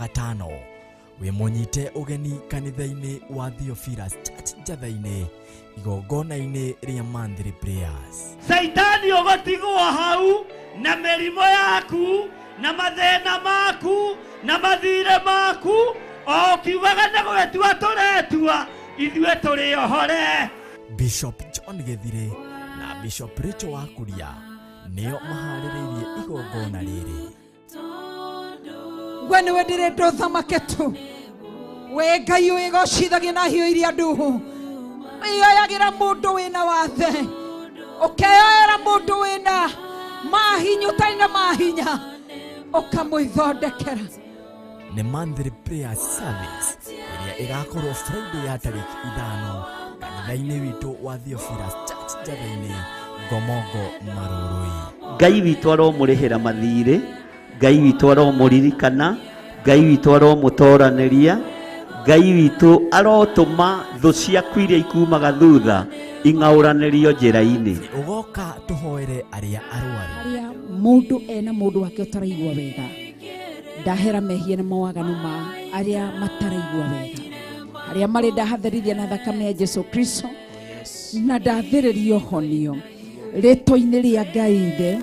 Gatano. Wĩ mũnyite ũgeni kanitha-inĩ wa Theophilus Church Njatha-inĩ, igongona-inĩ rĩa monthly prayers. Caitani ũgũtigwo hau na mĩrimũ yaku na mathĩna maku na mathirĩ maku, o ũkiugaga nĩ gwĩtua tũretua, ithuĩ tũrĩ ohore. Bishop John Gĩthirĩ na Bishop Rachel Wakuria nĩo maharĩrĩirie igongona rĩrĩ. We nĩwe ndĩrenda ũthamake tu, we Ngai wĩgocithagia na hiũ iria nduhu, wĩyoyagĩra mũndũ wĩna wathe, ũkeyoera mũndũ wĩna mahinya ũtarĩ na mahinya, ũkamwĩthondekera. Nĩ monthly prayer service ĩrĩa ĩgakorwo Friday ya tarĩki 5 kanitha-inĩ witũ wa Theophilus Church Njatha-inĩ, Ngomongo, Marũrũi. Ngai witũ aromũrĩhĩra mathirĩ, Ngai witũ aromũririkana, Ngai witũ aromũtoranĩria, Ngai witũ arotũma thũ ciaku iria ikumaga thutha ing'aũranĩrio njĩra-inĩ. Ũgoka tũhoere arĩa arwaru. Arĩa mũndũ ena mũndũ wake ũtaraigua wega, ndahera mehia na mawaganu ma arĩa mataraigua wega, arĩa marĩ ndahatherithia na thakame ya Jesu Kristo, na ndathĩrĩrio honio rĩtwa-inĩ rĩa Ngai Ithe,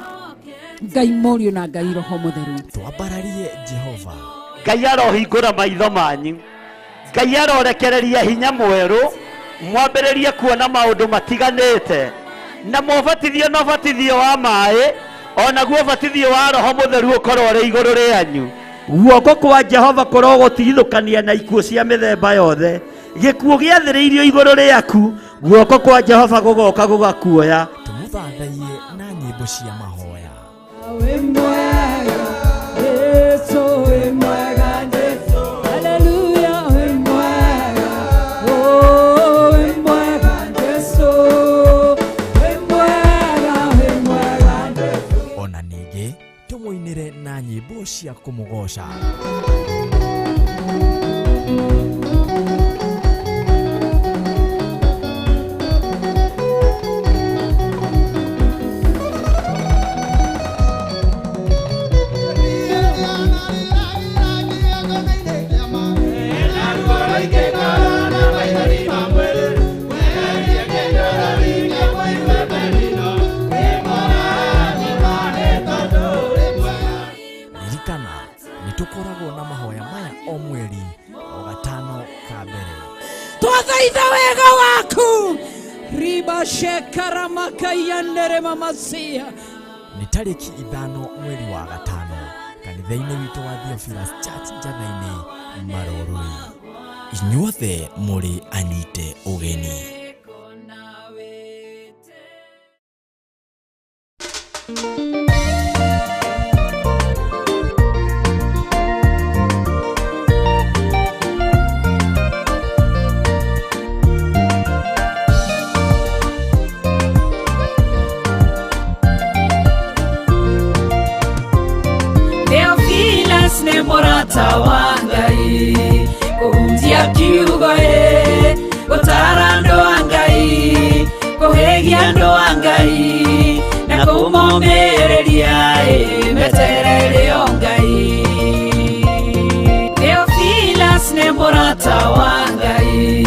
Ngai Mũriũ na Ngai Roho Mũtheru. Twambararie Jehova. Ngai arohingũra maitho manyu, Ngai arorekereria hinya mwerũ, mwambĩrĩrie kuona maũndũ matiganĩte, na mwabatithio na ũbatithio wa maĩ, onaguo ũbatithio wa Roho Mũtheru ũkorwo ũrĩ igũrũ rĩanyu. Guoko kwa Jehova kũrogũtigithũkania na ikuũ cia mĩthemba yothe. Gĩkuũ gĩathĩrĩirio igũrũ rĩaku, guoko kwa Jehova gũgoka gũgakuoya. Tũmũthathaiye na nyĩmbo cia mahoya. Wĩ mwega, Jesu wĩ mwega, Jesu. Hallelujah, wĩ mwega, oh, wĩ mwega, Jesu. Wĩ mwega, wĩ mwega, Jesu. Ona ningĩ tũmũinĩre na nyĩmbo cia kũmũgoca. Ririkana nĩ tũkoragwo na mahoya maya o mweri o gatano ka mbere. Twathaitha wega waku riba shekaramakayanere mamasia. Nĩ tarĩki 5 mweri wa gatano kanitha-inĩ witũ wa Theophilus Church Njatha-inĩ, Marũrũi. Inyuothe mũrĩ anyite ũgeni. Theophilus nĩ mũrata wa Ngai, kũhunjia kiugo ĩ, gũtara andũ a Ngai, kũhĩgia andũ a Ngai, na kũmomĩrĩria ĩ, meterere o Ngai. Theophilus nĩ mũrata wa Ngai,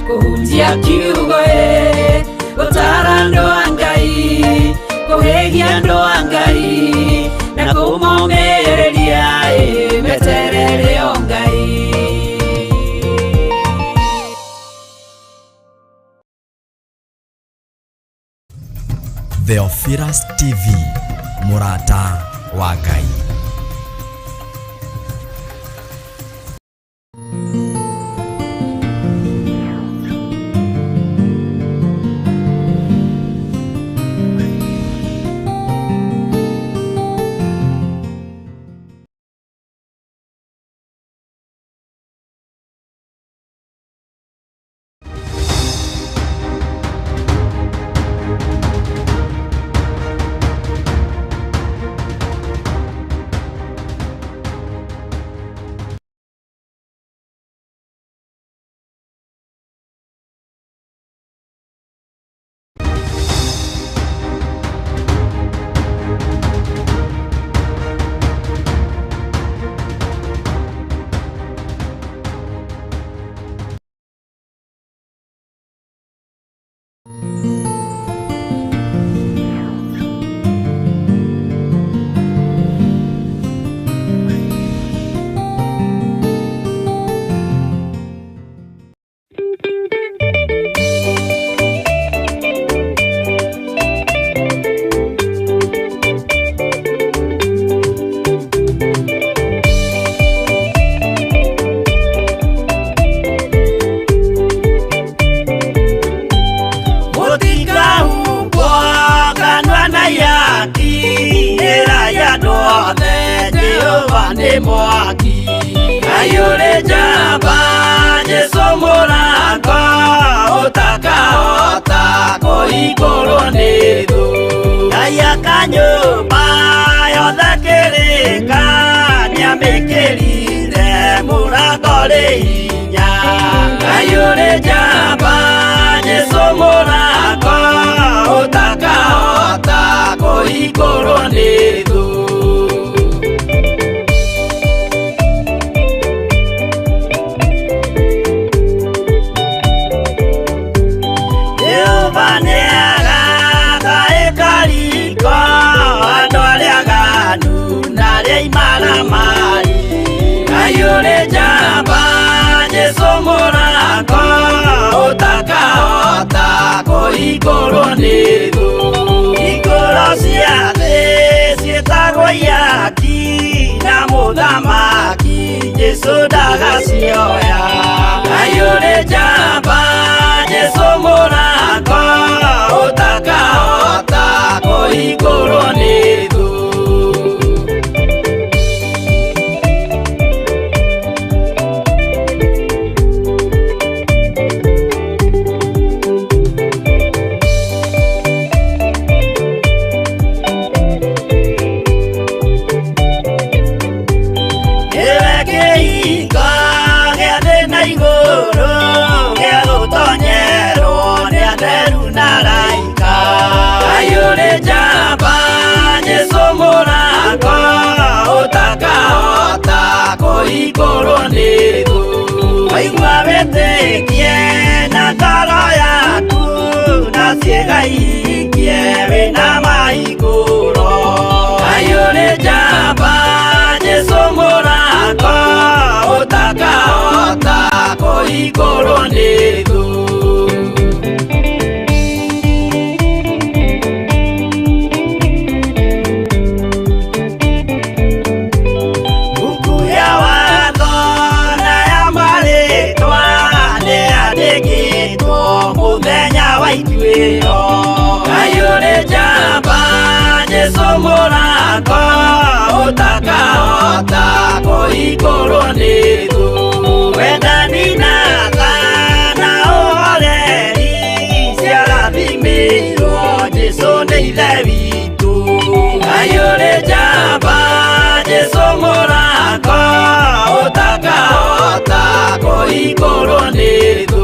kũhunjia kiugo ĩ, gũtara andũ a Ngai, kũhĩgia andũ a Ngai, na kũmomĩrĩria ĩ, meterere o Ngai. Theophilus TV, mũrata wa Ngai. nĩ mwaki. Ngai ũrĩ njamba Jesũ mũrango ũtakahota kũhingũrwo nĩ thũ. Ngai aka nyũmba yothe kĩrĩka nĩamĩkĩrire mũrango rĩ hinya. Ngai ũrĩ njamba Jesũ mũrango ũtakahota kũhingũrwo nĩ thũ. Jehova nĩagaka ĩkariko andũ arĩa aganu na arĩa imaramari. Ngai ũrĩ njamba Jesũ mũrango ũtakahota kũhingũrwo nĩ thũ. Hingũro cia thĩ ciĩtagwo ihaki na mũthamaki Jesũ ndagacioya. Ngai ũrĩ njamba Jesũ mũrango ũtakahota kũhingũrwo nĩ thũ. Nĩwe kĩhingo gĩa thĩ na igũrũ gĩa gũtonyerwo nĩ atheru na araika. Ngai ũrĩ njamba Jesũ mũrango ũtakahota kũhingũrwo nĩ thũ. Waigua wĩtĩkie na ngoro yaku na ciĩga ihingie wĩna mahingũro. Ngai ũrĩ njamba Jesũ mũrango ũtakahota kũhingũrwo nĩ thũ. Buku ya watho na ya marĩtwa nĩyandĩkĩtwo mũthenya wa ituĩro. Ngai ũrĩ njamba Jesũ mũrango ũtakahota kũhingũrwo nĩ thũ. Wendani na tha na ũhoreri ciarathimĩirwo Jesũ nĩ Ithe witũ. Ngai ũrĩ njamba Jesũ mũrango ũtakahota kũhingũrwo nĩ thũ.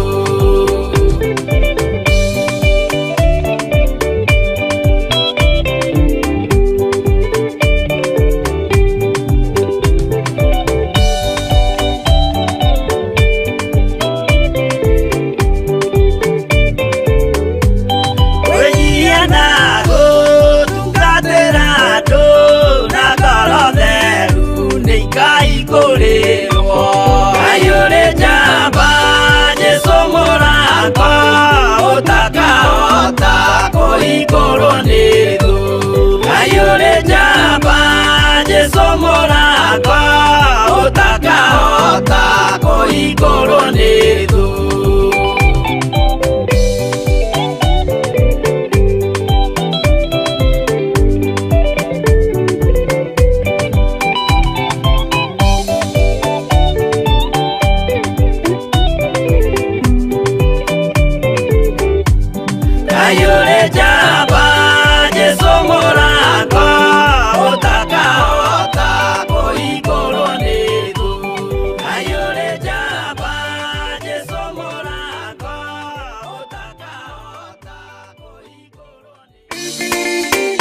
Kwĩnyihia na gũtungatĩra andũ na ngoro theru nĩ ikahingũrĩrwo. Ngai ũrĩ njamba Jesũ mũrango ũtakahota kũhingũrwo nĩ thũ. Ngai ũrĩ njamba Jesũ mũrango ũtakahota kũhingũrwo nĩ thũ. Ngai ũrĩ njamba Jesũ mũrango ũtakahota kũhingũrwo nĩ thũ. Ngai ũrĩ njamba Jesũ mũrango ũtakahota kũhingũrwo nĩ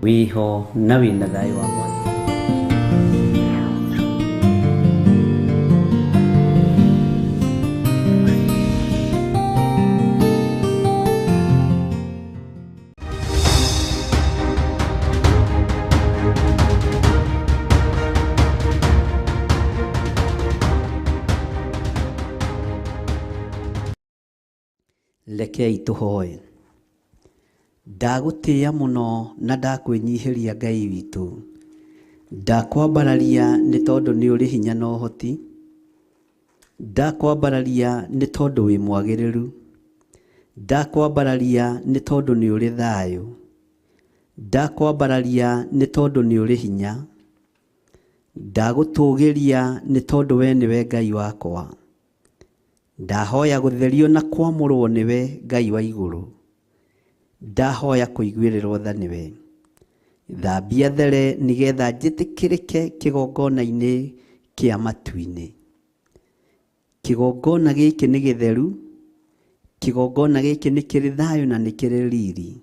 Wĩho na wĩna thayũ wa Mwathani. Rekei tũhoe. Ndagũtĩĩa mũno na ndakwĩnyihĩria Ngai witũ. Ndakwambararia nĩ tondũ nĩ ũrĩ hinya na ũhoti. Ndakwambararia nĩ tondũ wĩ mwagĩrĩru. Ndakwambararia nĩ tondũ nĩ ũrĩ thayũ. Ndakwambararia nĩ tondũ nĩ ũrĩ hinya. Ndagũtũgĩria nĩ tondũ we nĩwe Ngai wakwa. Ndahoya gũtherio na kwamũrwo nĩwe Ngai wa igũrũ. Ndahoya kũiguĩrĩrwo tha nĩwe. Thambia there nĩgetha njĩtĩkĩrĩke kĩgongona-inĩ kĩa matu-inĩ. Kĩgongona gĩkĩ nĩ gĩtheru, kĩgongona gĩkĩ nĩ kĩrĩ thayũ na nĩ kĩrĩ riri.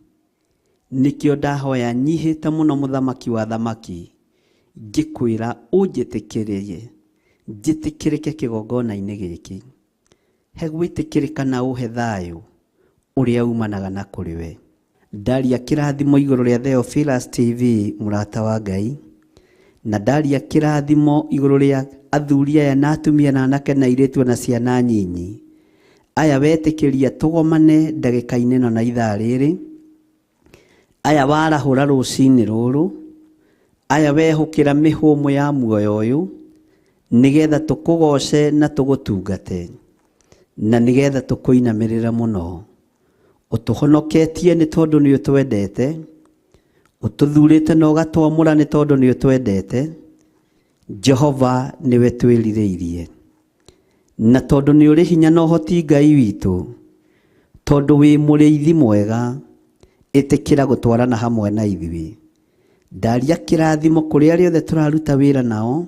Nĩkĩo ndahoya nyihĩte mũno mũthamaki wa thamaki, ngĩkwĩra ũnjĩtĩkĩrie, njĩtĩkĩrĩke kĩgongona-inĩ gĩkĩ. He gwĩtĩkĩrĩka na ũhe thayũ ũrĩa umanaga na kũrĩ we. Ndaria kĩrathimo igũrũ rĩa Theophilus TV mũrata wa Ngai, na ndaria kĩrathimo igũrũ rĩa athuri aya na atumia na anake na airĩtu na ciana nyinyi. Aya wetĩkĩria tũgomane ndagĩka-inĩ ĩno na ithaa rĩrĩ, aya warahũra rũcinĩ rũrũ, aya wehũkĩra mĩhũmũ ya muoyo ũyũ, nĩgetha tũkũgoce na tũgũtungate, na nĩgetha tũkũinamĩrĩre mũno. Ũtũhonoketie nĩ tondũ nĩ ũtwendete, ũtũthurĩte na ũgatwamũra nĩ tondũ nĩ ũtwendete. Jehova nĩwe twĩrirĩirie, na tondũ nĩ ũrĩ hinya na ũhoti Ngai witũ, tondũ wĩ mũrĩithi mwega, ĩtĩkĩra gũtwarana hamwe na ithuĩ. Ndaria kĩrathimo kũrĩ arĩa othe tũraruta wĩra nao,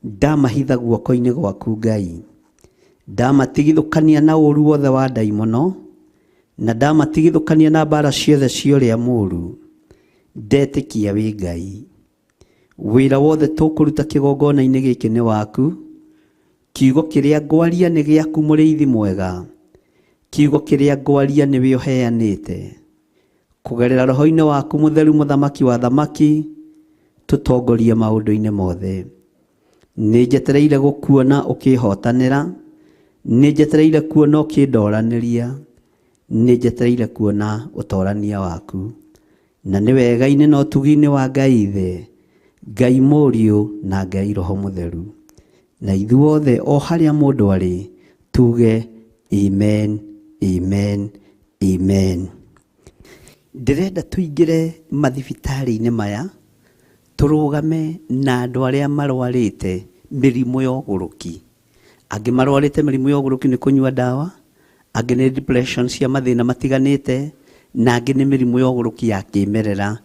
ndamahitha guoko-inĩ gwaku Ngai. Ndamatigithũkania na ũru wothe wa ndaimono, na ndamatigithũkania na mbara ciothe cia ũrĩa mũũru. Ndetĩkia wĩ Ngai. Wĩra wothe tũkũruta kĩgongona-inĩ gĩkĩ nĩ waku. Kiugo kĩrĩa ngwaria nĩ gĩaku mũrĩithi mwega. Kiugo kĩrĩa ngwaria nĩwe ũheanĩte. Kũgerera roho-inĩ waku mũtheru mũthamaki wa thamaki, tũtongorie maũndũ-inĩ mothe. Nĩ njetereire gũkuona ũkĩhotanĩra, nĩ njetereire kuona ũkĩndoranĩria, nĩ njetereire kuona ũtorania waku. Na nĩ wega-inĩ na ũtugi-inĩ wa Ngai Ithe, Ngai Mũriũ na Ngai Roho Mũtheru. Na ithuothe o harĩa mũndũ arĩ, tuge amen, amen, amen. Ndĩrenda tũingĩre mathibitarĩ-inĩ maya, tũrũgame na andũ arĩa marwarĩte mĩrimũ ya ũgũrũki. Angĩ marwarĩte mĩrimũ ya ũgũrũki nĩ kũnyua ndawa, angĩ nĩ depression cia mathĩna matiganĩte, na angĩ nĩ mĩrimũ ya ũgũrũki ya kĩmerera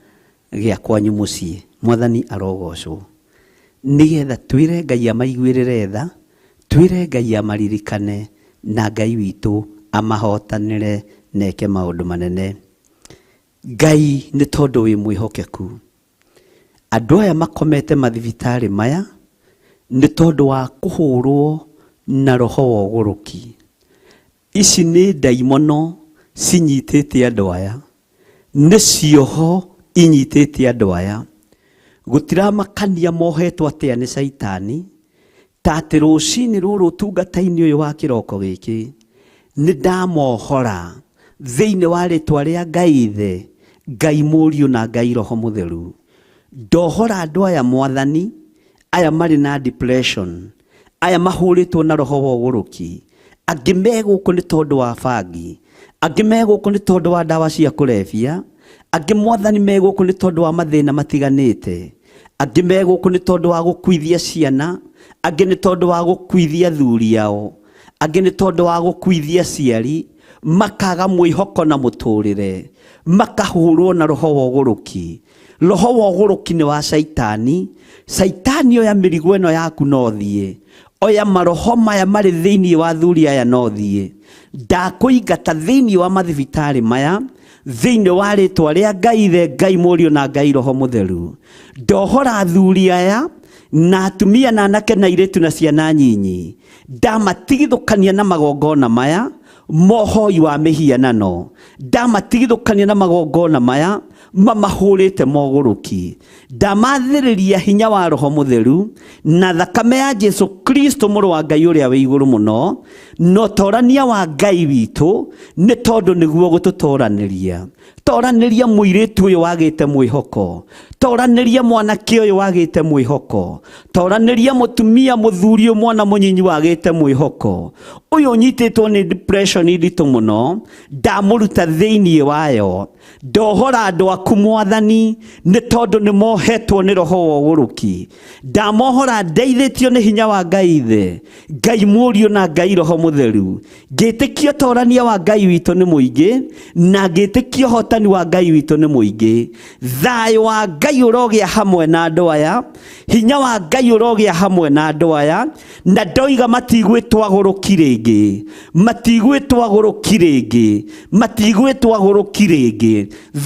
gĩa kwanyu mũciĩ. Mwathani arogocwo. Nĩgetha twĩre Ngai amaiguĩrĩre tha, twĩre Ngai amaririkane, na Ngai witũ amahotanĩre na eke maũndũ manene. Ngai nĩ tondũ wĩ mwĩhokeku. Andũ aya makomete mathibitarĩ maya nĩ tondũ wa kũhũrwo na roho wa ũgũrũki. Ici nĩ ndaimono cinyitĩte andũ aya, nĩ cioho inyitĩte andũ aya. Gũtiramakania mohetwo atĩa nĩ caitani, ta atĩ rũcinĩ rũrũ ũtungata-inĩ ũyũ wa kĩroko gĩkĩ, nĩ ndamohora thĩinĩ wa rĩtwa rĩa Ngai Ithe, Ngai Mũriũ na Ngai Roho Mũtheru. Ndohora andũ aya Mwathani, aya marĩ na depression, aya mahũrĩtwo na roho wa ũgũrũki, angĩ me gũkũ nĩ tondũ wa bangi, angĩ me gũkũ nĩ tondũ wa ndawa cia kũrebia, angĩ Mwathani me gũkũ nĩ tondũ wa mathĩna matiganĩte, angĩ me gũkũ nĩ tondũ wa gũkuithia ciana, angĩ nĩ tondũ wa gũkuithia athuri ao, angĩ nĩ tondũ wa gũkuithia aciari, makaga mwĩhoko na mũtũrĩre, makahũrwo na roho wa ũgũrũki. Roho wa ũgũrũki nĩ wa caitani. Caitani oya mĩrigo ĩno yaku na ũthiĩ, oya maroho maya marĩ thĩinĩ wa athuri aya na ũthiĩ. Ndakũingata thĩinĩ wa mathibitarĩ maya, Thĩinĩ wa rĩtwa rĩa Ngai Ithe, Ngai Mũriũ na Ngai Roho Mũtheru, ndohora athuri aya na atumia na anake na airĩtu na ciana nyinyi, ndamatigithũkania na magongona maya mohoi wa mĩhianano, ndamatigithũkania na magongona maya mamahũrĩte mogũrũki, ndamathĩrĩria hinya wa Roho Mũtheru na thakame ya Jesu Kristo mũrũ wa Ngai ũrĩa wĩ igũrũ mũno, na ũtorania wa Ngai witũ, nĩ tondũ nĩguo gũtũtoranĩria. Toranĩria mũirĩtu ũyũ wagĩte mwĩhoko, toranĩria mwanake ũyũ wagĩte mwĩhoko, toranĩria mũtumia mũthuri ũyũ mwana mũnyinyi wagĩte mwĩhoko, ũyũ ũnyitĩtwo nĩ depression nditũ mũno, ndamũruta thĩinĩ wayo. Ndohora andũ aku Mwathani, nĩ tondũ nĩ mohetwo nĩ roho wa ũgũrũki. Ndamohora ndeithĩtio nĩ hinya wa Ngai Ithe, Ngai Mũriũ na Ngai Roho Mũtheru. Ngĩtĩkia ũtorania wa Ngai witũ nĩ mũingĩ, na ngĩtĩkia ũhotani wa Ngai witũ nĩ mũingĩ. Thayũ wa Ngai ũrogĩa hamwe na andũ aya, hinya wa Ngai ũrogĩa hamwe na andũ aya, na ndoiga matigwĩtwo agũrũki rĩngĩ, matigwĩtwo agũrũki rĩngĩ, matigwĩtwo agũrũki rĩngĩ,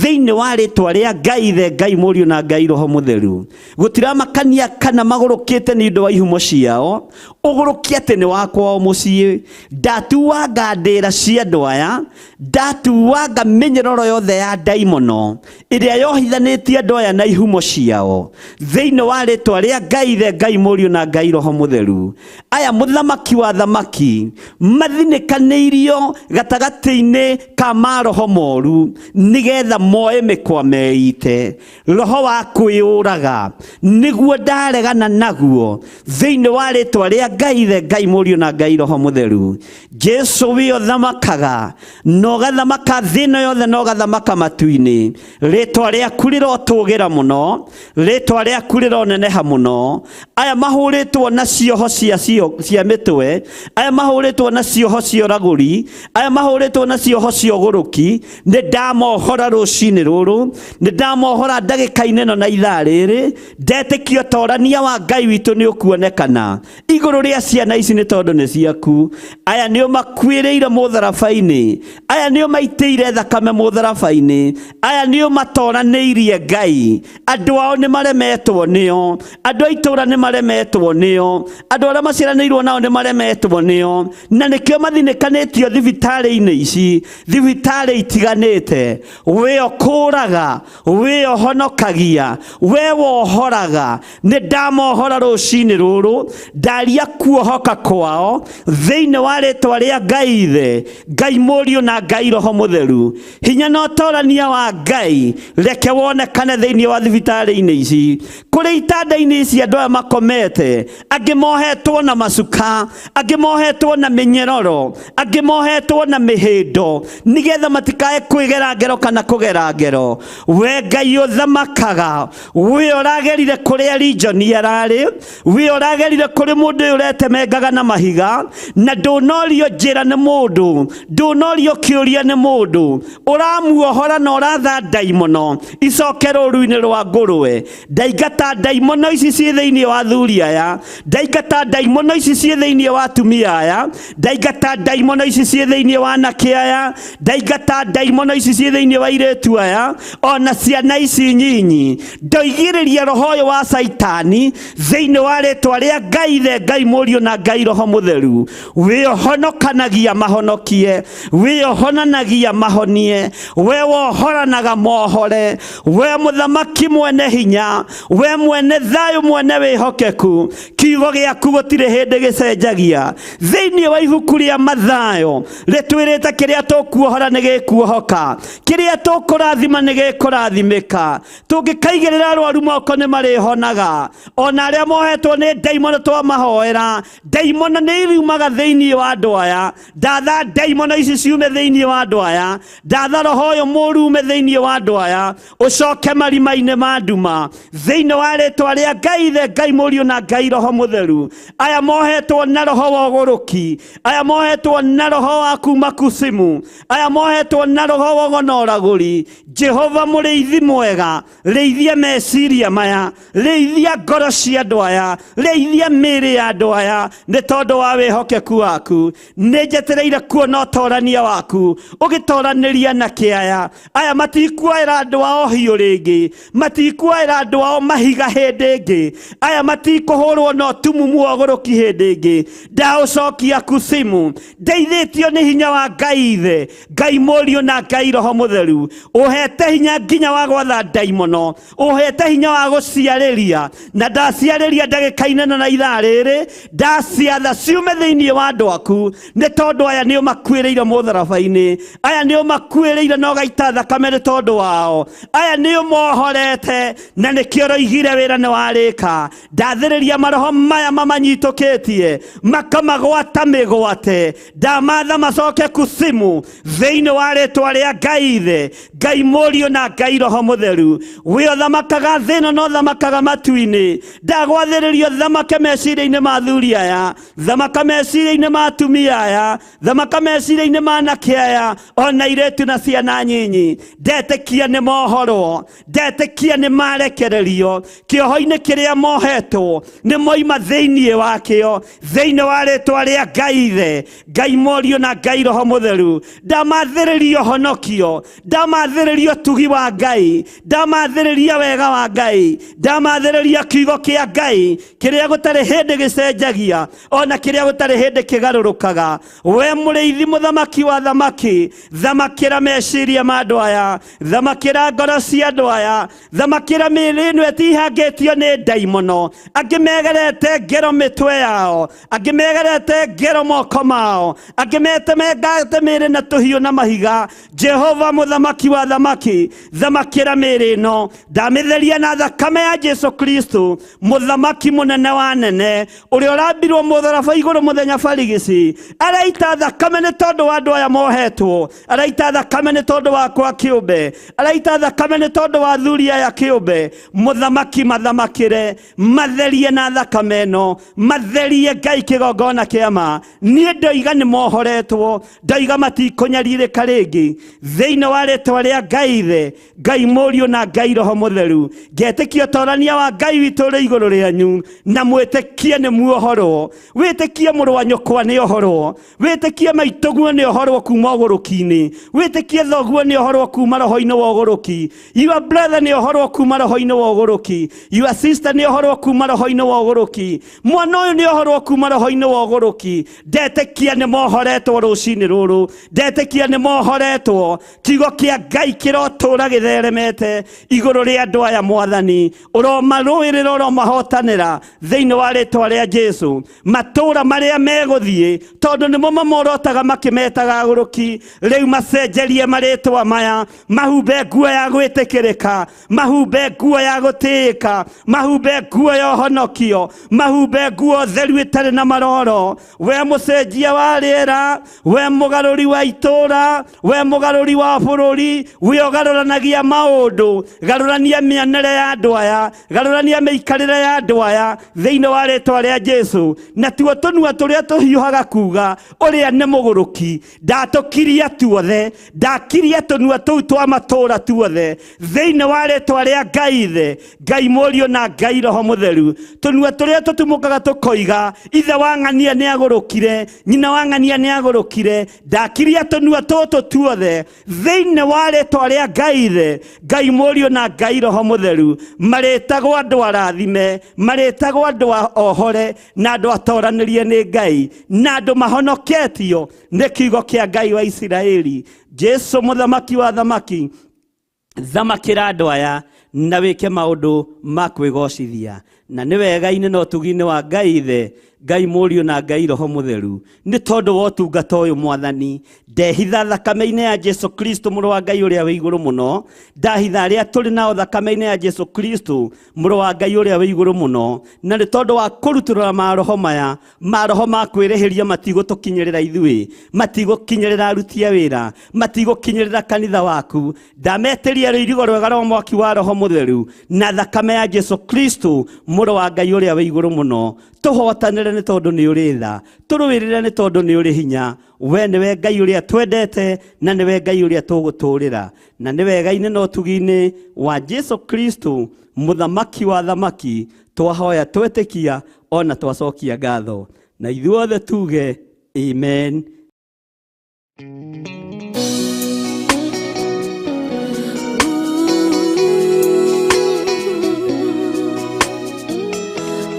thĩinĩ wa rĩtwa rĩa Ngai Ithe, Ngai Mũriũ na Ngai Roho Mũtheru. Gũtiramakania kana magũrũkĩte nĩ ũndũ wa ihumo ciao, ũgũrũki atĩ nĩ wa kwao mũciĩ. Ndatuanga ndĩra cia andũ aya, ndatuanga mĩnyororo yothe ya ndaimono ĩrĩa yohithanĩtie andũ aya na ihumo ciao, thĩinĩ wa rĩtwa rĩa Ngai Ithe, Ngai Mũriũ na Ngai Roho Mũtheru. Aya mũthamaki wa thamaki mathinĩkanĩirio gatagatĩ-inĩ ka maroho moru, nĩgetha moe mĩkwa meite. Roho wa kwĩyũraga nĩguo ndaregana naguo, thĩinĩ wa rĩtwa rĩa Ngai Ithe, Ngai Mũriũ na Ngai Roho Mũtheru. Jesu wĩ ũthamakaga na ũgathamaka thĩ ĩno yothe na ũgathamaka matu-inĩ. Rĩtwa rĩaku rĩrotũgĩra mũno, rĩtwa rĩaku rĩroneneha mũno. Aya mahũrĩtwo na cioho cia mĩtwe, aya mahũrĩtwo na cioho cia ũragũri, aya mahũrĩtwo na cioho cia ũgũrũki, nĩ ndamohora rũcinĩ rũrũ, nĩ ndamohora ndagĩka-inĩ ĩno na ithaa rĩrĩ. Ndetĩkia ũtorania wa Ngai witũ nĩ ũkuonekana igũrũ rĩa ciana ici, nĩ tondũ nĩ ciaku. Aya nĩo makuĩrĩire mũtharaba-inĩ, aya nĩo maitĩire thakame mũtharaba-inĩ, aya nĩo matoranĩirie Ngai. Andũ ao nĩ maremetwo nĩo, andũ a itũũra nĩ maremetwo nĩo, andũ arĩa maciaranĩirwo nao nĩ maremetwo nĩo, na nĩkĩo mathinĩkanĩtio thibitarĩ-inĩ ici, thibitarĩ itiganĩte. We ũkũraga, we ũhonokagia, we wohoraga, nĩ ndamohora rũcinĩ rũrũ, ndaria kuohoka kwao thĩinĩ wa rĩtwa rĩa Ngai Ithe, Ngai Mũriũ na Ngai Roho Mũtheru. Hinya na ũtorania wa Ngai reke wonekane thĩinĩ wa thibitarĩ-inĩ ici, kũrĩ itanda-inĩ ici andũ aya makomete, angĩ mohetwo na macuka, angĩ mohetwo na mĩnyororo, angĩ mohetwo na mĩhĩndo, nĩgetha matikae kwĩgera ngero kana kũgera ngero. We Ngai ũthamakaga, we ũragerire kũrĩa Lijoni ararĩ, we ũragerire kũrĩ mũndũ ũyũ ũretemengaga na mahiga, na ndũnorio njĩra nĩ mũndũ, ndũnorio kĩũria nĩ mũndũ, ũramuohora na ũratha ndaimono icoke rũru-inĩ rwa ngũrwe. Ndaingata ndaimono ici ciĩ thĩinĩ wa athuri aya, ndaingata ndaimono ici ciĩ thĩinĩ wa atumia aya, ndaingata ndaimono ici ciĩ thĩinĩ wa anake aya, ndaingata ndaimono ici ciĩ thĩinĩ wa airĩtu aya, ona ciana ici nyinyi. Ndoigĩrĩria roho ũyũ wa Caitani thĩinĩ wa rĩtwa rĩa Ngai Ithe, Ngai Mũriũ na Ngai Roho Mũtheru. Wĩ ũhonokanagia mahonokie, wĩ ũhonanagia mahonie, we wohoranaga mohore, we mũthamaki mwene hinya, we mwene thayũ, mwene wĩhokeku, kiugo gĩaku gũtirĩ hĩndĩ gĩcenjagia. Thĩinĩ wa ibuku rĩa Mathayo rĩtwĩrĩte kĩrĩa tũkuohora nĩ gĩkuohoka, kĩrĩa tũkũrathima nĩ gĩkũrathimĩka. Tũngĩkaigĩrĩra arwaru moko nĩ marĩhonaga, ona arĩa mohetwo nĩ ndaimono twamahoera, ndaimono nĩ iriumaga thĩinĩ wa andũ aya. Ndatha ndaimono ici ciume thĩinĩ wa andũ aya, ndatha roho ũyũ mũũru ume thĩinĩ wa andũ aya, ũcoke marima-inĩ ma nduma, thĩinĩ wa rĩtwa rĩa Ngai Ithe, Ngai Mũriũ na Ngai Roho Mũtheru. Aya mohetwo na roho wa ũgũrũki, aya mohetwo na roho wa kuma kusimu, aya mohetwo na roho wa ũgona ũragũri. Thaburi. Jehova mũrĩithi mwega, rĩithia meciria maya, rĩithia ngoro cia andũ aya, rĩithia mĩĩrĩ ya andũ aya, nĩ tondũ wa wĩhokeku waku. Nĩ njetereire kuona ũtorania waku ũgĩtoranĩria na kĩaya. Aya matikuoera andũ ao hiũ rĩngĩ, matikuoera andũ ao mahiga hĩndĩ ĩngĩ, aya matikũhũrwo na ũtumumu wa ũgũrũki hĩndĩ ĩngĩ. Ndaũcokia kusimu, ndeithĩtio nĩ hinya wa Ngai Ithe, Ngai Mũriũ na Ngai Roho Mũtheru. Ũhete hinya nginya wa gwatha ndaimono, ũhete hinya wa gũciarĩria, na ndaciarĩria ndagĩka-inĩ na ithaa rĩrĩ, ndaciatha ciume thĩinĩ wa andũ aku, nĩ tondũ aya nĩ ũmakuĩrĩire mũtharaba-inĩ, aya nĩ ũmakuĩrĩire na ũgaita thakame nĩ tondũ wao, aya nĩ ũmohorete na nĩkĩo ũroigire wĩra nĩ warĩka. Ndathĩrĩria maroho maya mamanyitũkĩtie makamagwata mĩgwate, ndamatha macoke kusimu thĩinĩ wa rĩtwa rĩa Ngai Ithe, Ngai Mũriũ na Ngai Roho Mũtheru. We ũthamakaga thĩ ĩno na ũthamakaga matu-inĩ, ndagwathĩrĩria ũthamake meciria-inĩ ma athuri aya, thamaka meciria-inĩ ma atumia aya, thamaka meciria-inĩ ma anake aya, ona airĩtu na ciana nyinyi. Ndetĩkia nĩ mohorwo, ndetĩkia nĩ marekererio kĩoho-inĩ kĩrĩa mohetwo, nĩ moima thĩinĩ wakĩo, thĩinĩ wa rĩtwa rĩa Ngai Ithe, Ngai Mũriũ na Ngai Roho Mũtheru. Ndamathĩrĩria ũhonokio, ndamathĩrĩria ũtugi wa Ngai, ndamathĩrĩria wega wa Ngai, ndamathĩrĩria kiugo kĩa Ngai kĩrĩa gũtarĩ hĩndĩ gĩcenjagia, ona kĩrĩa gũtarĩ hĩndĩ kĩgarũrũkaga. We mũrĩithi mũthamaki wa thamaki, thamakĩra meciria ma andũ aya, thamakĩra ngoro cia andũ aya, thamakĩra mĩĩrĩ ĩno ĩtihangĩtio nĩ ndaimono. Angĩ megerete ngero mĩtwe yao, angĩ megerete ngero moko mao, angĩ metemengate mĩĩrĩ na tũhiũ na mahiga. Jehova mũthamaki wa thamaki, thamakĩra mĩĩrĩ ĩno, ndamĩtheria na thakame ya Jesu Kristo, mũthamaki mũnene wa nene, ũrĩa ũrambirwo mũtharaba igũrũ mũthenya barigici. Araita thakame nĩ tondũ wa andũ aya mohetwo, araita thakame nĩ tondũ wakwa kĩũmbe, araita thakame nĩ tondũ wa athuri aya kĩũmbe. Mũthamaki mathamakĩre, matherie na thakame ĩno, matherie Ngai kĩgongona kĩa ma. Niĩ ndoiga nĩ mohoretwo, ndoiga matikũnyarirĩka rĩngĩ, thĩinĩ wa rĩtwa rĩa Ngai Ithe, Ngai Mũriũ na Ngai Roho Mũtheru. Ngetĩkia ũtorania wa Ngai witũ ũrĩ igũrũ rĩanyu, na mwĩtĩkie nĩ muohorwo. Wĩtĩkie mũrũ wa nyũkwa nĩ ohorwo, wĩtĩkie maitũguo nĩ ohorwo kuma ũgũrũki-inĩ, wĩtĩkie thoguo nĩ ohorwo kuma roho-inĩ wa ũgũrũki, your brother nĩ ohorwo kuma roho-inĩ wa ũgũrũki, your sister nĩ ohorwo kuma roho-inĩ wa ũgũrũki, mwana ũyũ nĩ ohorwo kuma roho-inĩ wa ũgũrũki. Ndetĩkia nĩ mohoretwo rũcinĩ rũrũ, ndetĩkia nĩ mohoretwo. Kiugo kĩa Ngai kĩrotũra gĩtheremete igũrũ rĩa andũ aya. Mwathani, ũromarũĩrĩra, ũromahotanĩra thĩinĩ wa rĩtwa rĩa Jesu. Matũra marĩa megũthiĩ, tondũ nĩmo mamorotaga makĩmetaga agũrũki, rĩu macenjerie marĩtwa maya, mahumbe nguo ya gwĩtĩkĩrĩka, mahumbe nguo ya gũtĩĩka, mahumbe nguo ya ũhonokio, mahumbe nguo theru ĩtarĩ na maroro. We mũcenjia wa rĩera, we mũgarũri wa itũra, we mũgarũri wa bũrũri, we ũgarũranagia maũndũ, garũrania mĩonere ya andũ aya, garũrania mĩikarĩre ya andũ aya thĩinĩ wa rĩtwa rĩa Jesu. Na tuo tũnua tũrĩa tũhiũhaga kuga ũrĩa nĩ mũgũrũki, ndatũkiria tuothe, ndakiria tũnua tũu twa matũra tuothe thĩinĩ wa rĩtwa rĩa Ngai Ithe, Ngai Mũriũ na Ngai Roho Mũtheru. Tũnua tũrĩa tũtumũkaga tũkoiga ithe wa ng'ania nĩ agũrũkire, nyina wa ng'ania nĩ agũrũkire, ndakiria tũnua tũtũ tuothe thĩinĩ wa rĩtwa rĩa Ngai Ithe, Ngai Mũriũ na Ngai Roho Mũtheru. Marĩtagwo andũ arathime, marĩtagwo andũ ohore na andũ atoranĩrie nĩ Ngai, na andũ mahonoketio nĩ kiugo kĩa Ngai wa Isiraeli. Jesu mũthamaki wa thamaki, thamakĩra andũ aya na wĩke maũndũ ma kwĩgocithia. Na nĩ wega-inĩ na ũtugi-inĩ wa Ngai Ithe, Ngai Mũriũ na Ngai Roho Mũtheru, nĩ tondũ wa ũtungata ũyũ Mwathani, ndehitha thakame-inĩ ya Jesu Kristo mũrũ wa Ngai ũrĩa wĩ igũrũ mũno, ndahitha arĩa tũrĩ nao thakame-inĩ ya Jesu Kristo mũrũ wa Ngai ũrĩa wĩ igũrũ mũno, na nĩ tondũ wa kũrutũrũra maroho maya, maroho ma kwĩrĩhĩria matigũtũkinyĩrĩra ithuĩ, matigũkinyĩrĩra aruti a wĩra, matigũkinyĩrĩra kanitha waku. Ndametĩria rũirigo rwega rwa mwaki wa Roho Mũtheru na thakame ya Jesu Kristo mũrũ Mũrũ wa Ngai ũrĩa wĩ igũrũ mũno, tũhotanĩre nĩ tondũ nĩ ũrĩ tha, tũrũĩrĩre nĩ tondũ nĩ ũrĩ hinya. We nĩwe Ngai ũrĩa twendete na nĩwe Ngai ũrĩa tũgũtũrĩra, na nĩ wega-inĩ na ũtugi-inĩ wa Jesu Kristo, mũthamaki wa thamaki, twahoya twetĩkia ona twacokia ngatho, na ithuothe tuge amen.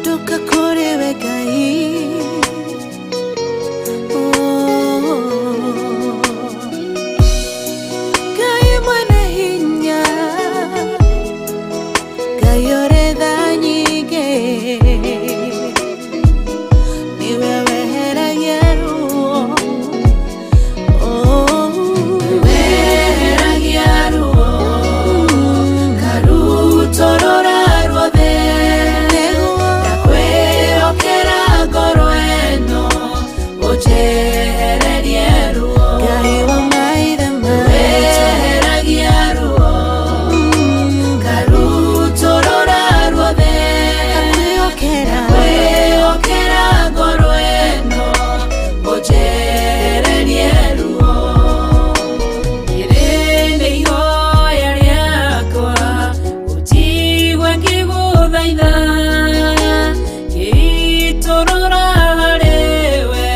Ndoka kũrĩ we Ngai. Oh. Ngai mwene hinya, Ngai ũrĩ tha nyingĩ, nĩwe weheragia ruo. Oh. Weheragia ruo, ngarutũrũra ruothe, ndakwĩhokera ngoro ĩno, ũnjehererie ruo. Ngai wa maithe maitũ, weheragia ruo, ngarutũrũra ruothe, ndakwĩhokera ngoro ĩno, ũnjehererie ruo. Rĩrĩ nĩ ihoya rĩakwa, ũnjigue ngĩgũthaitha, ngĩitũrũra harĩwe,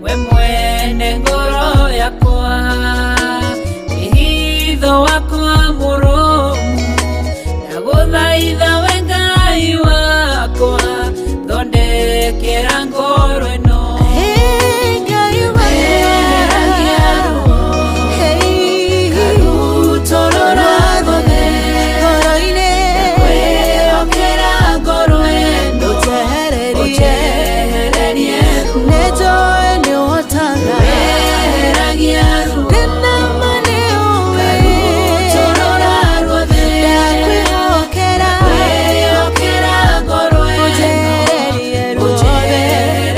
we mwene ngoro yakwa, wĩhitho wakwa mũrũmu, ndagũthaitha we Ngai wakwa, thondekera ngoro ĩno. Weheragia ruo, ngarutũrũra ruothe, ndakwĩhokera ngoro ĩno, ũnjehererie ruo. Weheragia ruo, ngarutũrũra ruothe, ndakwĩhokera ngoro ĩno, ũnjehererie.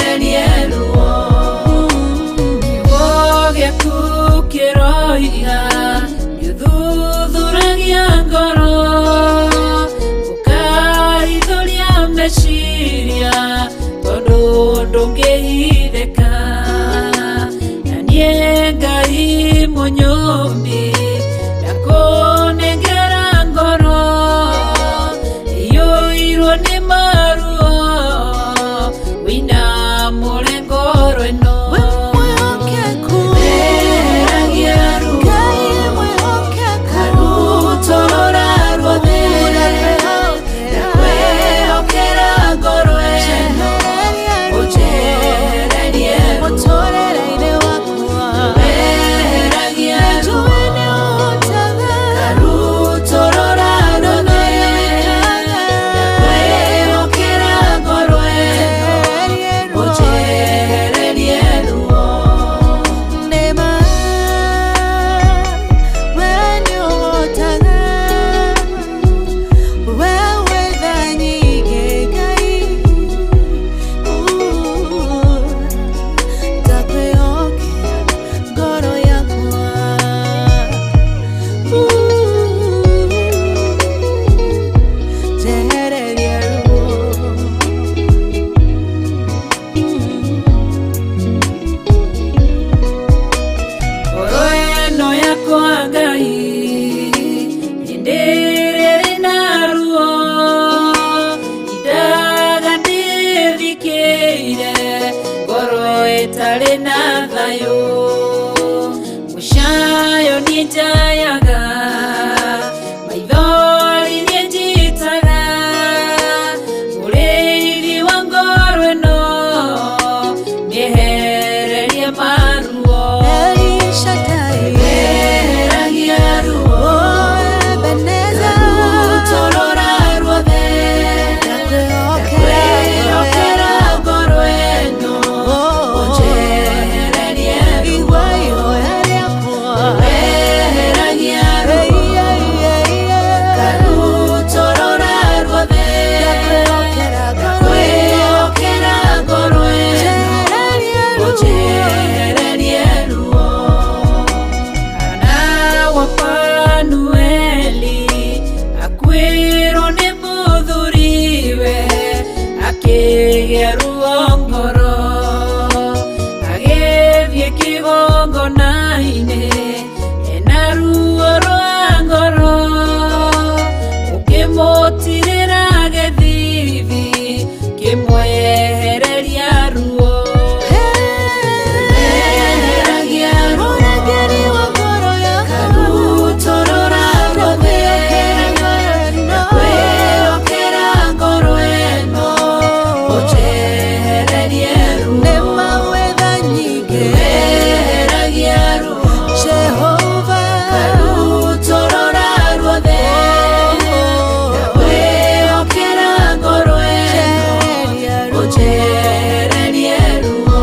Akĩgĩa ruo ngoro agĩthiĩ kĩgongona-inĩ ena ruo rwa ngoro ũkĩmũtirĩra gĩthithi kĩmwehereria ruo Eheragia ruo karutũrũra ruothe ndakwĩhokera ngoro ĩno ũnjehererie ruo Eheragia ruo karutũrũra ruothe ndakwĩhokera ngoro ĩno ũnjehererie ruo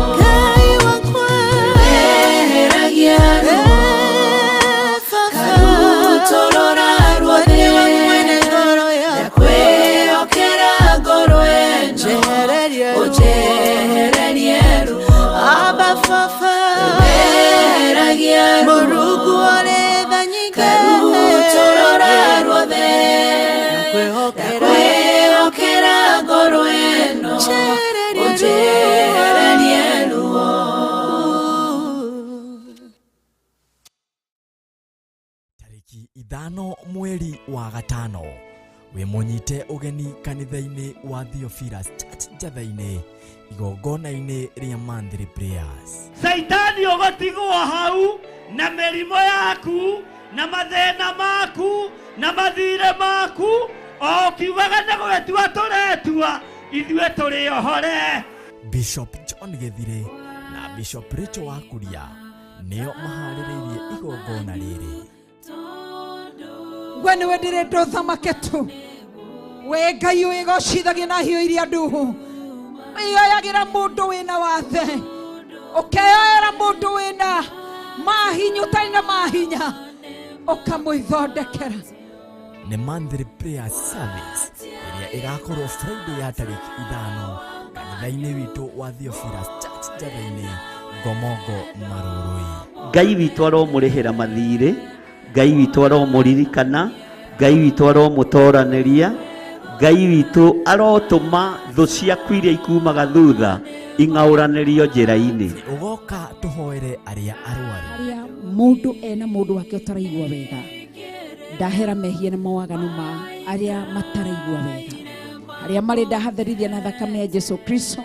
Eheragia ruo karutũrũra ruothe ndakwĩhokera ngoro ĩno ũnjehererie ruo Eheragia ruo karutũrũra ruothe ndakwĩhokera ngoro ĩno ũnjehererie ruo. Tarĩki 5 mweri wa 5 wĩ mũnyite ũgeni kanitha-inĩ wa Theophilus Church Njatha-inĩ igongona-inĩ rĩa monthly prayers. Caitani ũgũtigwo hau na mĩrimũ yaku na mathĩna maku na mathirĩ maku o ũkiugaga nĩ gwĩtua tũretua ithuĩ tũrĩ ohore. Bishop John Gĩthirĩ na Bishop Rachel Wakuria nĩo maharĩrĩirie igongona rĩrĩ. We nĩwe ndĩrenda ũthamake tu we Ngai wĩgocithagia na hiũ iria nduhu wĩyoyagĩra mũndũ wĩna wathe ũkeyoera mũndũ wĩna mahinya ũtarĩ na mahinya ũkamwĩthondekera. Nĩ monthly prayer service ĩrĩa ĩgakorwo Friday ya tarĩki 5 kanitha-inĩ witũ wa Theophilus Church Njatha-inĩ Ngomongo Marũrũi. Ngai witũ aromũrĩhĩra mathirĩ, Ngai witũ aromũririkana, Ngai witũ aromũtoranĩria, Ngai witũ arotũma thũ ciaku iria ikumaga thutha ing'aũranĩrio njĩra-inĩ. Ũgoka tũhoere arĩa arwaru. Arĩa mũndũ ena mũndũ wake ũtaraigua wega ndahera mehia na mawaganu ma arĩa mataraigua wega arĩa marĩ ndahatherithia na thakame ya Jesu Kristo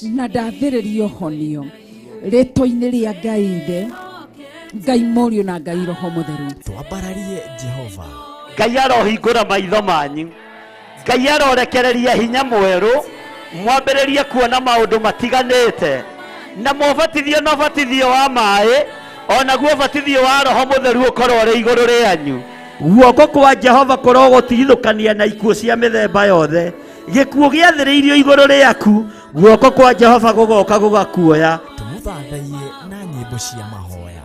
na ndathĩrĩrio honio rĩtwa-inĩ rĩa Ngai Ithe Ngai Mũriũ na Ngai Roho Mũtheru. Twambararie Jehova. Ngai arohingũra maitho manyu, Ngai arorekereria hinya mwerũ mwambĩrĩrie kuona maũndũ matiganĩte na mwabatithio na ũbatithio wa maĩ onaguo ũbatithio wa Roho Mũtheru ũkorwo ũrĩ igũrũ rĩanyu. Guoko kwa Jehova kũrogũtigithũkania na ikuũ cia mĩthemba yothe. Gĩkuũ gĩathĩrĩirio igũrũ rĩaku, guoko kwa Jehova gũgoka gũgakuoya. Tũmũthathaiye na nyĩmbo cia mahoya.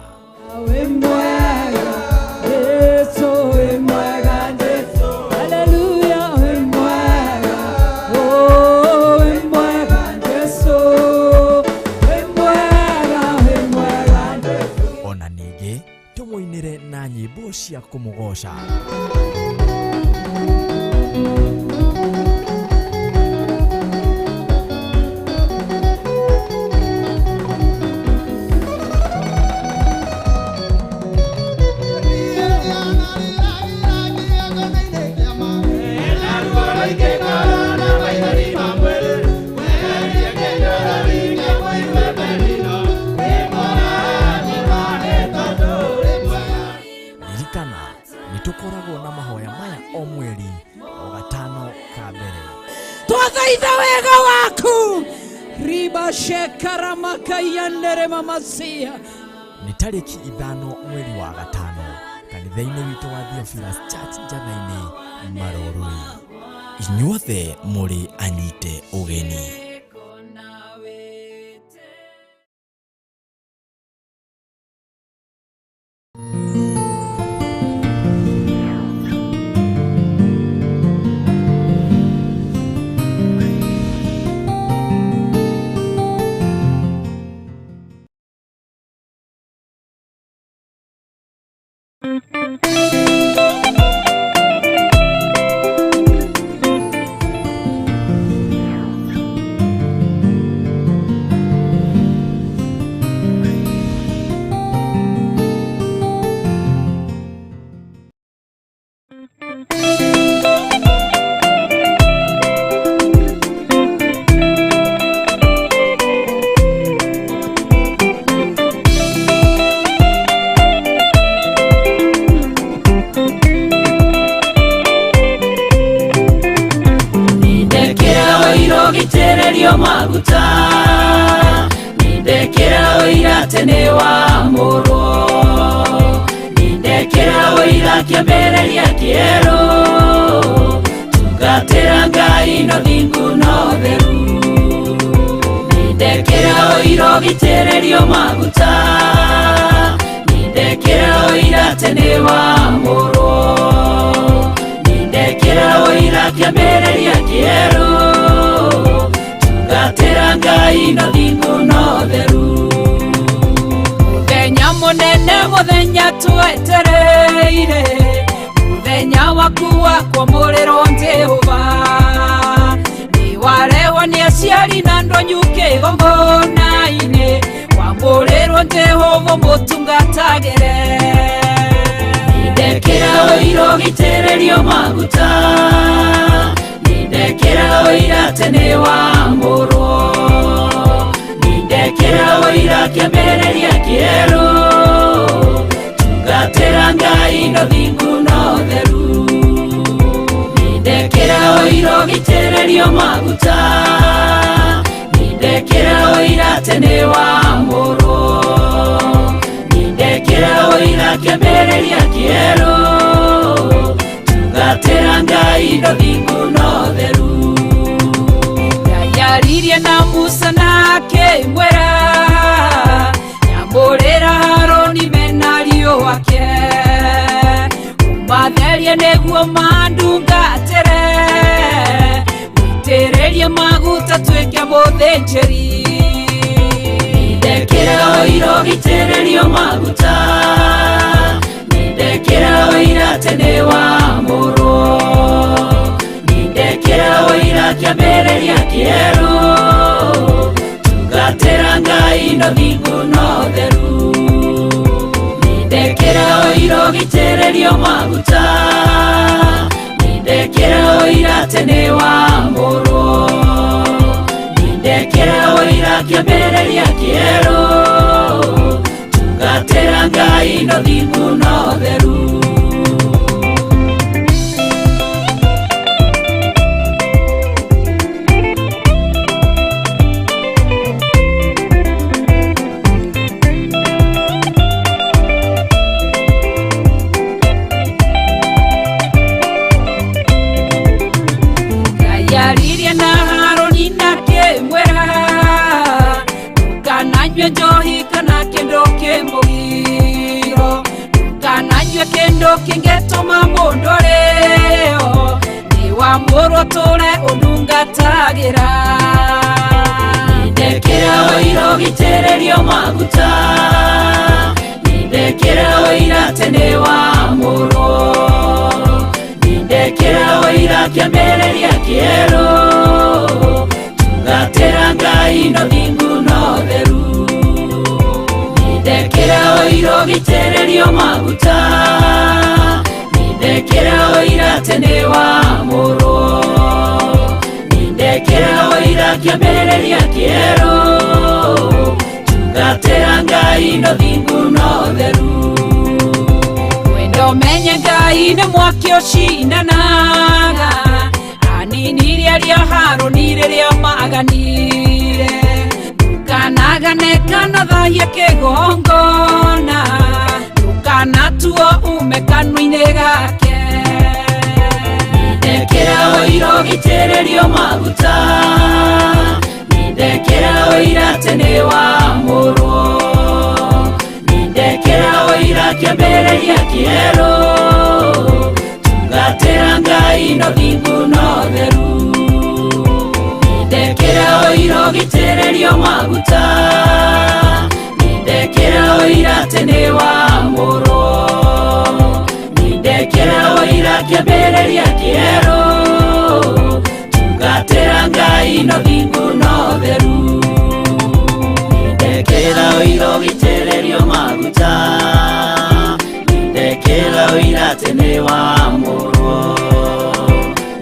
Ona ningĩ tũmũinĩre na nyĩmbo cia kũmũgoca. Ririkana nĩ tũkoragwo na mahoya maya o mweri o 5 ka mbere. Twathaitha wega waku riba shekaramakaiyanere mamasia. Nĩ tarĩki 5 mweri wa 5 kanitha-inĩ witũ wa Theophilus Church Njatha-inĩ Marũrũi. Inyuothe mũrĩ anyite ũgeni. Maguta Nindekera ũira atĩ nĩwamũrwo Nindekera ũira kĩambĩrĩria kĩerũ Tungatĩra Ngai na ũthingu na ũtheru Nindekera ũira ũgitĩrĩrio maguta Nindekera ũira atĩ nĩwamũrwo Nindekera ũira kĩambĩrĩria kĩerũ Tungatĩra Ngai na ũthingu na ũtheru Mũthenya mũnene mũthenya twetereire Mũthenya waku wa kwamũrĩrwo Jehova Nĩwarehwo nĩ aciari na ndonyu kĩgongona-inĩ Wamũrĩrwo Jehova mũtungatagĩre Nindekera ũira ũgitĩrĩrio maguta Nindekera ũira atĩ nĩwamũrwo Nindekera ũira kĩambĩrĩria kĩerũ Tungatĩra Ngai na ũthingu na ũtheru Nindekera ũira ũgitĩrĩrio maguta Nindekera ũira atĩ nĩwamũrwo Nindekera ũira kĩambĩrĩria kĩerũ Tungatĩra Ngai na ũthingu na ũtheru Ngai aririe na Musa na akĩmwĩra Nyamũrĩra Harũni mena ariũ ake Ũmatherie nĩguo mandungatĩre Mũitĩrĩrie maguta tuĩke mũthĩnjĩri Nindekera ũira ũgitĩrĩrio maguta Nindekera ũira atĩ nĩwamũrwo Nindekera ũira kĩambĩrĩria kĩerũ Tungatĩra Ngai na ũthingu na ũtheru Nindekera ũira ũgitĩrĩrio maguta Nindekera ũira atĩ nĩwamũrwo Nindekera ũira kĩambĩrĩria kĩerũ Tungatĩra Ngai na ũthingu na ũtheru Ngai aririe na Harũni na akĩmwĩra Ndũkananyue njohi kana kĩndũ kĩmũgiro Ndũkananyue kĩndũ kĩngĩtũma mũndũ arĩo Nĩwamũrwo tũre ũndungatagĩra Nindekera ũira ũgitĩrĩrio maguta Nindekera ũira atĩ nĩwamũrwo Nindekera ũira kĩambĩrĩria kĩerũ Tungatĩra Ngai na ũthingu na ũtheru Nindekera ũira ũgitĩrĩrio maguta Nindekera ũira atĩ nĩwamũrwo Nindekera ũira kĩambĩrĩria kĩerũ Tungatĩra Ngai na ũthingu na ũtheru Wendo menye Ngai nĩ mwaki ũcindanaga Aninirie arĩa Harũni rĩrĩa maganire Ndũkanagane kana thahie kĩgongona Ndũkanatuo ume kanua-inĩ gake Nindekera ũira ũgitĩrĩrio maguta Nindekera ũira atĩ nĩwamũrwo Nindekera ũira kĩambĩrĩria kĩerũ Tungatĩra Ngai na ũthingu na ũtheru Nindekera ũira ũgitĩrĩrio maguta Nindekera ũira atĩ nĩwamũrwo Nindekera ũira kĩambĩrĩria kĩerũ Tungatĩra Ngai na ũthingu na ũtheru Nindekera ũira ũgitĩrĩrio maguta Nindekera ũira atĩ nĩwamũrwo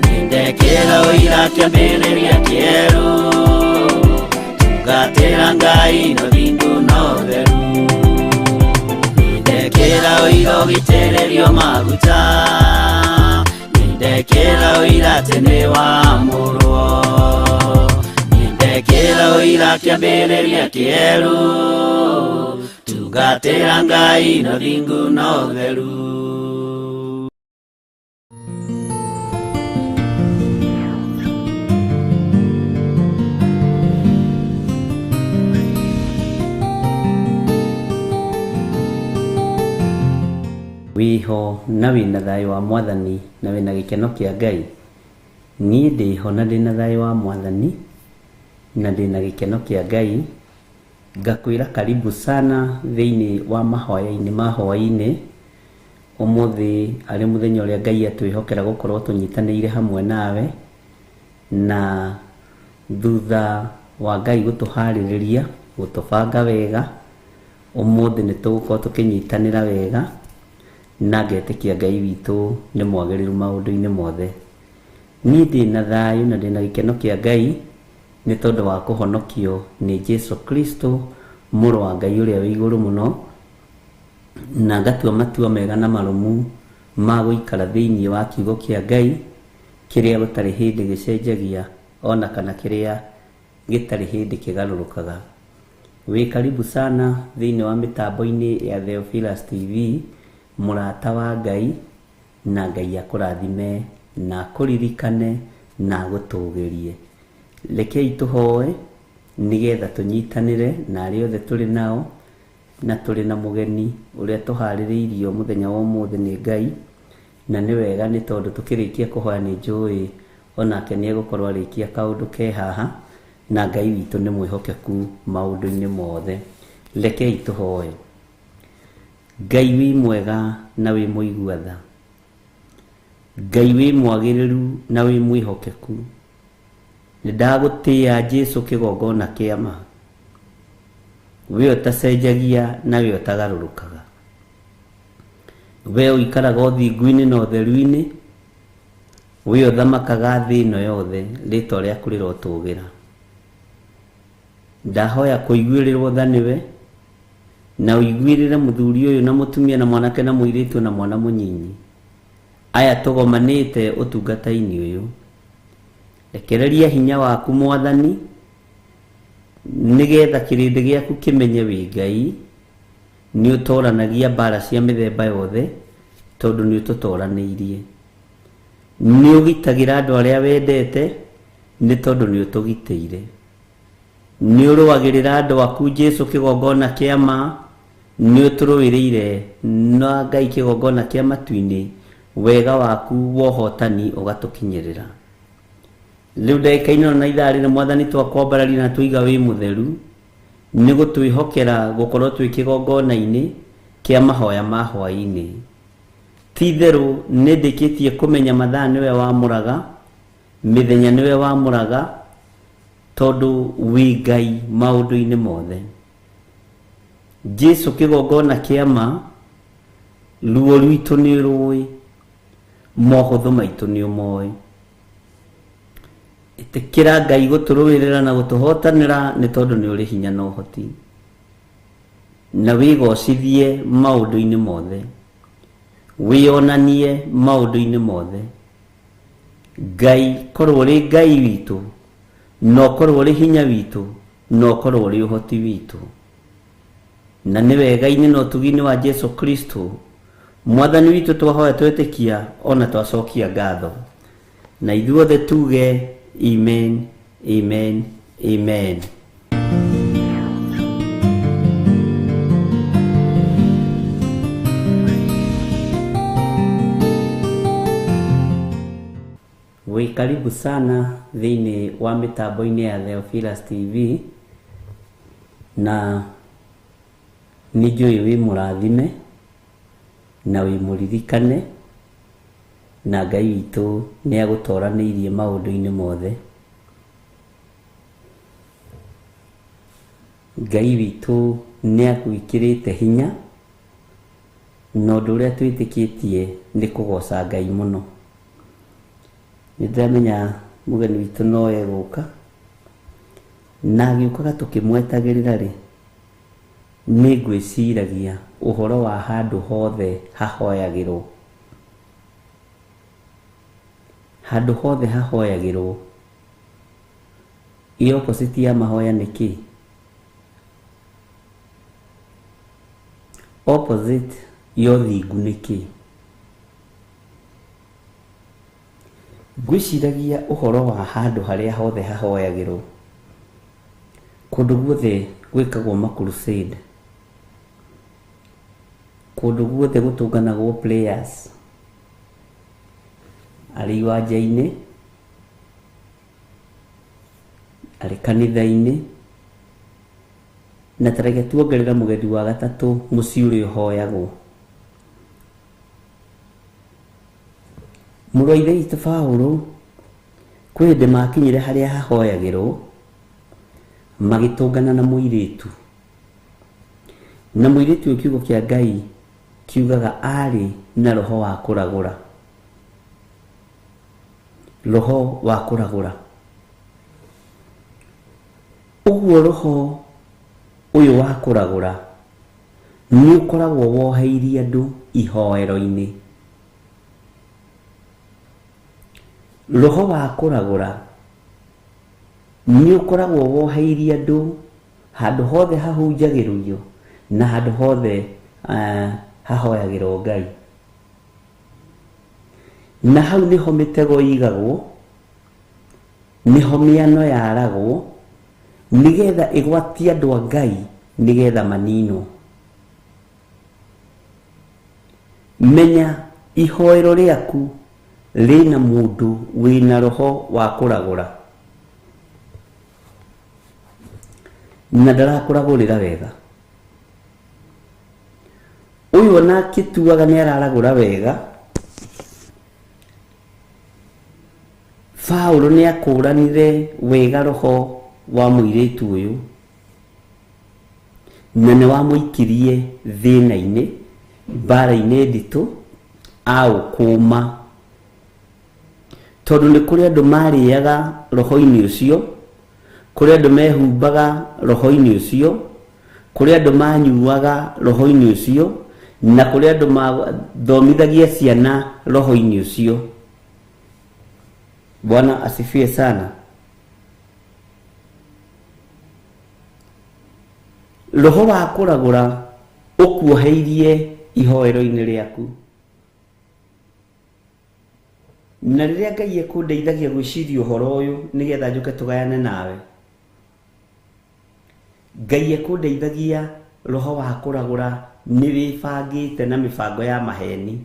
Nindekera ũira kĩambĩrĩria kĩerũ Tungatĩra Ngai na ũthingu na ũtheru Nindekera ũira ũgitĩrĩrio maguta Nindekera ũira atĩ nĩwamũrwo Nindekera Ndekĩra ũira kĩambĩrĩria kĩerũ, tungatĩra Ngai na thingu na ũtheru. Wĩho na wĩna thayũ wa Mwathani na wĩna gĩkeno kĩa Ngai. Niĩ ndĩho na ndĩna thayũ wa Mwathani na ndĩna gĩkeno kĩa Ngai. Ngakwĩra karibu sana thĩinĩ wa mahoya-inĩ ma hwaĩ-inĩ. Ũmũthĩ arĩ mũthenya ũrĩa Ngai atwĩhokera gũkorwo tũnyitanĩire hamwe nawe, na thutha wa Ngai gũtũharĩrĩria, gũtũbanga wega, ũmũthĩ nĩ tũgũkorwo tũkĩnyitanĩra wega, na ngetĩkia Ngai witũ nĩ mwagĩrĩru maũndũ-inĩ mothe. Niĩ ndĩna thayũ na ndĩna gĩkeno kĩa Ngai nĩ tondũ wa kũhonokio nĩ Jesu Kristo, mũrũ wa Ngai ũrĩa wĩ igũrũ mũno, na ngatua matua mega na marũmu ma gũikara thĩinĩ wa kiugo kĩa Ngai kĩrĩa gũtarĩ hĩndĩ gĩcenjagia ona kana kĩrĩa gĩtarĩ hĩndĩ kĩgarũrũkaga. Wĩ karibu sana thĩinĩ wa mĩtambo-inĩ ya Theophilus TV, mũrata wa Ngai, na Ngai akũrathime na akũririkane na agũtũgĩrie. Rekei tũhoe nĩgetha tũnyitanĩre na arĩa othe tũrĩ nao, na tũrĩ na mũgeni ũrĩa tũharĩrĩirio mũthenya wa ũmũthĩ nĩ Ngai, na nĩ wega nĩ tondũ tũkĩrĩkia kũhoya nĩ njũĩ onake nĩ egũkorwo arĩkia kaũndũ ke haha, na Ngai witũ nĩ mwĩhokeku maũndũ-inĩ mothe. Rekei tũhoe. Ngai wĩ mwega na wĩ mũigua tha, Ngai wĩ mwagĩrĩru na wĩ mwĩhokeku, nĩ ndagũtĩĩa Jesu kĩgongona kĩa ma, we ũtacenjagia na we ũtagarũrũkaga, we ũikaraga ũthingu-inĩ na ũtheru-inĩ, we ũthamakaga thĩ ĩno yothe, rĩtwa rĩaku rĩrotũgĩra. Ndahoya kũiguĩrĩrwo tha nĩwe, na ũiguĩrĩre mũthuri ũyũ na mũtumia na mwanake na mũirĩtu na mwana mũnyinyi, aya tũgomanĩte ũtungata-inĩ ũyũ. Rekereria hinya waku Mwathani, nĩgetha kĩrĩndĩ gĩaku kĩmenye wĩ Ngai, nĩ ũtoranagia mbara cia mĩthemba yothe, tondũ nĩ ũtũtoranĩirie. Nĩ ũgitagĩra andũ arĩa wendete, nĩ tondũ nĩ ũtũgitĩire. Nĩ ũrũagĩrĩra andũ aku Jesu kĩgongona kĩa ma, nĩ ũtũrũĩrĩire na Ngai kĩgongona kĩa matu-inĩ, wega waku wa ũhotani ũgatũkinyĩrĩra. Rĩu ndagĩka-inĩ ĩno na ithaa rĩrĩ Mwathani twakwambararia na tũiga wĩ mũtheru, nĩ gũtwĩhokera gũkorwo twĩ kĩgongona-inĩ kĩa mahoya ma hwaĩ-inĩ. Ti itherũ nĩ ndĩkĩtie kũmenya mathaa nĩwe wamũraga, mĩthenya nĩwe wamũraga, tondũ wĩ Ngai maũndũ-inĩ mothe. Jesu kĩgongona kĩa ma, ruo rwitũ nĩ rũĩ, mohũthũ maitũ nĩ ũmoĩ. Ĩtĩkĩra Ngai gũtũrũĩrĩra na gũtũhotanĩra nĩ tondũ nĩ ũrĩ hinya na ũhoti, na wĩgocithie maũndũ-inĩ mothe, wĩonanie maũndũ-inĩ mothe. Ngai korwo ũrĩ Ngai witũ, na ũkorwo ũrĩ hinya witũ, na ũkorwo ũrĩ ũhoti witũ. Na nĩ wega-inĩ na ũtugi-inĩ wa Jesu Kristo Mwathani witũ twahoya twetĩkia ona twacokia ngatho, na ithuothe tuge amen, amen, amen. Wĩ karibu sana thĩinĩ wa mĩtambo-inĩ ya Theophilus TV, na nĩ njũĩ wĩ mũrathime na wĩ mũririkane, na Ngai witũ nĩ agũtoranĩirie maũndũ-inĩ mothe. Ngai witũ nĩ agwĩkĩrĩte hinya, na ũndũ ũrĩa twĩtĩkĩtie nĩ kũgoca Ngai mũno. Nĩ ndĩramenya mũgeni witũ no egũka, na agĩũkaga tũkĩmwetagĩrĩra rĩ, nĩ ngwĩciragia ũhoro wa handũ hothe hahoyagĩrwo. Handũ hothe hahoyagĩrwo Ĩ opposite ya mahoya nĩ kĩ? Opposite ya ũthingu nĩ kĩ? Ngwĩciragia ũhoro wa handũ harĩa hothe hahoyagĩrwo, kũndũ guothe gwĩkagwo ma crusade, kũndũ guothe gũtũnganagwo players, arĩ iwanja-inĩ, arĩ kanitha-inĩ, na ta reke tuongerere mũgendi wa gatatũ mũciĩ ũrĩa ũhoyagwo. Mũrũ wa ithe witũ Paũlũ kwĩ hĩndĩ makinyire harĩa hahoyagĩrwo, magĩtũngana na mũirĩtu, na mũirĩtu ũyũ kiugo kĩa Ngai kiugaga arĩ na roho wa kũragũra, roho wa kũragũra. Ũguo roho ũyũ wa kũragũra nĩ ũkoragwo woheirie andũ ihoero-inĩ. Roho wa kũragũra nĩ ũkoragwo woheirie andũ handũ hothe hahunjagĩrwo na handũ hothe hahoyagĩrwo Ngai. Na hau nĩho mĩtego ĩigagwo, nĩho mĩano yaragwo, nĩgetha ĩgwatie andũ a Ngai, nĩgetha maninwo. Menya ihoero rĩaku rĩna mũndũ wĩna roho wa kũragũra, na ndarakũragũrĩra wega. Ũyũ ona akĩtuaga nĩ araragũra wega, Paũlũ nĩ akũranire wega roho wa mũirĩtu ũyũ, na nĩ wamũikirie thĩna-inĩ, mbara-inĩ nditũ, aũkũma. Tondũ nĩ kũrĩ andũ marĩaga roho-inĩ ũcio, kũrĩ andũ mehumbaga roho-inĩ ũcio, kũrĩ andũ manyuaga roho-inĩ ũcio, na kũrĩ andũ mathomithagia ciana roho-inĩ ũcio. Bwana asifiwe sana. Roho wa kũragũra ũkuoheirie ihoero-inĩ rĩaku. Na rĩrĩa Ngai ekũndeithagia gwĩciria ũhoro ũyũ nĩgetha njũke tũgayane nawe, Ngai ekũndeithagia roho wa kũragũra nĩ wĩbangĩte na mĩbango ya maheni,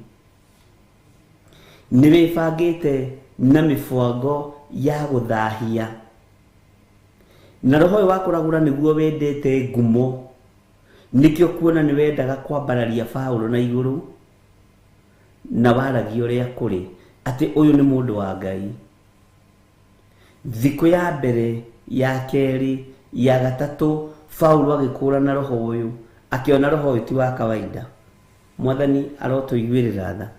nĩ wĩbangĩte na mĩbango ya gũthahia. Na roho ũyũ wa kũragũra nĩguo wendete ngumo, nĩkĩo kuona nĩ wendaga kwambararia Paũlũ na igũrũ, na waragia ũrĩa kũrĩ atĩ ũyũ nĩ mũndũ wa Ngai. Thikũ ya mbere, ya kerĩ, ya gatatũ, Paũlũ agĩkũrana roho ũyũ, akĩona roho ũyũ ti wa kawaida. Mwathani arotũiguĩrĩra tha.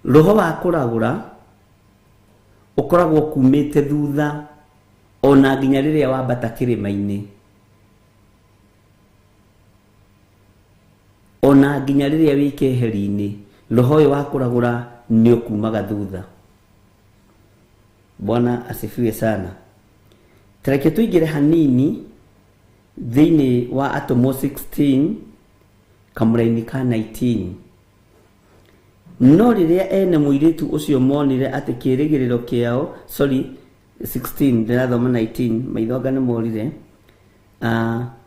Roho wa kũragũra ũkoragwo kumĩte thutha ona nginya rĩrĩa wambata kĩrĩma-inĩ, ona nginya rĩrĩa wĩ keheri-inĩ, roho ũyũ wa kũragũra nĩ ũkumaga thutha. Bwana asifiwe sana. Tareke tũingĩre hanini thĩinĩ wa Atũmwo 16 kamũraini ka 19. No rĩrĩa ene mũirĩtu ũcio monire atĩ kĩĩrĩgĩrĩro kĩao, sorry, 16 ndĩrathoma 19, maitho anga nĩ morire.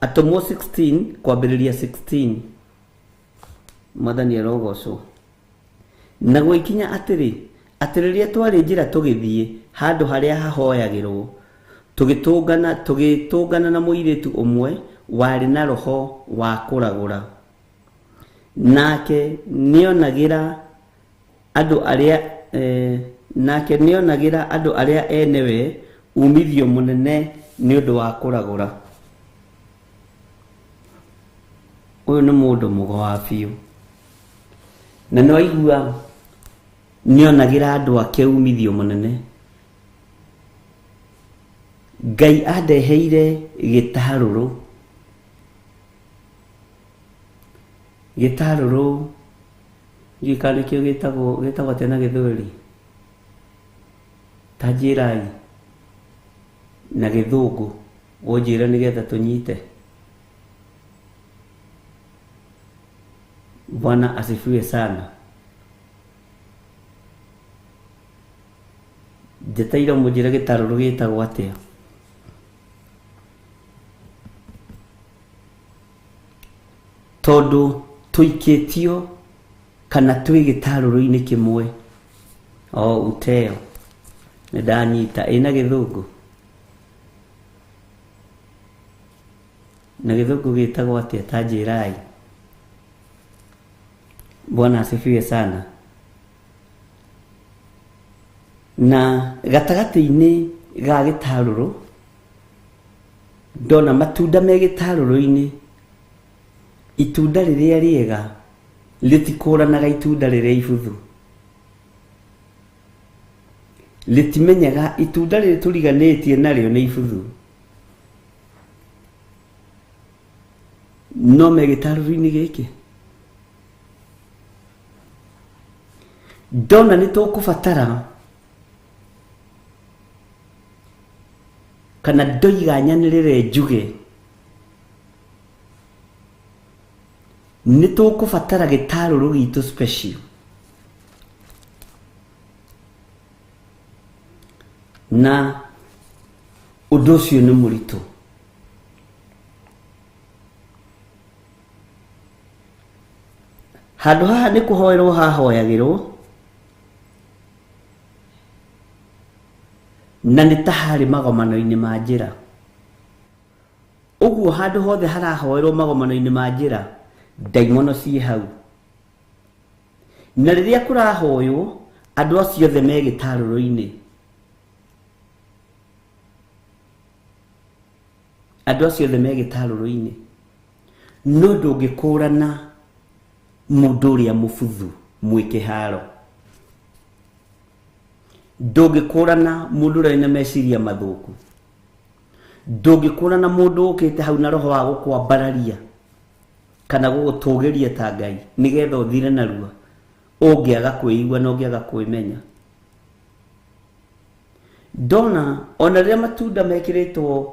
Atũmwo 16 kwambĩrĩria 16. Mwathani arogocwo. Na gwĩkinya atĩrĩ, atĩ rĩrĩa twarĩ njĩra tũgĩthiĩ handũ harĩa hahoyagĩrwo, tũgĩtũngana na mũirĩtu ũmwe warĩ na roho wa kũragũra. Nake nĩonagĩra andũ arĩa nake nĩonagĩra andũ arĩa enewe umithio mũnene nĩ ũndũ wa kũragũra. Ũyũ nĩ mũndũ mũgo wa biũ, na nĩwaigua nĩonagĩra andũ ake umithio mũnene. Ngai andeheire gĩtarũrũ, gĩtarũrũ ndiũĩ kana nĩkĩo gĩtagwo atĩa na gĩthweri, ta njĩrai. Na gĩthũngũ ũnjĩre nĩgetha tũnyite. Bwana asifiwe sana. Njeteire mũnjĩre gĩtarũrũ gĩtagwo atĩa. Tondũ tũikĩtio kana twĩ gĩtarũrũ-inĩ kĩmwe. O uteo nĩ ndanyita. Ĩna gĩthũngũ, na gĩthũngũ gĩtagwo atĩa? Ta njĩrai. Bwana asifiwe sana. Na gatagatĩ-inĩ ga gĩtarũrũ ndona matunda me gĩtarũrũ-inĩ. Itunda rĩrĩa rĩega rĩtikũranaga itunda rĩrĩa ibuthu, rĩtimenyaga itunda rĩrĩ tũriganĩtie narĩo nĩ ibuthu, no me gĩtarũrũ-inĩ gĩkĩ. Ndona nĩ tũkũbatara kana ndoiga nyanĩrĩre njuge nĩ tũkũbatara gĩtarũrũ gitũ special. Na ũndũ ũcio nĩ mũritũ. Handũ haha nĩ kũhoerwo hahoyagĩrwo, na nĩ ta harĩ magomano-inĩ ma njĩra. Ũguo handũ hothe harahoerwo magomano-inĩ ma njĩra, ndaimono ciĩ hau. Na rĩrĩa kũrahoywo, andũ acio othe me gĩtarũrũ-inĩ. Andũ acio othe me gĩtarũrũ-inĩ. No ndũngĩkũrana mũndũ ũrĩa mũbuthu mwĩ kĩharo. Ndũngĩkũrana mũndũ ũrĩa wĩna meciria mathũku. Ndũngĩkũrana mũndũ ũkĩte hau na roho wa gũkwambararia kana gũgũtũgĩria ta Ngai nĩgetha ũthire narua, ũngĩaga kwĩigua na ũngĩaga kwĩmenya. Ndona ona rĩrĩa matunda mekĩrĩtwo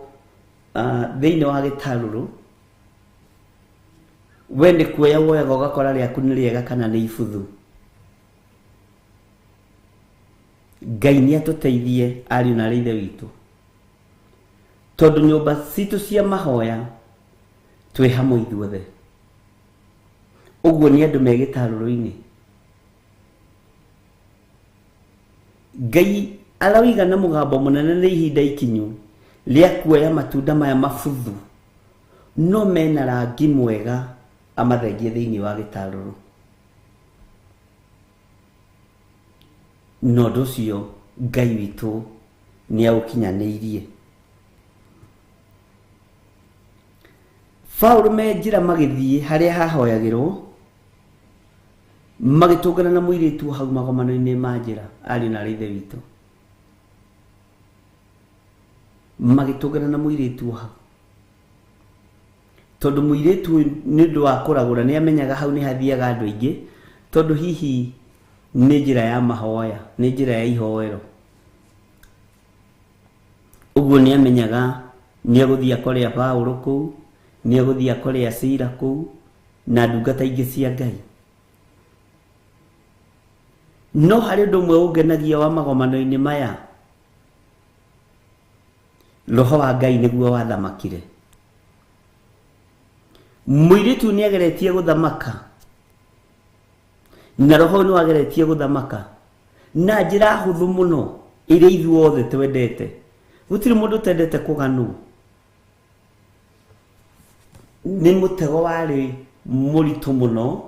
thĩinĩ wa gĩtarũrũ, we nĩ kuoya woyaga ũgakora rĩaku nĩ rĩega kana nĩ ibuthu. Ngai nĩ atũteithie ariũ na arĩ ithe witũ, tondũ nyũmba citũ cia mahoya twĩ hamwe ithuothe. Ũguo nĩ andũ me gĩtarũrũ-inĩ. Ngai aroiga na mũgambo mũnene nĩ ihinda ikinyu rĩa kuoya matunda maya mabuthu no mena rangi mwega amathengie thĩinĩ wa gĩtarũrũ. Na ũndũ ũcio Ngai witũ nĩ aũkinyanĩirie. Paũlũ me njĩra magĩthiĩ harĩa hahoyagĩrwo, magĩtũngana na mũirĩtu hau magomano-inĩ ma njĩra, ariũ na arĩ ithe witũ. Magĩtũngana na mũirĩtu hau. Tondũ mũirĩtu ũyũ nĩ ũndũ wa kũragũra nĩ amenyaga hau nĩ hathiaga andũ aingĩ, tondũ hihi nĩ njĩra ya mahoya, nĩ njĩra ya ihoero. Ũguo nĩ amenyaga nĩ egũthiĩ akorea Paũlũ kũu, nĩ egũthiĩ akorea Sila kũu, na ndungata ingĩ cia Ngai. No harĩ ũndũ ũmwe ũngenagia wa magomano-inĩ maya, roho wa Ngai nĩguo wathamakire. Mũirĩtu nĩ ageretie gũthamaka, na roho nĩ wageretie gũthamaka na njĩra hũthũ mũno ĩrĩa ithuothe twendete. Gũtirĩ mũndũ ũtendete kũganwo. Nĩ mũtego warĩ mũritũ mũno,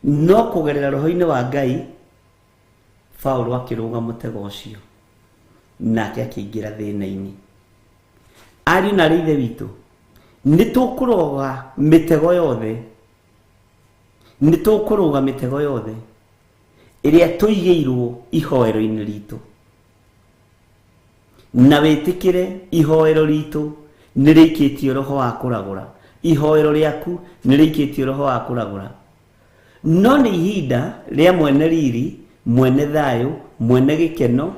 no kũgerera roho-inĩ wa Ngai Paũlũ akĩrũga mũtego ũcio, nake akĩingĩra thĩna-inĩ. Ariũ na arĩ ithe witũ, nĩ tũkũrũga mĩtego yothe, nĩ tũkũrũga mĩtego yothe ĩrĩa tũigĩirwo ihoero-inĩ ritũ, na wĩtĩkĩre ihoero ritũ nĩ rĩikĩtio roho wa kũragũra. Ihoero rĩaku nĩ rĩikĩtio roho wa kũragũra. No nĩ ihinda rĩa mwene riri, mwene thayũ, mwene gĩkeno,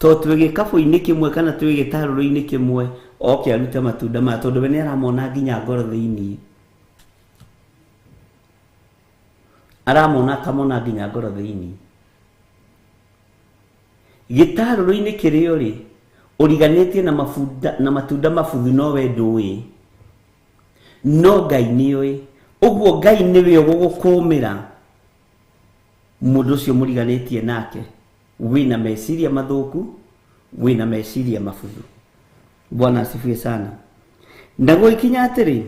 To twĩ gĩkabũ-inĩ kĩmwe kana twĩ gĩtarũrũ-inĩ kĩmwe, oke arute matunda maya, tondũ we nĩ aramona nginya ngoro thĩinĩ. Aramona akamona nginya ngoro thĩinĩ. Gĩtarũrũ-inĩ kĩrĩa ũrĩ, ũriganĩtie na mabunda, na matunda mabuthu no we ndũĩ. No Ngai nĩoĩ. Ũguo Ngai nĩwe ũgũgũkũmĩra mũndũ ũcio mũriganĩtie nake wĩna meciria mathũku, wĩna meciria mabuthu. Bwana asifiwe sana. Na gũgĩkinya atĩrĩ,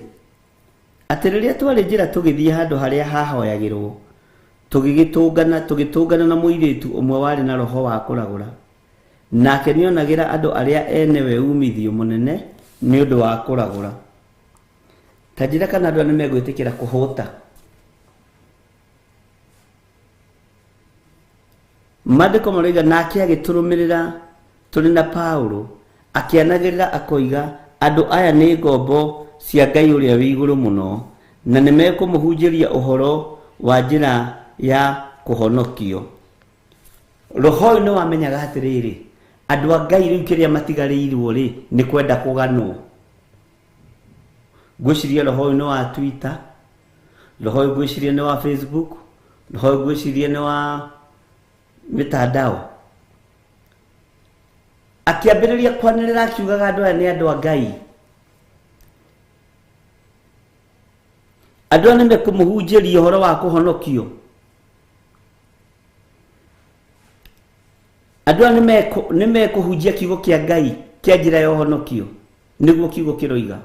atĩ rĩrĩa twarĩ njĩra tũgĩthiĩ handũ harĩa hahoyagĩrwo, tũgĩgĩtũngana, tũgĩtũngana na mũirĩtu ũmwe warĩ na roho wa kũragũra, nake nĩonagĩra andũ arĩa enewe uumithio mũnene nĩ ũndũ wa kũragũra. Ta njĩra kana andũ aya nĩmegwĩtĩkĩra kũhũta. Maandĩko maroiga nake agĩtũrũmĩrĩra tũrĩ na Paulo, akĩanagĩrĩra akoiga, andũ aya nĩ ngombo cia Ngai ũrĩa wĩ igũrũ mũno, na nĩ mekũmũhunjĩria ũhoro wa njĩra ya kũhonokio. Roho ũyũ nĩ wamenyaga atĩrĩrĩ, andũ a Ngai rĩu kĩrĩa matigarĩirwo rĩ, nĩ kwenda kũganwo. Ngwĩciria roho ũyũ nĩ wa Twitter, roho ũyũ ngwĩciria nĩ wa Facebook, roho ũyũ ngwĩciria nĩ wa mĩtandao. Akĩambĩrĩria kwanĩrĩra akiugaga andũ aya nĩ andũ a Ngai. Andũ aya nĩ mekũmũhunjĩria ũhoro wa kũhonokio. Andũ aya nĩ mekũhunjia kiugo kĩa Ngai kĩa njĩra ya ũhonokio, nĩguo kiugo kĩroiga.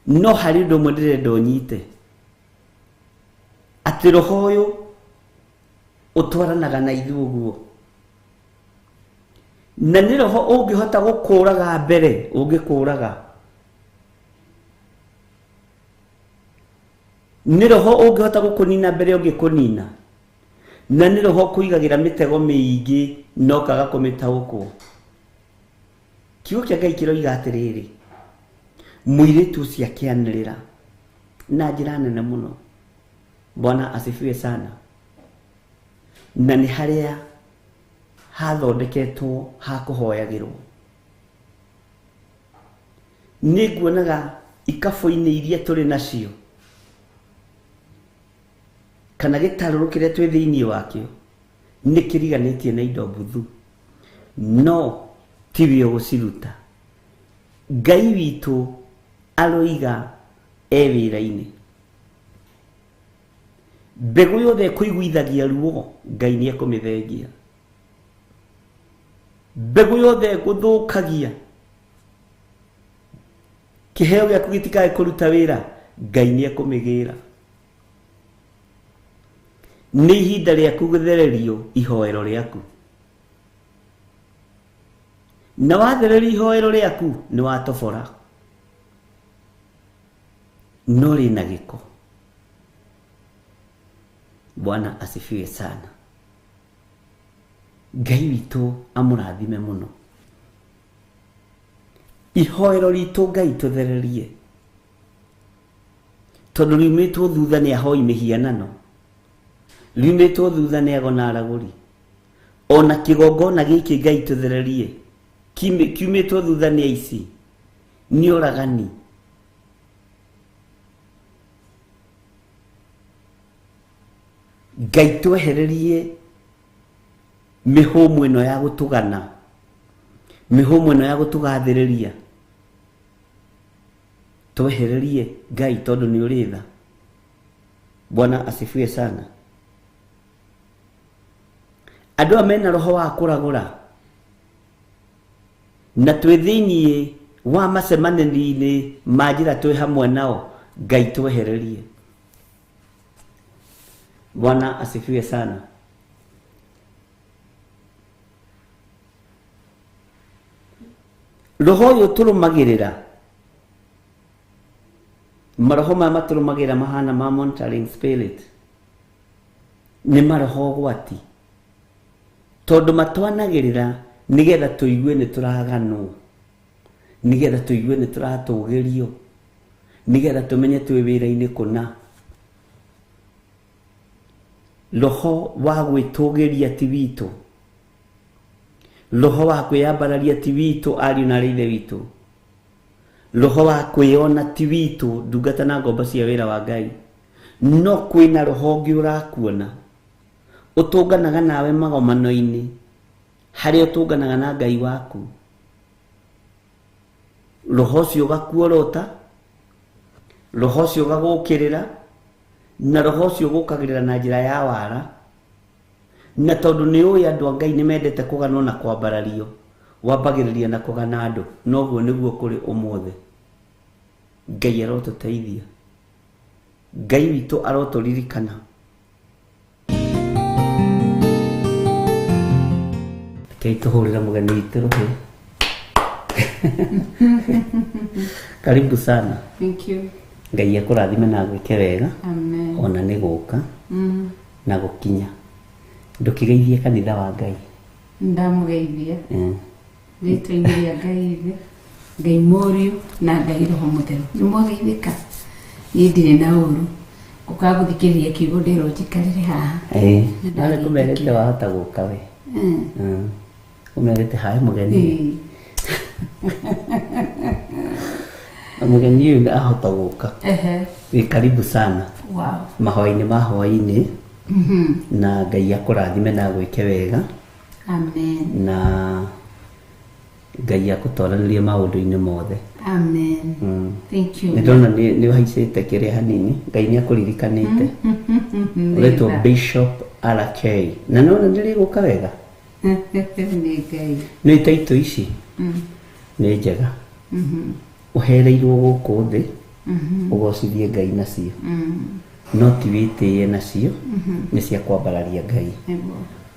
No harĩ ũndũ ũmwe ndĩrenda ũnyite, atĩ roho ũyũ ũtwaranaga na ithuĩ ũguo, na nĩ roho ũngĩhota gũkũraga mbere, ũngĩkũraga. Nĩ roho ũngĩhota gũkũnina mbere ũngĩkũnina, na nĩ roho ũkũigagĩra mĩtego mĩingĩ na ũkaga kũmĩtaũkwo. Kiugo kĩa Ngai kĩroiga atĩrĩrĩ, mũirĩtu ũcio akĩanĩrĩra na njĩra nene mũno. Bwana asifiwe sana. Na nĩ harĩa hathondeketwo ha kũhoyagĩrwo. Nĩ nguonaga ikabũ-inĩ iria tũrĩ nacio, kana gĩtarũrũ kĩrĩa twĩ thĩinĩ wakĩo, nĩ kĩriganĩtie na indo mbuthu, no tiwe ũgũciruta. Ngai witũ aroiga e wĩra-inĩ. Mbegũ yothe ĩkũiguithagia ruo, Ngai nĩ ekũmĩthengia. Mbegũ yothe ĩgũthũkagia, kĩheo gĩaku gĩtikae kũruta wĩra, Ngai nĩ ekũmĩgĩra. Nĩ ihinda rĩaku gũthererio ihoero rĩaku. Na wathererio ihoero rĩaku, nĩ watobora. No rĩna gĩko. Bwana asifiwe sana. Ngai witũ amũrathime mũno. Ihoero ritũ Ngai tũthererie, tondũ riumĩtwo thutha nĩ ahoi mĩhianano, riumĩtwo thutha nĩ ago na aragũri. Ona kĩgongona gĩkĩ Ngai tũthererie, kiumĩtwo thutha nĩ aici, nĩ oragani. Ngai twehererie mĩhũmũ ĩno ya gũtũgana, mĩhũmũ ĩno ya gũtũgathĩrĩria, twehererie Ngai, tondũ nĩ ũrĩ tha. Bwana asifiwe sana. Andũ aya mena roho wa kũragũra, na twĩ thĩiniĩ wa macemanio-inĩ ma njĩra twĩ hamwe nao, Ngai twehererie. Bwana asifiwe sana. Roho ũyũ tũrũmagĩrĩra, maroho maya matũrũmagĩrĩra mahana ma monitoring spirit, nĩ maroho ũgwati, tondũ matwanagĩrĩra nĩgetha tũigue nĩ tũraganwo, nĩgetha tũigue nĩ tũratũgĩrio, nĩgetha tũmenye twĩ wĩra-inĩ kũna. Roho wa gwĩtũgĩria ti witũ. Roho wa kwĩyambararia ti witũ ariũ na arĩ ithe witũ. Roho wa kwĩyona ti witũ ndungata na ngombo cia wĩra wa Ngai. No kwĩna roho ũngĩ ũrakuona ũtũnganaga nawe magomano-inĩ harĩa ũtũnganaga na Ngai waku. Roho ũcio ũgakuorota, roho ũcio ũgagũkĩrĩra, na roho ũcio ũgũkagĩrĩra na njĩra ya wara. Na tondũ nĩ ũĩ andũ a Ngai nĩ mendete kũganwo na kwambarario, wambagĩrĩria na kũgana andũ. Noguo nĩguo kũrĩ ũmũthĩ. Ngai arotũteithia, Ngai witũ arotũririkana. Rekei tũhũrĩre mũgeni witũ rũhĩ. Karibu sana. Thank you. Ngai akũrathime na agwĩke wega. Amen. Ona nĩ gũka na gũkinya. Ndũkĩgeithie kanitha wa Ngai. Ndamũgeithia rĩtwa-inĩ rĩa Ngai Ithe, Ngai Mũriũ na Ngai Roho Mũtheru. Nĩ mwageithĩka? Niĩ ndirĩ na ũru. Ngũkaga gũthikĩrĩria kiugo nderwo njikarĩre haha. Na nĩ kũmerĩte wahota gũka we. Ũmerĩte hae mũgeni. Na mũgeni ũyũ ahota gũka. Wĩ karibu sana. Wow. Mahoya-inĩ ma hwaĩ-inĩ. Na Ngai akũrathime na agwĩke wega. Amen. Na Ngai akũtoranĩrie maũndũ-inĩ mothe. Amen. Thank you. Nĩ ndona nĩ ũhaicĩte kĩrĩa hanini. Ngai nĩ akũririkanĩte. Ũretwo Bishop RK. Na nĩwona nĩ rĩgũka wega. Nĩ Ngai. Nĩ taitũ ici nĩ njega. Ũhereirwo gũkũ thĩ ũgocithie Ngai nacio. No ti wĩtĩe nacio, nĩ cia kwambararia Ngai.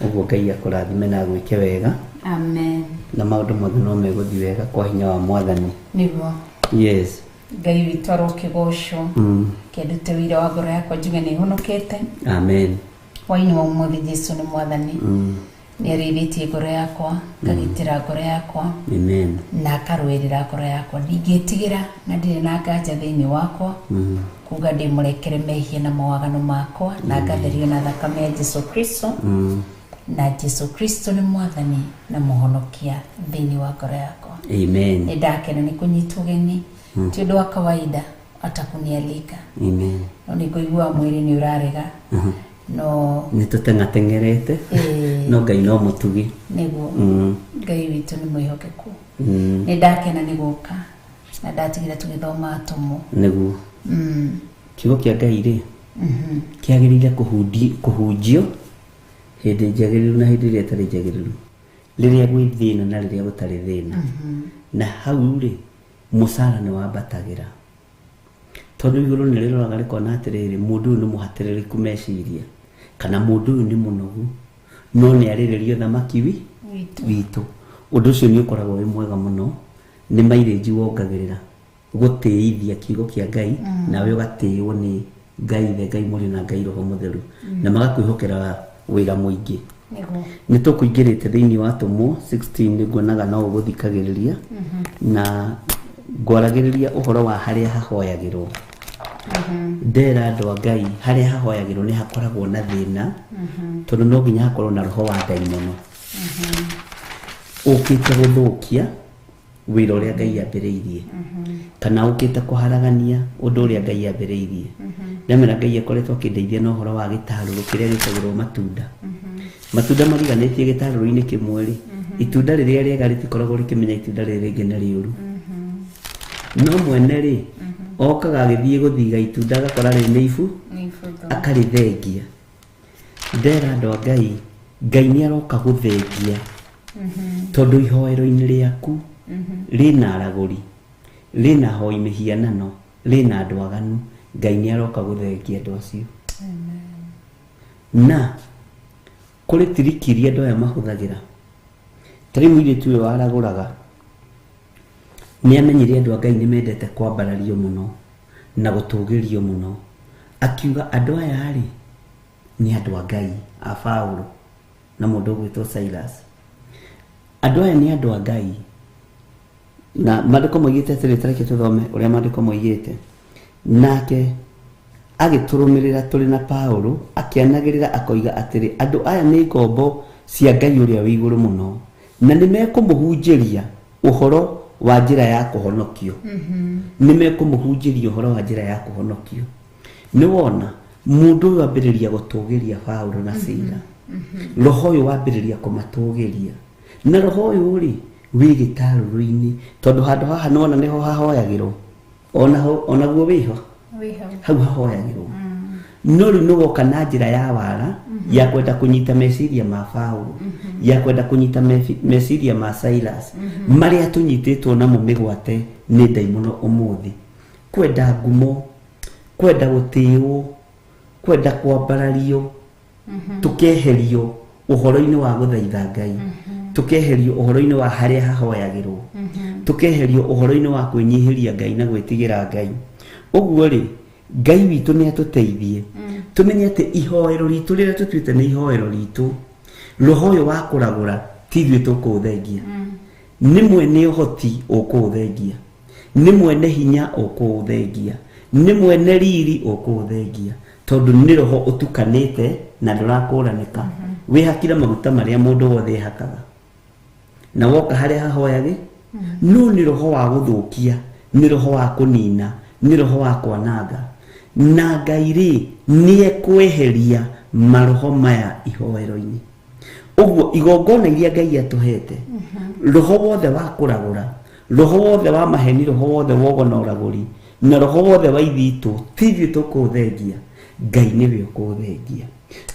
Ũguo Ngai akũrathime na agwĩke wega. Amen. Na maũndũ mothe no megũthiĩ wega kwa hinya wa Mwathani. Nĩguo. Yes. Ngai witũ arokĩgocwo. Kĩndute wĩira wa ngoro yakwa njuge nĩ honokete. Amen. Hwaĩ-inĩ wa ũmũthĩ Jesu nĩ Mwathani. Nĩ arĩithĩtie ngoro yakwa, akagitĩra ngoro yakwa. Amen. Na akarũĩrĩra ngoro yakwa. Ndingĩtigĩra na ndirĩ na nganja thĩinĩ wakwa. Kuga ndĩmũrekere mehia na mawaganu makwa na ngatherio na thakame ya Jesu Kristo. Na Jesu Kristo nĩ Mwathani na Mũhonokia thĩinĩ wa ngoro yakwa. Amen. Nĩ ndakena nĩ kũnyitwo ũgeni. Ti ũndũ wa kawaida atakunialika. Amen. No nĩ ngũigua mwĩrĩ nĩ ũrarega. No nĩ tũteng'ateng'erete. No Ngai no mũtugi. Nĩguo. Ngai witũ nĩ mwĩhokeku. Nĩ ndakena nĩ gũka na ndatigĩra tũgĩthoma atũmwo. Nĩguo. Kiugo kĩa Ngai rĩ kĩagĩrĩire kũhunjio hĩndĩ njagĩrĩru na hĩndĩ ĩrĩa ĩtarĩ njagĩrĩru, rĩrĩa gwĩ thĩna na rĩrĩa gũtarĩ thĩna. Na hau rĩ mũcara nĩ wambatagĩra, tondũ igũrũ nĩ rĩroraga rĩkona atĩrĩrĩ, mũndũ ũyũ nĩ mũhatĩrĩrĩku meciria, kana mũndũ ũyũ nĩ mũnogu, no nĩ arĩrĩrio thamaki witũ. Ũndũ ũcio nĩ ũkoragwo wĩ mwega mũno, nĩ mairĩnji wongagĩrĩra gũtĩithia kiugo kĩa Ngai, nawe ũgatĩĩo nĩ Ngai Ithe, Ngai Mũriũ na Ngai Roho Mũtheru, na magakwĩhokera wĩra mũingĩ. Nĩ tũkũingĩrĩte thĩinĩ wa Atũmwo 16, nĩ nguonaga no ũgũthikagĩrĩria, na ngwaragĩrĩria ũhoro wa harĩa hahoyagĩrwo. Ndera andũ a Ngai harĩa hahoyagĩrwo nĩ hakoragwo na thĩna, tondũ no nginya hakorwo na roho wa ndaimono ũkĩte gũthũkia wĩra ũrĩa Ngai ambĩrĩirie, kana ũkĩte kũharagania ũndũ ũrĩa Ngai ambĩrĩirie. Ndamera Ngai akoretwo akĩndeithia na ũhoro wa gĩtarũrũ kĩrĩa gĩkagĩrwo matunda. Matunda mariganĩtie gĩtarũrũ-inĩ kĩmwe rĩ, itunda rĩrĩa rĩega rĩtikoragwo rĩkĩmenya itunda rĩrĩ rĩngĩ nĩ rĩũru. No mwene rĩ, okaga agĩthiĩ gũthiga itunda agakora rĩ nĩ ibu, akarĩthengia. Ndera andũ a Ngai, Ngai nĩ aroka gũthengia, tondũ ihoero-inĩ rĩaku rĩna aragũri, rĩna hoi mĩhianano, rĩna andũ aganu. Ngai nĩ aroka gũthengia andũ acio. Na kũrĩ tiriki iria andũ aya mahũthagĩra. Ta rĩu mũirĩtu ũyũ waragũraga nĩ amenyire andũ a Ngai nĩ mendete kwambarario mũno na gũtũgĩrio mũno, akiuga andũ aya rĩ nĩ andũ a Ngai a Paũlũ na mũndũ ũgwĩtwo Silas. Andũ aya nĩ andũ a Ngai, na maandĩko moigĩte atĩrĩ, tareke tũthome ũrĩa maandĩko moigĩte. Nake agĩtũrũmĩrĩra tũrĩ na Paũlũ akĩanagĩrĩra akoiga atĩrĩ, andũ aya nĩ ngombo cia Ngai ũrĩa wĩ igũrũ mũno, Na nĩ mekũmũhunjĩria ũhoro wa njĩra ya kũhonokio. Nĩ mekũmũhunjĩria ũhoro wa njĩra ya kũhonokio. Nĩ wona mũndũ ũyũ ambĩrĩria gũtũgĩria Paulo na Sila. Roho ũyũ wambĩrĩria kũmatũgĩria. Na roho ũyũ rĩ wĩ gĩtarũrũ-inĩ tondũ handũ haha nĩwona nĩho hahoyagĩrwo. Onaguo wĩho hau hahoyagĩrwo. No rĩu nĩwoka na njĩra ya wara ya kwenda kũnyita meciria ma Paulo, ya kwenda kũnyita meciria ma Silas, marĩa tũnyitĩtwo namo mĩgwate nĩ ndaimono ũmũthĩ. Kwenda ngumo, kwenda gũtĩĩwo, kwenda kwambarario, tukeherio ũhoro-inĩ wa gũthaitha Ngai, tukeherio ũhoro-inĩ wa harĩa hahoyagĩrwo, tukeherio ũhoro-inĩ wa kwĩnyihĩria Ngai na gwĩtigĩra Ngai. Ũguo rĩ, Ngai witũ nĩ atũteithie tũmenye atĩ ihoero ritũ rĩrĩa tũtuĩte nĩ ihoero ritũ, roho ũyũ wa kũragũra ti ithuĩ tũkũũthengia, nĩ mwene ũhoti ũkũũthengia, nĩ mwene hinya ũkũũthengia, nĩ mwene riri ũkũũthengia, tondũ nĩ roho ũtukanĩte na ndũrakũranĩka. Wĩhakire maguta marĩa mũndũ wothe ehakaga na woka harĩa hahoyagĩ, no nĩ roho wa gũthũkia, nĩ roho wa kũnina, nĩ roho wa kwananga. Na Ngai rĩ nĩ ekweheria maroho maya ihoero-inĩ. Ũguo igongona iria Ngai atũhete, roho wothe wa kũragũra, roho wothe wa maheni, roho wothe wa ũgo na ũragũri, na roho wothe wa ithitũ, ti ithuĩ tũkũũthengia, Ngai nĩwe ũkũũthengia.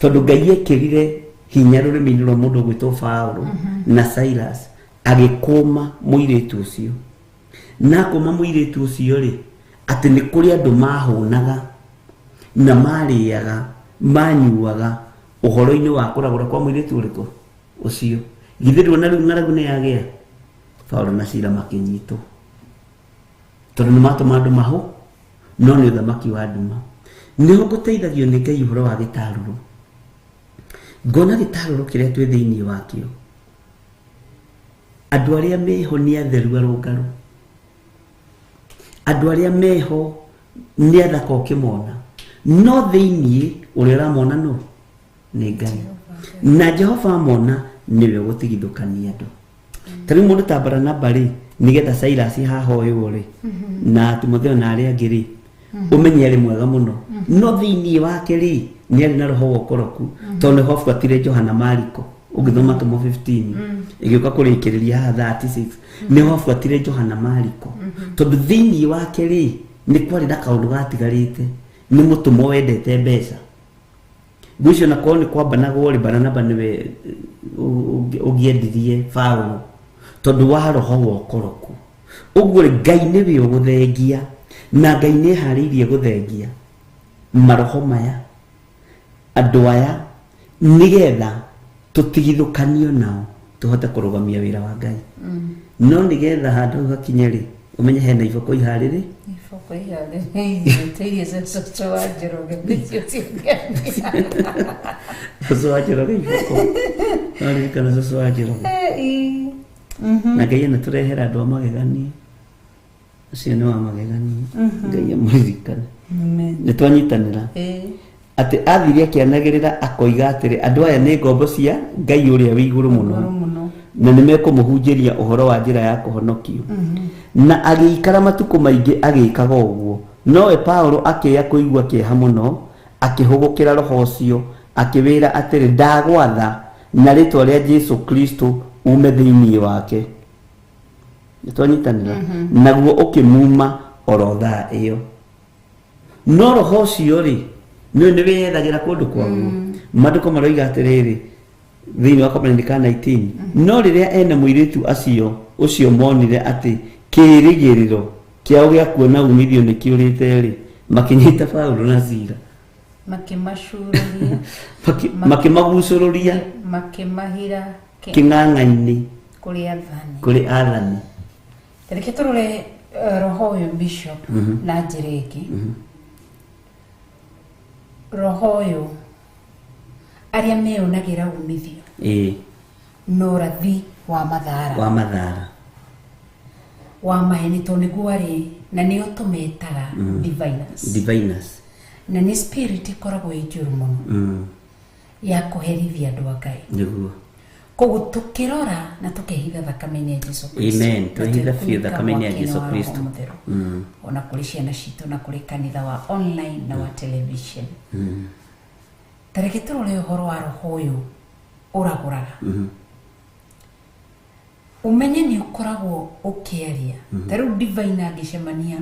Tondũ Ngai ekĩrire hinya rũrĩmĩ-inĩ rwa mũndũ ũgwĩtwo Paulo na Silas, agĩkũma mũirĩtu ũcio. Na akũma mũirĩtu ũcio rĩ, atĩ nĩ kũrĩ andũ mahũnaga na marĩaga manyuaga ũhoro-inĩ wa kũragũra kwa mũirĩtu ũrĩkũ ũcio. Githĩ nduona rĩu ng'aragu nĩ yagĩa? Paulo na Sila makĩnyitwo tondũ nĩ matũma andũ mahũ, no nĩ ũthamaki wa nduma. Nĩho ngũteithagio nĩ Ngai ũhoro wa gĩtarũrũ. Ngona gĩtarũrũ kĩrĩa twĩ thĩinĩ wakĩo, andũ arĩa meho nĩ atheru arũngarũ, andũ arĩa meho nĩ athaka ũkĩmona, no thĩinĩ ũrĩa ũramona nũ? Nĩ Ngai. Na Jehova amona nĩwe ũgũtigithũkania andũ. Ta rĩu mũndũ ta Baranaba rĩ, nĩgetha Silas hahoywo rĩ, na Timotheo na arĩa angĩ rĩ, ũmenye arĩ mwega mũno, no thĩinĩ wake rĩ nĩ arĩ na roho wa ũkoroku, tondũ nĩho abuatire Johana Mariko. Ũngĩthoma Atũmwo 15 ĩgĩũka kũrĩkĩrĩria haha 36, nĩho abuatire Johana Mariko, tondũ thĩinĩ wake rĩ nĩ kwarĩ na kaũndũ gatigarĩte, nĩ mũtũmwo wendete mbeca. Ngwĩciria na korwo nĩ kwambanagwo rĩ, Baranaba nĩwe ũngĩendirie Paulo tondũ wa roho wa ũkoroku. Ũguo rĩ, Ngai nĩwe ũgũthengia, na Ngai nĩ eharĩirie gũthengia maroho maya, andũ aya, nĩgetha tũtigithũkanio nao tũhote kũrũgamia wĩra wa Ngai. No nĩgetha handũ hau hakinye rĩ, ũmenye hena iboko iharĩrĩ. Iboko iharĩrĩirie iria cia cũcũ wa Njoroge nĩcio ciongania. Cũcũ wa Njoroge iboko. No ririkana cũcũ wa Njoroge. Na Ngai anatũrehera andũ a magegania. Ũcio nĩ wa magegania. Ngai amũririkane. Nĩ twanyitanĩra. Atĩ athire akĩanagĩrĩra akoiga atĩrĩ, andũ aya nĩ ngombo cia Ngai ũrĩa wĩ igũrũ mũno, na nĩ mekũmũhunjĩria ũhoro wa njĩra ya kũhonokio. Na agĩikara matukũ maingĩ agĩkaga ũguo. Nowe Paulo akĩya kũigua kĩeha mũno, akĩhũgũkĩra roho ũcio, akĩwĩra atĩrĩ, ndagwatha na rĩtwa rĩa Jesu Kristo ume thĩinĩ wake. Nĩtwanyitanĩra. Naguo ũkĩmuma oro thaa ĩyo. No roho ũcio rĩ, nĩ nĩ wĩyethagĩra kũndũ kwaguo. Maandĩko maroiga atĩrĩrĩ, thĩinĩ wa Kabanani ka 19, no rĩrĩa ene mũirĩtu acio ũcio monire atĩ kĩĩrĩgĩrĩro kĩao gĩa kuona umithio nĩ kĩũrĩte rĩ, makĩnyita Paulo na Sila, makĩmacuurũria, makĩmagucũrũria, makĩmahira kĩng'ang'a-inĩ kũrĩ athani. Kũrĩ athani. Reke tũrore roho ũyũ bishop na njĩra ĩngĩ. Roho ũyũ arĩa meyonagĩra umithio na ũrathi wa mathara, wa mathara, wa maheni, tondũ nĩguo arĩ na nĩo tũmetaga diviners. Diviners. Na nĩ spirit ĩkoragwo ĩ njũru mũno ya kũherithia andũ a Ngai. Nĩguo. Koguo tukirora na tukehitha thakame-inĩ ya Jesu Kristo. Amen. Na Twehitha biũ twekunĩka thakame-inĩ ya mwaki-inĩ Jesu wa Roho Kristo. Mũtheru. Ona kũrĩ ciana citũ na kũrĩ kanitha wa online na wa television. Ta reke tũrore ũhoro wa roho ũyũ ũragũraga. Ũmenye nĩ ũkoragwo ũkĩaria. Ta rĩu Divine angĩcemania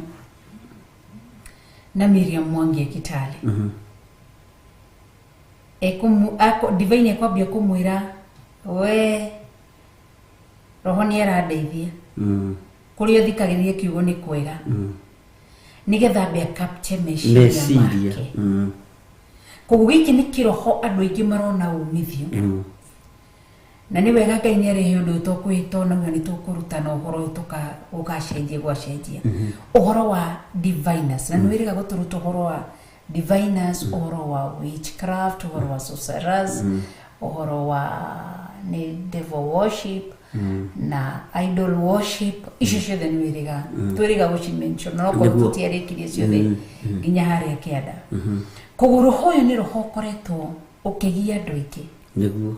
na Miriam Mwangi e Kitale. Divine ekwambia kũmwĩra we roho nĩ arandeithia kũrĩa ũthikagĩrĩria kiugo nĩ kwega nĩgetha ambe acapture meciria Meciria. make. Koguo gĩkĩ nĩ kĩroho andũ aingĩ marona umithio. Na nĩ wega Ngai nĩ arehe ũndũ ũyũ tũkwĩhĩta onaguo nĩ tũkũrutana ũhoro ũyũ ũgacenjia gwacenjia. Ũhoro wa diviners na nĩ wĩrĩga gũtũruta ũhoro wa diviners, ũhoro wa witchcraft, ũhoro wa sorcerers, ũhoro wa nĩ devil worship na idol worship. Icio ciothe nĩ wĩrĩga twĩrĩga gũcimention no korwo Nĩguo. tũtiarĩkirie ciothe nginya harĩa kĩanda. Koguo roho ũyũ nĩ roho ũkoretwo ũkĩgia andũ aingĩ Nĩguo.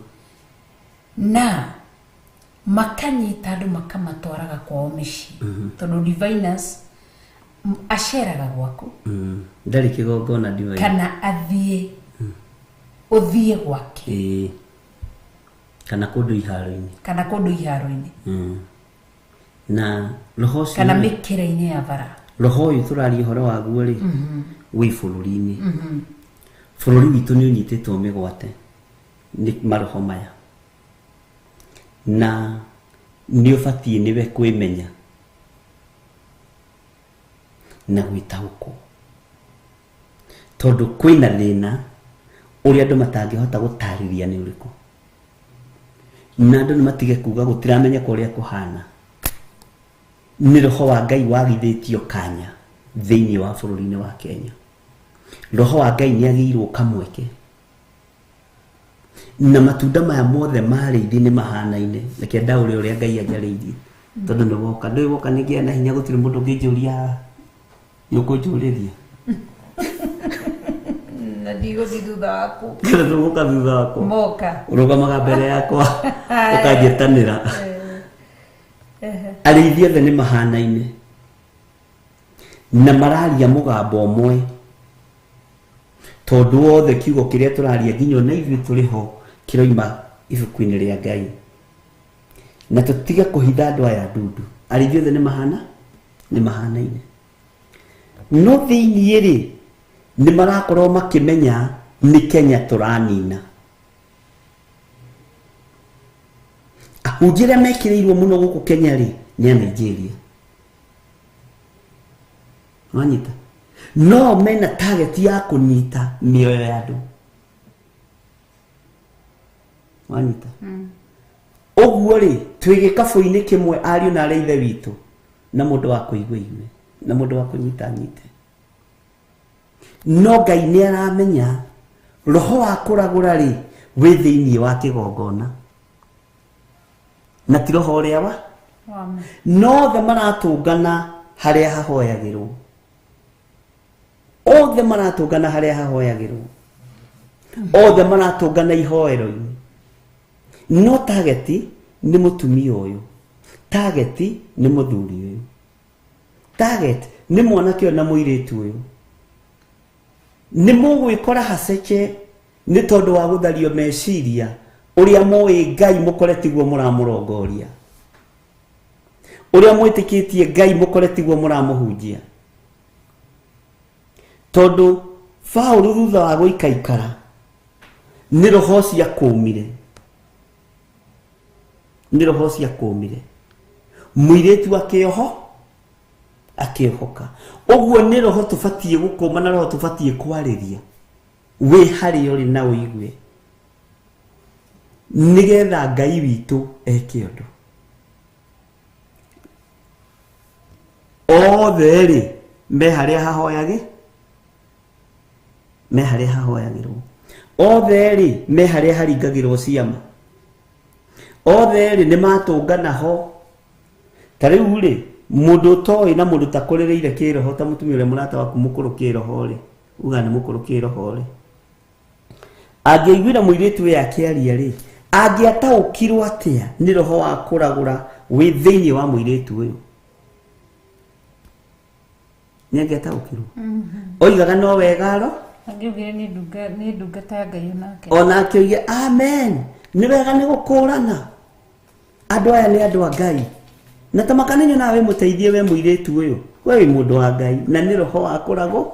na makanyita andũ makamatwaraga kwao mĩciĩ tondũ diviners aceraga gwaku. Ndarĩ kĩgongona Divine. Kana athiĩ ũthiĩ gwake. Ĩĩ. Kana kũndũ iharo-inĩ. Kana kũndũ iharo-inĩ. Na roho ũcio kana mĩkĩra-inĩ ya bara. Roho ũyũ tũraria ũhoro waguo rĩ, wĩ bũrũri-inĩ. Bũrũri witũ nĩ ũnyitĩtwo mĩgwate nĩ maroho maya, na nĩ ũbatiĩ nĩwe kwĩmenya na gwĩtaũkwo, tondũ kwĩna thĩna ũrĩa andũ matangĩhota gũtarĩria nĩ ũrĩkũ, na andũ nĩ matige kuga gũtiramenyeka ũrĩa kũhana. Nĩ roho wa Ngai wagithĩtio kanya thĩinĩ wa bũrũri-inĩ wa Kenya. Roho wa Ngai nĩ agĩirwo kamweke, na matunda maya mothe marĩithi nĩ mahanaine. Reke ndaũre ũrĩa Ngai anjarĩirie, tondũ nĩ woka ndũĩ woka nĩ ngĩa na hinya, gũtirĩ mũndũ ũngĩnjũria haha. Nĩ ũkũnjũrĩria Na ndigũthiĩ thutha waku. Kana ndũgũka thutha wakwa? Moka. Ũrũgamaga mbere yakwa ũkanjĩtanĩra. Arĩithi othe nĩ mahanaine na mararia mũgambo ũmwe, tondũ wothe kiugo kĩrĩa tũraria nginya ona ithuĩ tũrĩ ho kĩroima ibuku-inĩ rĩa Ngai. Na tũtige kũhitha andũ aya ndundu. Arĩithi othe nĩ mahana, nĩ mahanaine, no thĩiniĩ rĩ nĩ marakorwo makĩmenya nĩ Kenya tũranina. Ahunjia arĩa mekĩrĩirwo mũno gũkũ Kenya rĩ nĩ a Nigeria. Wanyita? No mena target ya kũnyita mĩoyo ya andũ. Wanyita? Ũguo rĩ twĩ gĩkabũ-inĩ kĩmwe ariũ na arĩ ithe witũ, na mũndũ wa kũigua igue na mũndũ wa kũnyita anyite. No Ngai nĩ aramenya roho wa kũragũra rĩ wĩ thĩiniĩ wa kĩgongona, na ti roho ũrĩa wa no othe maratũngana harĩa hahoyagĩrwo, othe maratũngana harĩa hahoyagĩrwo, othe maratũngana ihoero-inĩ, no target nĩ mũtumia ũyũ, target nĩ mũthuri ũyũ, target nĩ mwanake ũyũ na mũirĩtu ũyũ. Nĩ mũgwĩkora haceke nĩ tondũ wa gũthario meciria ũrĩa mũĩ Ngai mũkore tiguo mũramũrongoria, ũrĩa mwĩtĩkĩtie Ngai mũkore tiguo mũramũhunjia. Tondũ Paũlũ thutha wa gũikaikara nĩ roho ciakũmire, nĩ roho ciakũmire, mũirĩtu akĩoho akĩohoka. Ũguo nĩ roho tũbatiĩ gũkũma na roho tũbatiĩ kwarĩria wĩ harĩa ũrĩ na ũigue, nĩgetha Ngai witũ eke ũndũ. Othe rĩ me harĩa hahoyagĩ, me harĩa hahoyagĩrwo, othe rĩ me harĩa haringagĩrwo ciama, othe rĩ nĩ matũngana ho. Ta rĩu rĩ mũndũ ũtoĩ na mũndũ ũtakũrĩrĩire kĩroho ta mũtumia ũrĩa mũrata waku mũkũrũ kĩroho rĩ, uga nĩ mũkũrũ kĩroho rĩ, angĩaiguire mũirĩtu ũyũ akĩaria rĩ, Angĩataũkirwo atĩa nĩ roho wa kũragũra wĩ thĩinĩ wa mũirĩtu ũyũ? Nĩ angĩataũkirwo? Oigaga no wega aro Angiugire nĩ ndungata ya Ngai onake. Onake oige amen, nĩ wega nĩ gũkũrana andũ aya nĩ andũ a Ngai. Na ta makanenyo nawe mũteithie we mũirĩtu ũyũ, we wĩ mũndũ wa Ngai na nĩ roho wa kũragũ.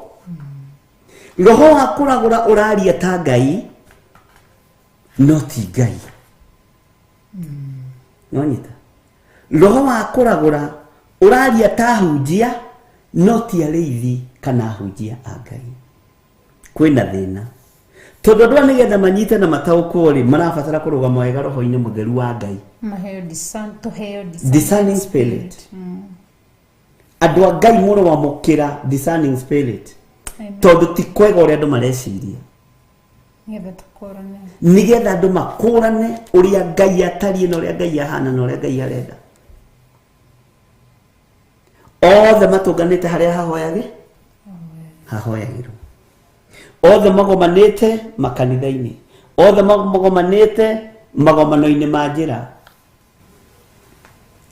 Roho wa kũragũra ũraria ta Ngai no ti Ngai. Nonyita? Roho wa kũragũra ũraria ta hunjia no ti arĩithi kana hunjia a Ngai. Kwĩna thĩna tondũ andũ aya nĩgetha manyite na mataũkwo rĩ, marabatara kũrũgama wega roho-inĩ mũtheru wa Ngai. Maheo discern, tuheo discerning spirit. Andũ a Ngai mũrowamũkĩra discerning spirit. Amen. Tondũ ti kwega ũrĩa andũ mareciria. Nĩgetha tũkũrane. Nĩgetha andũ makũrane ũrĩa Ngai atariĩ na ũrĩa Ngai ahana na ũrĩa Ngai arenda. Othe matũnganĩte harĩa hahoyagĩrwo. Othe magomanĩte makanitha-inĩ. Othe magomanĩte magomano-inĩ ma njĩra.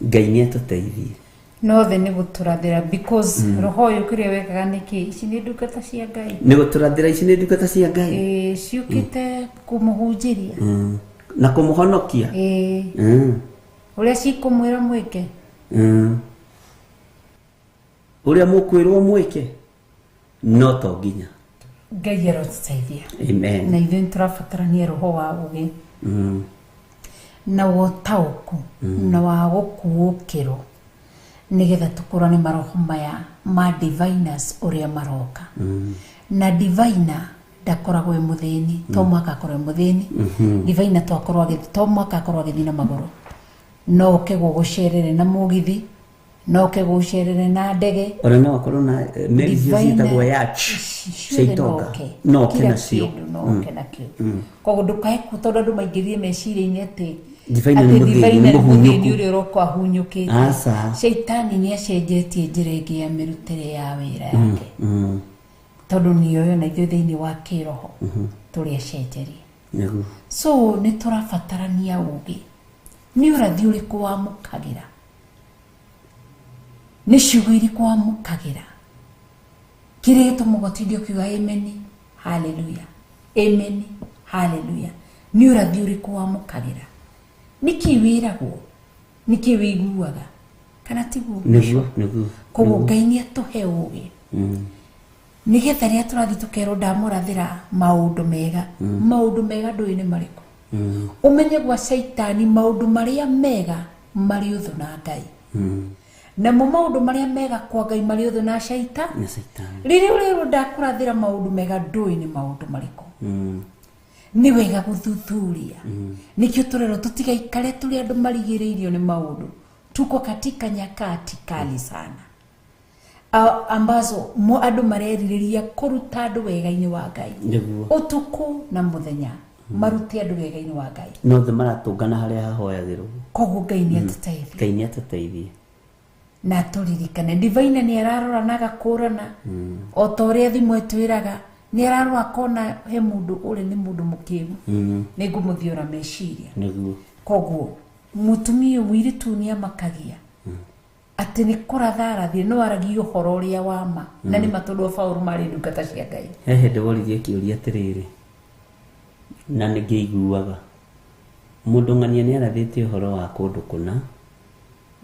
Ngai nĩ atũteithie. No thĩ nĩ gũtũrathĩra because roho ũyũ kĩrĩa wekaga nĩkĩ? Ici nĩ ndungata cia Ngai. Nĩ gũtũrathĩra ici nĩ ndungata cia Ngai. Ĩĩ, ciũkĩte kũmũhunjĩria. Na kũmũhonokia. Ĩĩ. Ũrĩa cikũmwĩra mwĩke. Ũrĩa mũkwĩrwo mwĩke no to nginya. Ngai arotũteithia. Amen. Na ithuĩ nĩtũrabatarania roho wa ũgĩ na wa ũtaũku na wa gũkuũkĩrwo nĩgetha tũkũrane maroho maya ma diviners ũrĩa maroka. Na diviner ndakoragwo e mũthĩni, to mũhaka akorwo e mũthĩni. Diviner to akorwo agĩthiĩ, to mũhaka akorwo agĩthiĩ na magũrũ. No oke gũgũcerere na mũgithi, no oke gũgũcerere na ndege. Ona no akorwo na meri icio ciĩtagwo yacht cia Ciothe no itonga. oke. No oke Kila nacio. kĩndũ no oke nakĩo. Koguo ndũkae tondũ andũ maingĩrire meciria-inĩ atĩ Diviner nĩ atĩ mũthĩni, diviner nĩ nĩ mũthĩni mũhunyũku. ũrĩa ũroka ahunyũkĩte. Aca. Shaitani nĩ acenjetie njĩra ĩngĩ ya mĩrutĩre ya wĩra yake. Tondũ nĩoĩ ona ithuĩ thĩinĩ wa kĩroho tũrĩ acenjerie. Nĩguo. So nĩ tũrabatarania ũgĩ. Nĩ ũrathi ũrĩkũ wamũkagĩra? Nĩ ciugo irĩkũ wamũkagĩra? Kĩrĩa gĩtũmaga ũtinde ũkiuga amen, hallelujah, amen, hallelujah. Nĩ ũrathi ũrĩkũ wamũkagĩra? Nĩkĩ wĩragwo? Nĩkĩ wĩiguaga? Kana tiguo? Nĩguo, nĩguo. Koguo Ngai nĩ atũhe ũgĩ. Nĩgetha rĩrĩa tũrathiĩ tũkerwo ndamũrathĩra maũndũ mega, maũndũ mega ndũĩ nĩ marĩkũ. Ũmenye gwa Shaitani maũndũ marĩa mega marĩ ũthũ na Ngai. Namo maũndũ marĩa mega kwa Ngai marĩ ũthũ na Shaitani. Na Shaitani. Rĩrĩa ũrerwo ndakũrathĩra maũndũ mega ndũĩ nĩ maũndũ marĩkũ. Nĩ wega gũthuthuria. Nĩkĩo tũrerwo tũtigaikare tũrĩ andũ marigĩrĩirio nĩ maũndũ. Tuko katika nyakati kali sana. Ambazo andũ marerirĩria kũruta andũ wega-inĩ wa Ngai. Nĩguo. Ũtukũ na mũthenya marute andũ wega-inĩ wa Ngai. No othe maratũngana harĩa hahoyagĩrwo. Koguo Ngai nĩ atũteithie. Ngai nĩ atũteithie. Na tũririkane diviner nĩ ararora na agakũrana. O ta ũrĩa thimũ ĩtwĩraga, nĩ ararora akona he mũndũ ũrĩ nĩ mũndũ mũkĩgu. Nĩ ngũmũthiora meciria. Nĩguo. Koguo mũtumia mũirĩtu nĩ amakagia. Atĩ nĩ kũratha arathire, no aragia ũhoro ũrĩa wa ma. Na nĩ ma tondũ Paũlũ marĩ ndungata cia Ngai. He hĩndĩ woririe kĩũria atĩrĩrĩ, na nĩ ngĩiguaga. Mũndũ ng'ania nĩ arathĩte ũhoro wa kũndũ kũna,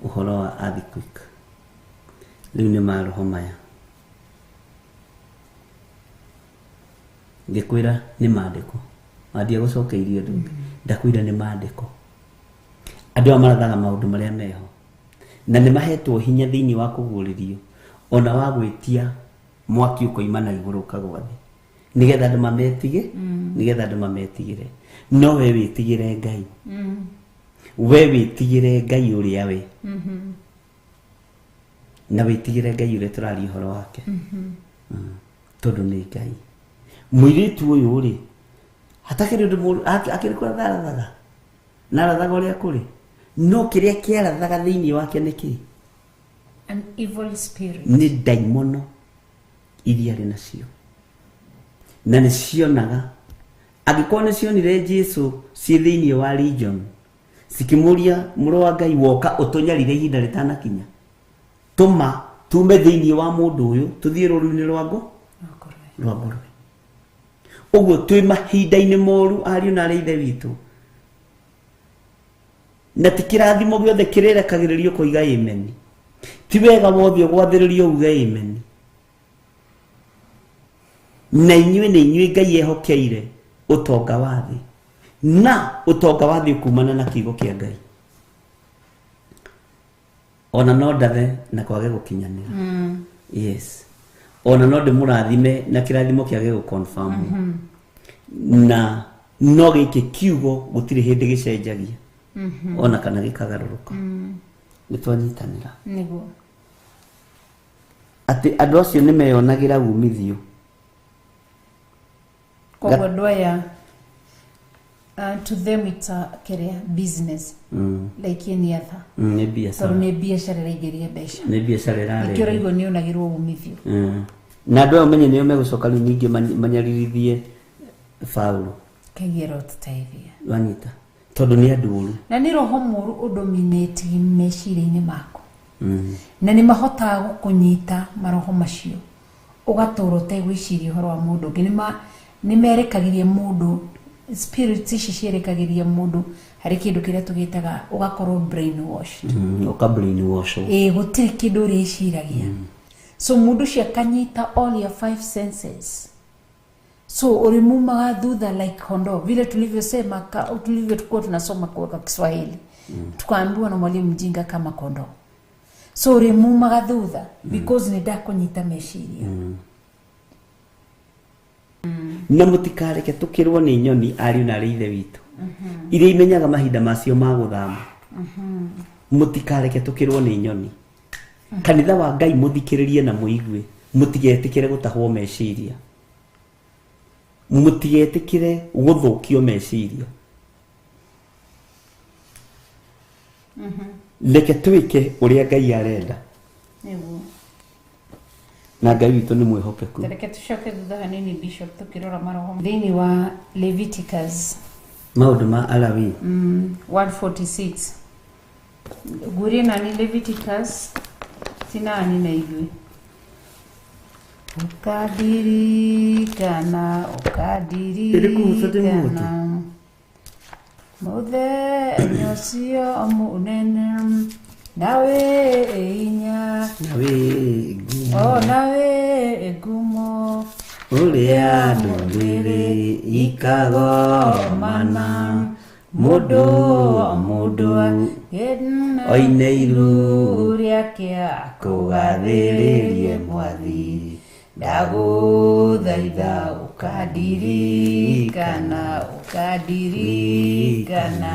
ũhoro wa earthquake. Rĩu nĩ maroho maya. Ngĩkwĩra nĩ maandĩko. Wandia gũcokeirie ũndũ ũngĩ. Ndakwĩra nĩ maandĩko. Andũ aya marathaga maũndũ marĩa meho. Na nĩ mahetwo hinya thĩinĩ wa kũguũrĩrio, ona wa gwĩtia mwaki ũkoima na igũrũ ũkagwa thĩ. Nĩgetha andũ mametige, nĩgetha andũ mametigĩre. No we wĩtigĩre Ngai. We wĩtigĩre Ngai ũrĩa we. Na wĩtigĩre Ngai ũrĩa tũraria ũhoro wake. Tondũ nĩ Ngai. Mũirĩtu ũyũ rĩ, hatakĩrĩ ũndũ mũũru, akĩrĩ kũratha arathaga. Na arathaga ũrĩa kũrĩ. No kĩrĩa kĩarathaga thĩinĩ wake nĩ kĩ? An evil spirit. Nĩ ndaimono iria arĩ nacio. Na nĩ cionaga. Angĩkorwo nĩ cionire Jesu ciĩ thĩinĩ wa region cikĩmũria mũrũ wa Ngai woka ũtũnyarire ihinda rĩtanakinya, tũma tume thĩinĩ wa mũndũ ũyũ tũthiĩ rũru-inĩ rwa ngũrwe. Ũguo twĩ mahinda-inĩ moru ariũ na arĩ ithe witũ, na ti kĩrathimo gĩothe kĩrĩrekagĩrĩrio kũiga amen. Ti wega wothe ũgwathĩrĩrio uge amen. Na inyuĩ nĩ inyuĩ Ngai ehokeire ũtonga wa thĩ, na ũtonga wa thĩ kumana na kiugo kĩa Ngai. Ona no ndathe na kwage gũkinyanĩra. Yes. Ona no ndĩmũrathime na kĩrathimo kĩage gũconfirm. Na no gĩkĩ kiugo gũtirĩ hĩndĩ gĩcenjagia. Ona kana gĩkagarũrũka. Nĩ twanyitanĩra. Nĩguo. Atĩ andũ acio nĩ meyonagĩra umithio. Koguo andũ aya to them it's a career business like any other. Nĩ biacara. Tondũ nĩ biacara ĩraingĩria mbeca. Nĩ biacara ĩrarehe. Nĩkĩo ũraigua nĩ onagĩrwo umithio. Na andũ aya ũmenye nĩo megũcoka rĩu ningĩ manyaririthie Paulo. Ngai arotũteithia. Wanyita. Tondũ nĩ andũ oru. Na nĩ roho mũru ũdominate meciria-inĩ maku. Na nĩ mahotaga gũkũnyita maroho macio. Ũgatũra ũtegwĩciria ũhoro wa mũndũ ũngĩ. Nĩ merekagĩria mũndũ, spirits ici cierekagĩria mũndũ harĩ kĩndũ kĩrĩa tũgĩtaga ũgakorwo brainwashed. Ũka brainwash. Ĩĩ, gũtirĩ kĩndũ ũrĩciragia. So mũndũ ũcio akanyita all your five senses. So ulimumaga thutha like kondoo, vile tulivyosema, tulivyokuwa tunasoma kwa Kiswahili. Tukaambiwa na mwalimu mjinga kama kondoo. So ulimumaga thutha because ni ndakunyita meciria. Na mũtikareke tũkĩrwo nĩ nyoni ariũ na arĩ ithe witũ. Iria imenyaga mahinda macio ma gũthama. Mũtikareke tũkĩrwo nĩ nyoni. Kanitha wa Ngai mũthikĩrĩrie na mũigue, mũtigetĩkĩre gũtahwo meciria. Mũtigetĩkĩre gũthũkio meciria. Reke twĩke ũrĩa Ngai arenda. Nĩguo. Na Ngai witũ nĩ mwĩhokeku. Reke tũcoke thutha hanini Bishop tũkĩrora maroho thĩinĩ wa Leviticus maũndũ ma Alawi 146. Gurie nani Leviticus tinani na ithuĩ. Ũkandirikana, ũkandirikana mũthenya ũcio mũnene, nawe hinya, nawe ngumo, oh nawe ngumo, ũrĩa ndũrĩrĩ ikagomana, mũndũ o mũndũ oine iru rĩake akũgathĩrĩrie Mwathi. Ndagũthaitha ũkandirikana, ũkandirikana,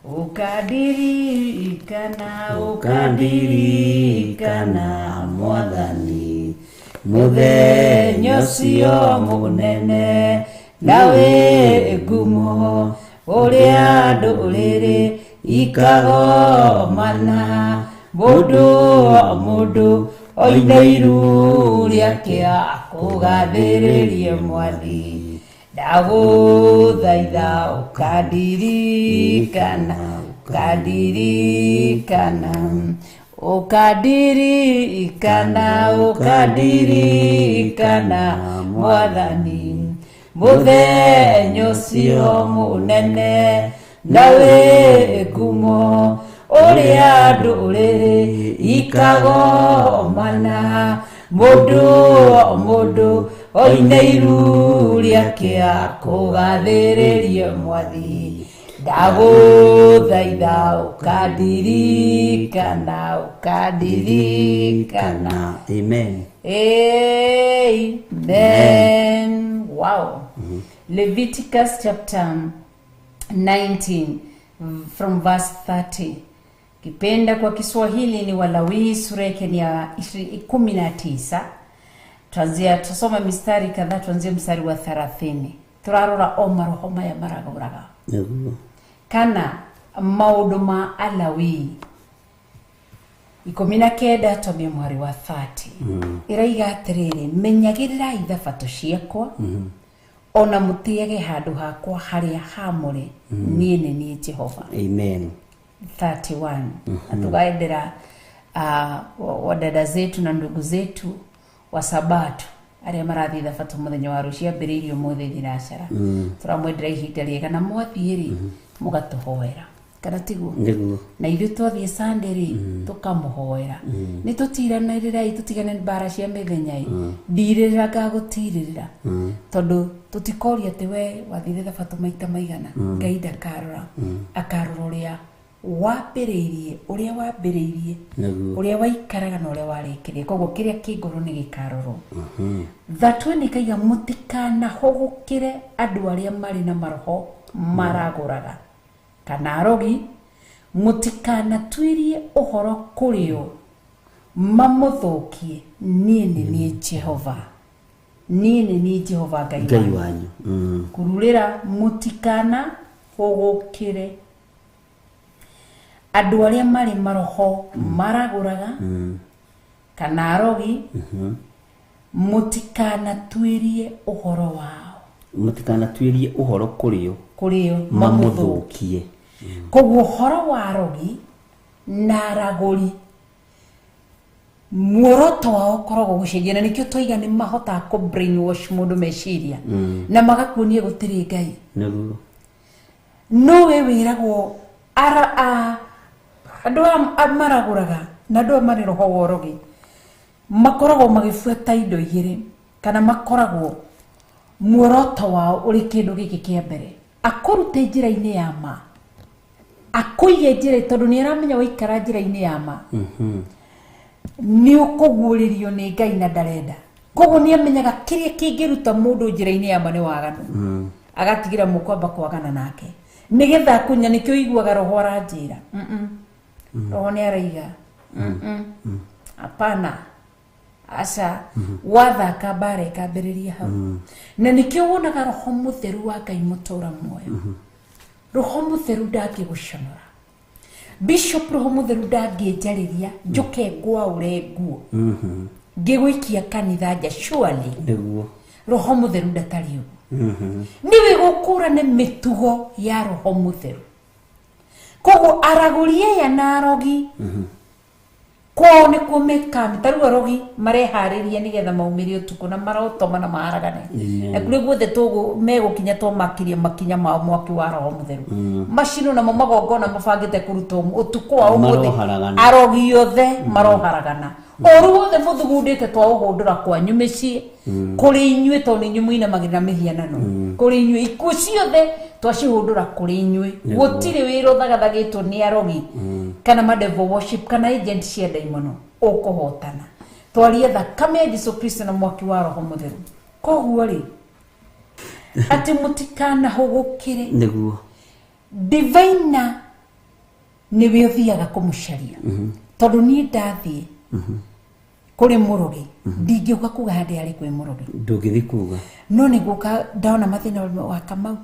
ũkandirikana, ũkandirikana Mwathani mũthenya ũcio mũnene, nawe ngumo ũrĩa ndũrĩrĩ ikagomana, mũndũ o mũndũ oine iru rĩake akũgathĩrĩrie Mwathi. Ndagũthaitha ũkandirikana, ũkandirikana, ũkandirikana, ũkandirikana Mwathani mũthenya ũcio mũnene, nawe ngumo ũrĩa ndũrĩrĩ ikagomana, mũndũ o mũndũ oine iru rĩake akũgathĩrĩrie Mwathi. Ndagũthaitha ũkandirikana, ũkandirikana. Amen. Amen. Wow. Leviticus chapter 19 from verse 30. Kipenda kwa Kiswahili ni Walawi sura yake ni ya 19. Tuanzia tusome mistari kadhaa, tuanzie mstari wa 30. Turarora o maroho maya maraguraga. Kana maũndũ ma Alawi 19 twambie mweri wa 30. Ĩraiga atĩrĩrĩ, menyagĩrĩrai thabatũ ciakwa, Ona mũtĩage handũ hakwa harĩa hamũre, niĩ nĩ niĩ Jehova. Amen. 31 na tugaendera wadada zetu na ndugu zetu wa Sabato arĩa marathiĩ thabatũ mũthenya wa rũciũ ambĩrĩirie ũmũthĩ thinacara. Tũramwendera ihinda rĩega, na mwathiĩ rĩ, mũgatũhoera, kana tiguo? Nĩguo. Na ithuĩ twathiĩ Sunday rĩ, tũkamũhoera. Nĩ tũtiranĩrĩrai, tũtigane mbara cia mĩthenya ĩ ndirĩrĩra, ngagũtirĩrĩra, tondũ tũtikoria atĩ we wathire thabatũ maita maigana. Ngai ndakarora, akarora ũrĩa wambĩrĩirie, ũrĩa wambĩrĩirie, ũrĩa waikaraga na ũrĩa warĩkĩrie. Koguo kĩrĩa kĩ ngoro nĩ gĩkarorwo. Thatwe kaiga mũtikanahũgũkĩre andũ arĩa marĩ na maroho maragũraga kana arogi, mũtikanatuĩrie ũhoro kũrĩ o mamũthũkie. Niĩ nĩ niĩ Jehova, niĩ nĩ niĩ Jehova Ngai Ngai wanyu. Wanyu. Kururĩra, mũtikana hũgũkĩre andũ arĩa marĩ maroho maragũraga kana arogi, mũtikanatuĩrie ũhoro wao. Mũtikanatuĩrie ũhoro kũrĩ o kũrĩ o mamũthũkie. Koguo ũhoro wa arogi na aragũri, muoroto wao ũkoragwo gũcenjia, na nĩkĩo twaiga nĩ mahotaga kũ brainwash mũndũ meciria na magakuonia gũtirĩ Ngai. No we wĩragwo ara a andũ aya maragũraga na andũ aya marĩ roho wa ũrogi makoragwo magĩbuata indo igĩrĩ, kana makoragwo muoroto wao ũrĩ kĩndũ gĩkĩ kĩa mbere, akũrute njĩra-inĩ ya ma, akũige njĩra, tondũ nĩ aramenya waikara njĩra-inĩ ya ma nĩ ũkũguũrĩrio nĩ Ngai, na ndarenda. Koguo nĩ amenyaga kĩrĩa kĩngĩruta mũndũ njĩra-inĩ ya ma nĩ waganu, agatigĩra mũkwamba kwagana nake nĩgetha akũnya. Nĩkĩo iguaga roho aranjĩra, roho nĩ araiga, hapana, aca wathaka mbara ĩkambĩrĩria hau. Na nĩkĩo wonaga roho mũtheru wa Ngai mũtũra muoyo, roho mũtheru ndangĩgũconora, bishop, roho mũtheru ndangĩnjarĩria njũke ngwaũre nguo ngĩgũikia kanitha nja, surely. Roho mũtheru ndatariĩ ũguo, nĩwe gũkũrane mĩtugo ya roho mũtheru. Koguo aragũri aya na arogi kwao nĩkuo mekami. Ta rĩu arogi mareharĩria nĩgetha maumĩre ũtukũ na marotoma na maharagane, na kũrĩa guothe megũkinya twamakĩria makinya mao mwaki wa roho mũtheru macinwo, namo magongona mabangĩte kũrutwo ũtukũ wa ũmũthĩ. Maroharagana. Arogi othe maroharagana, ũru wothe mũthugundĩte twaũhũndũra kwanyu mĩciĩ, kũrĩ inyuĩ, tondũ nĩ inyuĩ mũinamagĩrĩra mĩhianano. Kũrĩ inyuĩ ikuũ ciothe twacihũndũra kũrĩ inyuĩ. Gũtirĩ wĩra ũthagathagĩtwo nĩ arogi kana ma devil worship kana agent cia ndaimono ũkũhotana. Twarie thakame ya Jesu Kristo na mwaki wa roho mũtheru. Koguo rĩ, atĩ mũtikanahũgũkĩre divina, nĩwe ũthiaga kũmũcaria, tondũ niĩ ndathiĩ kũrĩ mũrogi ndingĩũka kuga handĩ arĩ kwĩ mũrogi. Ndũngĩthiĩ kuga. No nĩ gũka ndona mathĩna wa Kamau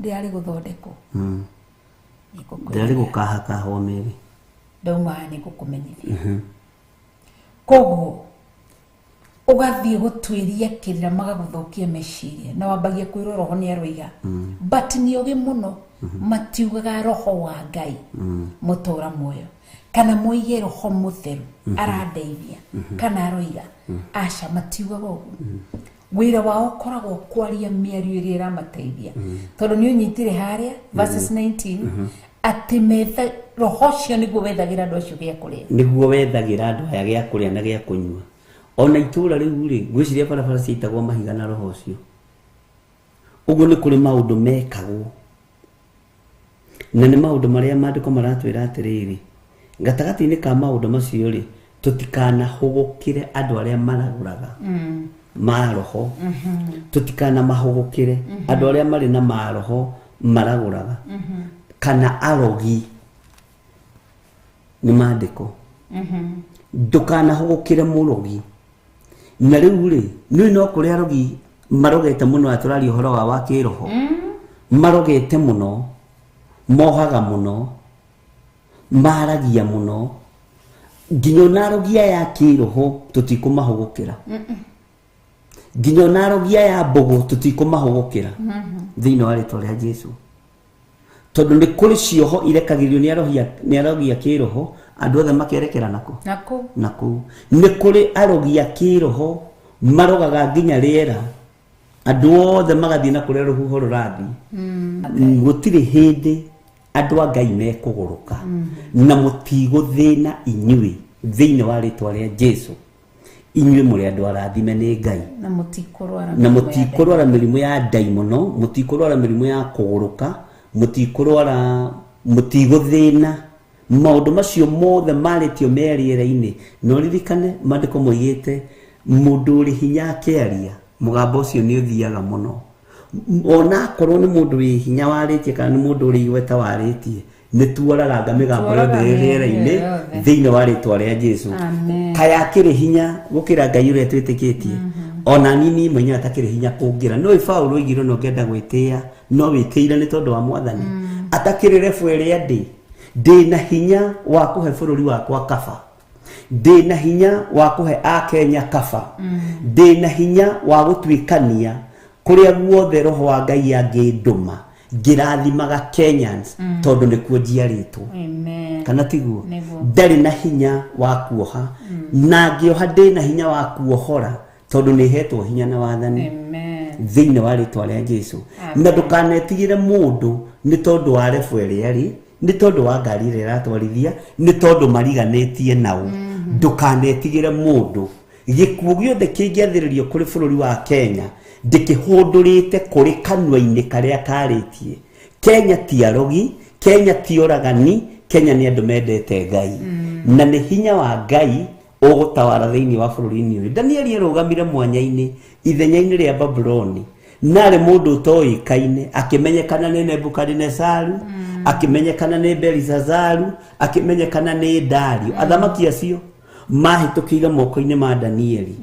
ndĩrarĩ gũthondekwo. Nĩngũkwĩra. Ndĩrarĩ gũkahakahwo mĩrĩ. Ndauma haha nĩngũkũmenyithia. Koguo ũgathiĩ gũtuĩria kĩrĩra, magagũthũkia meciria, na wambagia kwĩrwo roho nĩ aroiga, but nĩ ogĩ mũno, matiugaga roho wa Ngai mũtũra muoyo kana moige roho mũtheru arandeithia kana aroiga, aca, matiugaga ũguo. Wĩra wao ũkoragwo kwaria mĩario ĩrĩa ĩramateithia, tondũ nĩ ũnyitire harĩa verses 19 atĩ metha roho ũcio nĩguo wethagĩra andũ acio gĩa kũrĩa. Nĩguo wethagĩra andũ aya gĩa kũrĩa na gĩa kũnyua. Ona itũũra rĩu rĩ, ngwĩciria barabara ciaitagwo mahiga na roho ũcio. Ũguo nĩ kũrĩ maũndũ mekagwo, na nĩ maũndũ marĩa maandĩko maratwĩra atĩrĩrĩ, gatagatĩ-inĩ ka maũndũ macio rĩ, tũtikanahũgũkĩre andũ arĩa maragũraga maroho, tũtikanamahũgũkĩre andũ arĩa marĩ na maroho maragũraga kana arogi. Nĩ maandĩko, ndũkanahũgũkĩre mũrogi. Na rĩu rĩ, nĩ no kũrĩ arogi marogete mũno, aya tũraria ũhoro wa kĩroho, marogete mũno, mohaga mũno, maragia mũno, nginya ona arogi aya a kĩroho tũtikũmahũgũkĩra. Nginya ona arogi aya mbũgũ tũtikũmahũgũkĩra thĩinĩ wa rĩtwa rĩa Jesu, tondũ nĩ kũrĩ cioho irekagĩrio nĩ arogi nĩ arogi a kĩroho, andũ othe makerekera nako Nako. Na kũu nĩ kũrĩ arogi a kĩroho marogaga nginya rĩera, andũ othe magathiĩ na kũrĩa rũhuho rũrathiĩ. Gũtirĩ hĩndĩ andũ a Ngai mekũgũrũka na mũtigũthĩna inyuĩ thĩinĩ wa rĩtwa rĩa Jesu. Inyuĩ mũrĩ andũ arathime nĩ Ngai. Na mũtikũrwara. Na mũtikũrwara mĩrimũ ya ndaimono, mũtikũrwara mĩrimũ ya kũgũrũka, mũtikũrwara, mũtigũthĩna. Maũndũ macio mothe marĩtio me rĩera-inĩ. Na ũririkane maandĩko moigĩte mũndũ ũrĩ hinya akĩaria, mũgambo ũcio nĩ ũthiaga mũno. Ona akorwo nĩ mũndũ wĩ hinya warĩtie kana nĩ mũndũ ũrĩ igweta warĩtie, nĩ tuoraganga mĩgambo yothe ĩ rĩera-inĩ yothe. Thĩinĩ wa rĩtwa rĩa Jesu. Amen. Kaĩ akĩrĩ hinya gũkĩra Ngai ũrĩa twĩtĩkĩtie? Ona nini mwenyewe atakĩrĩ hinya kũngĩra. No Paulo oigire ona ũngĩenda gwĩtĩĩa no wĩtĩire nĩ tondũ wa Mwathani. Atakĩrĩ rebu ĩrĩa ndĩ ndĩ na hinya wa kũhe bũrũri wakwa kaba, ndĩ na hinya wa kũhe Akenya kaba, ndĩ na hinya wa gũtuĩkania kũrĩa guothe roho wa Ngai angĩndũma ngĩrathimaga Kenyans, tondũ nĩkuo njiarĩtwo. Amen. Kana tiguo? Nĩguo. Ndarĩ na hinya wa kuoha, na ngĩoha ndĩ na hinya wa kuohora, tondũ nĩ hetwo hinya na wathani. Amen. Thĩinĩ wa rĩtwa rĩa Jesu. Na ndũkanetigĩre mũndũ nĩ tondũ wa rebu ĩrĩa arĩ, nĩ tondũ wa ngari ĩrĩa ĩratwarithia, nĩ tondũ mariganĩtie nao. Ndũkanetigĩre mũndũ. Gĩkuũ gĩothe kĩngĩathĩrĩrio kũrĩ bũrũri wa Kenya, ndĩkĩhũndũrĩte kũrĩ kanua-inĩ karĩa karĩtie. Kenya ti arogi, Kenya ti oragani, Kenya nĩ andũ mendete Ngai, na nĩ hinya wa Ngai ũgũtawara thĩinĩ wa bũrũri-inĩ ũyũ. Danieli arũgamire mwanya-inĩ ithenya-inĩ rĩa Babuloni, narĩ mũndũ ũtoĩkaine, akĩmenyekana nĩ Nebukadinesaru, akĩmenyekana nĩ Belisazaru, akĩmenyekana nĩ Dario. Athamaki acio mahĩtũkĩire moko-inĩ ma Danieli.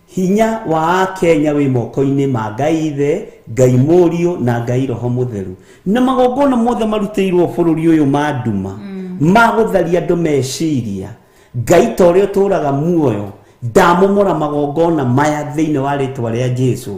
Hinya wa Akenya wĩ moko-inĩ ma Ngai Ithe, Ngai Mũriũ na Ngai Roho Mũtheru. Na magongona mothe marutĩirwo bũrũri ũyũ ma nduma, ma gũtharia andũ meciria, Ngai ta ũrĩa ũtũũraga muoyo, ndamomora magongona maya thĩinĩ wa rĩtwa rĩa Jesu.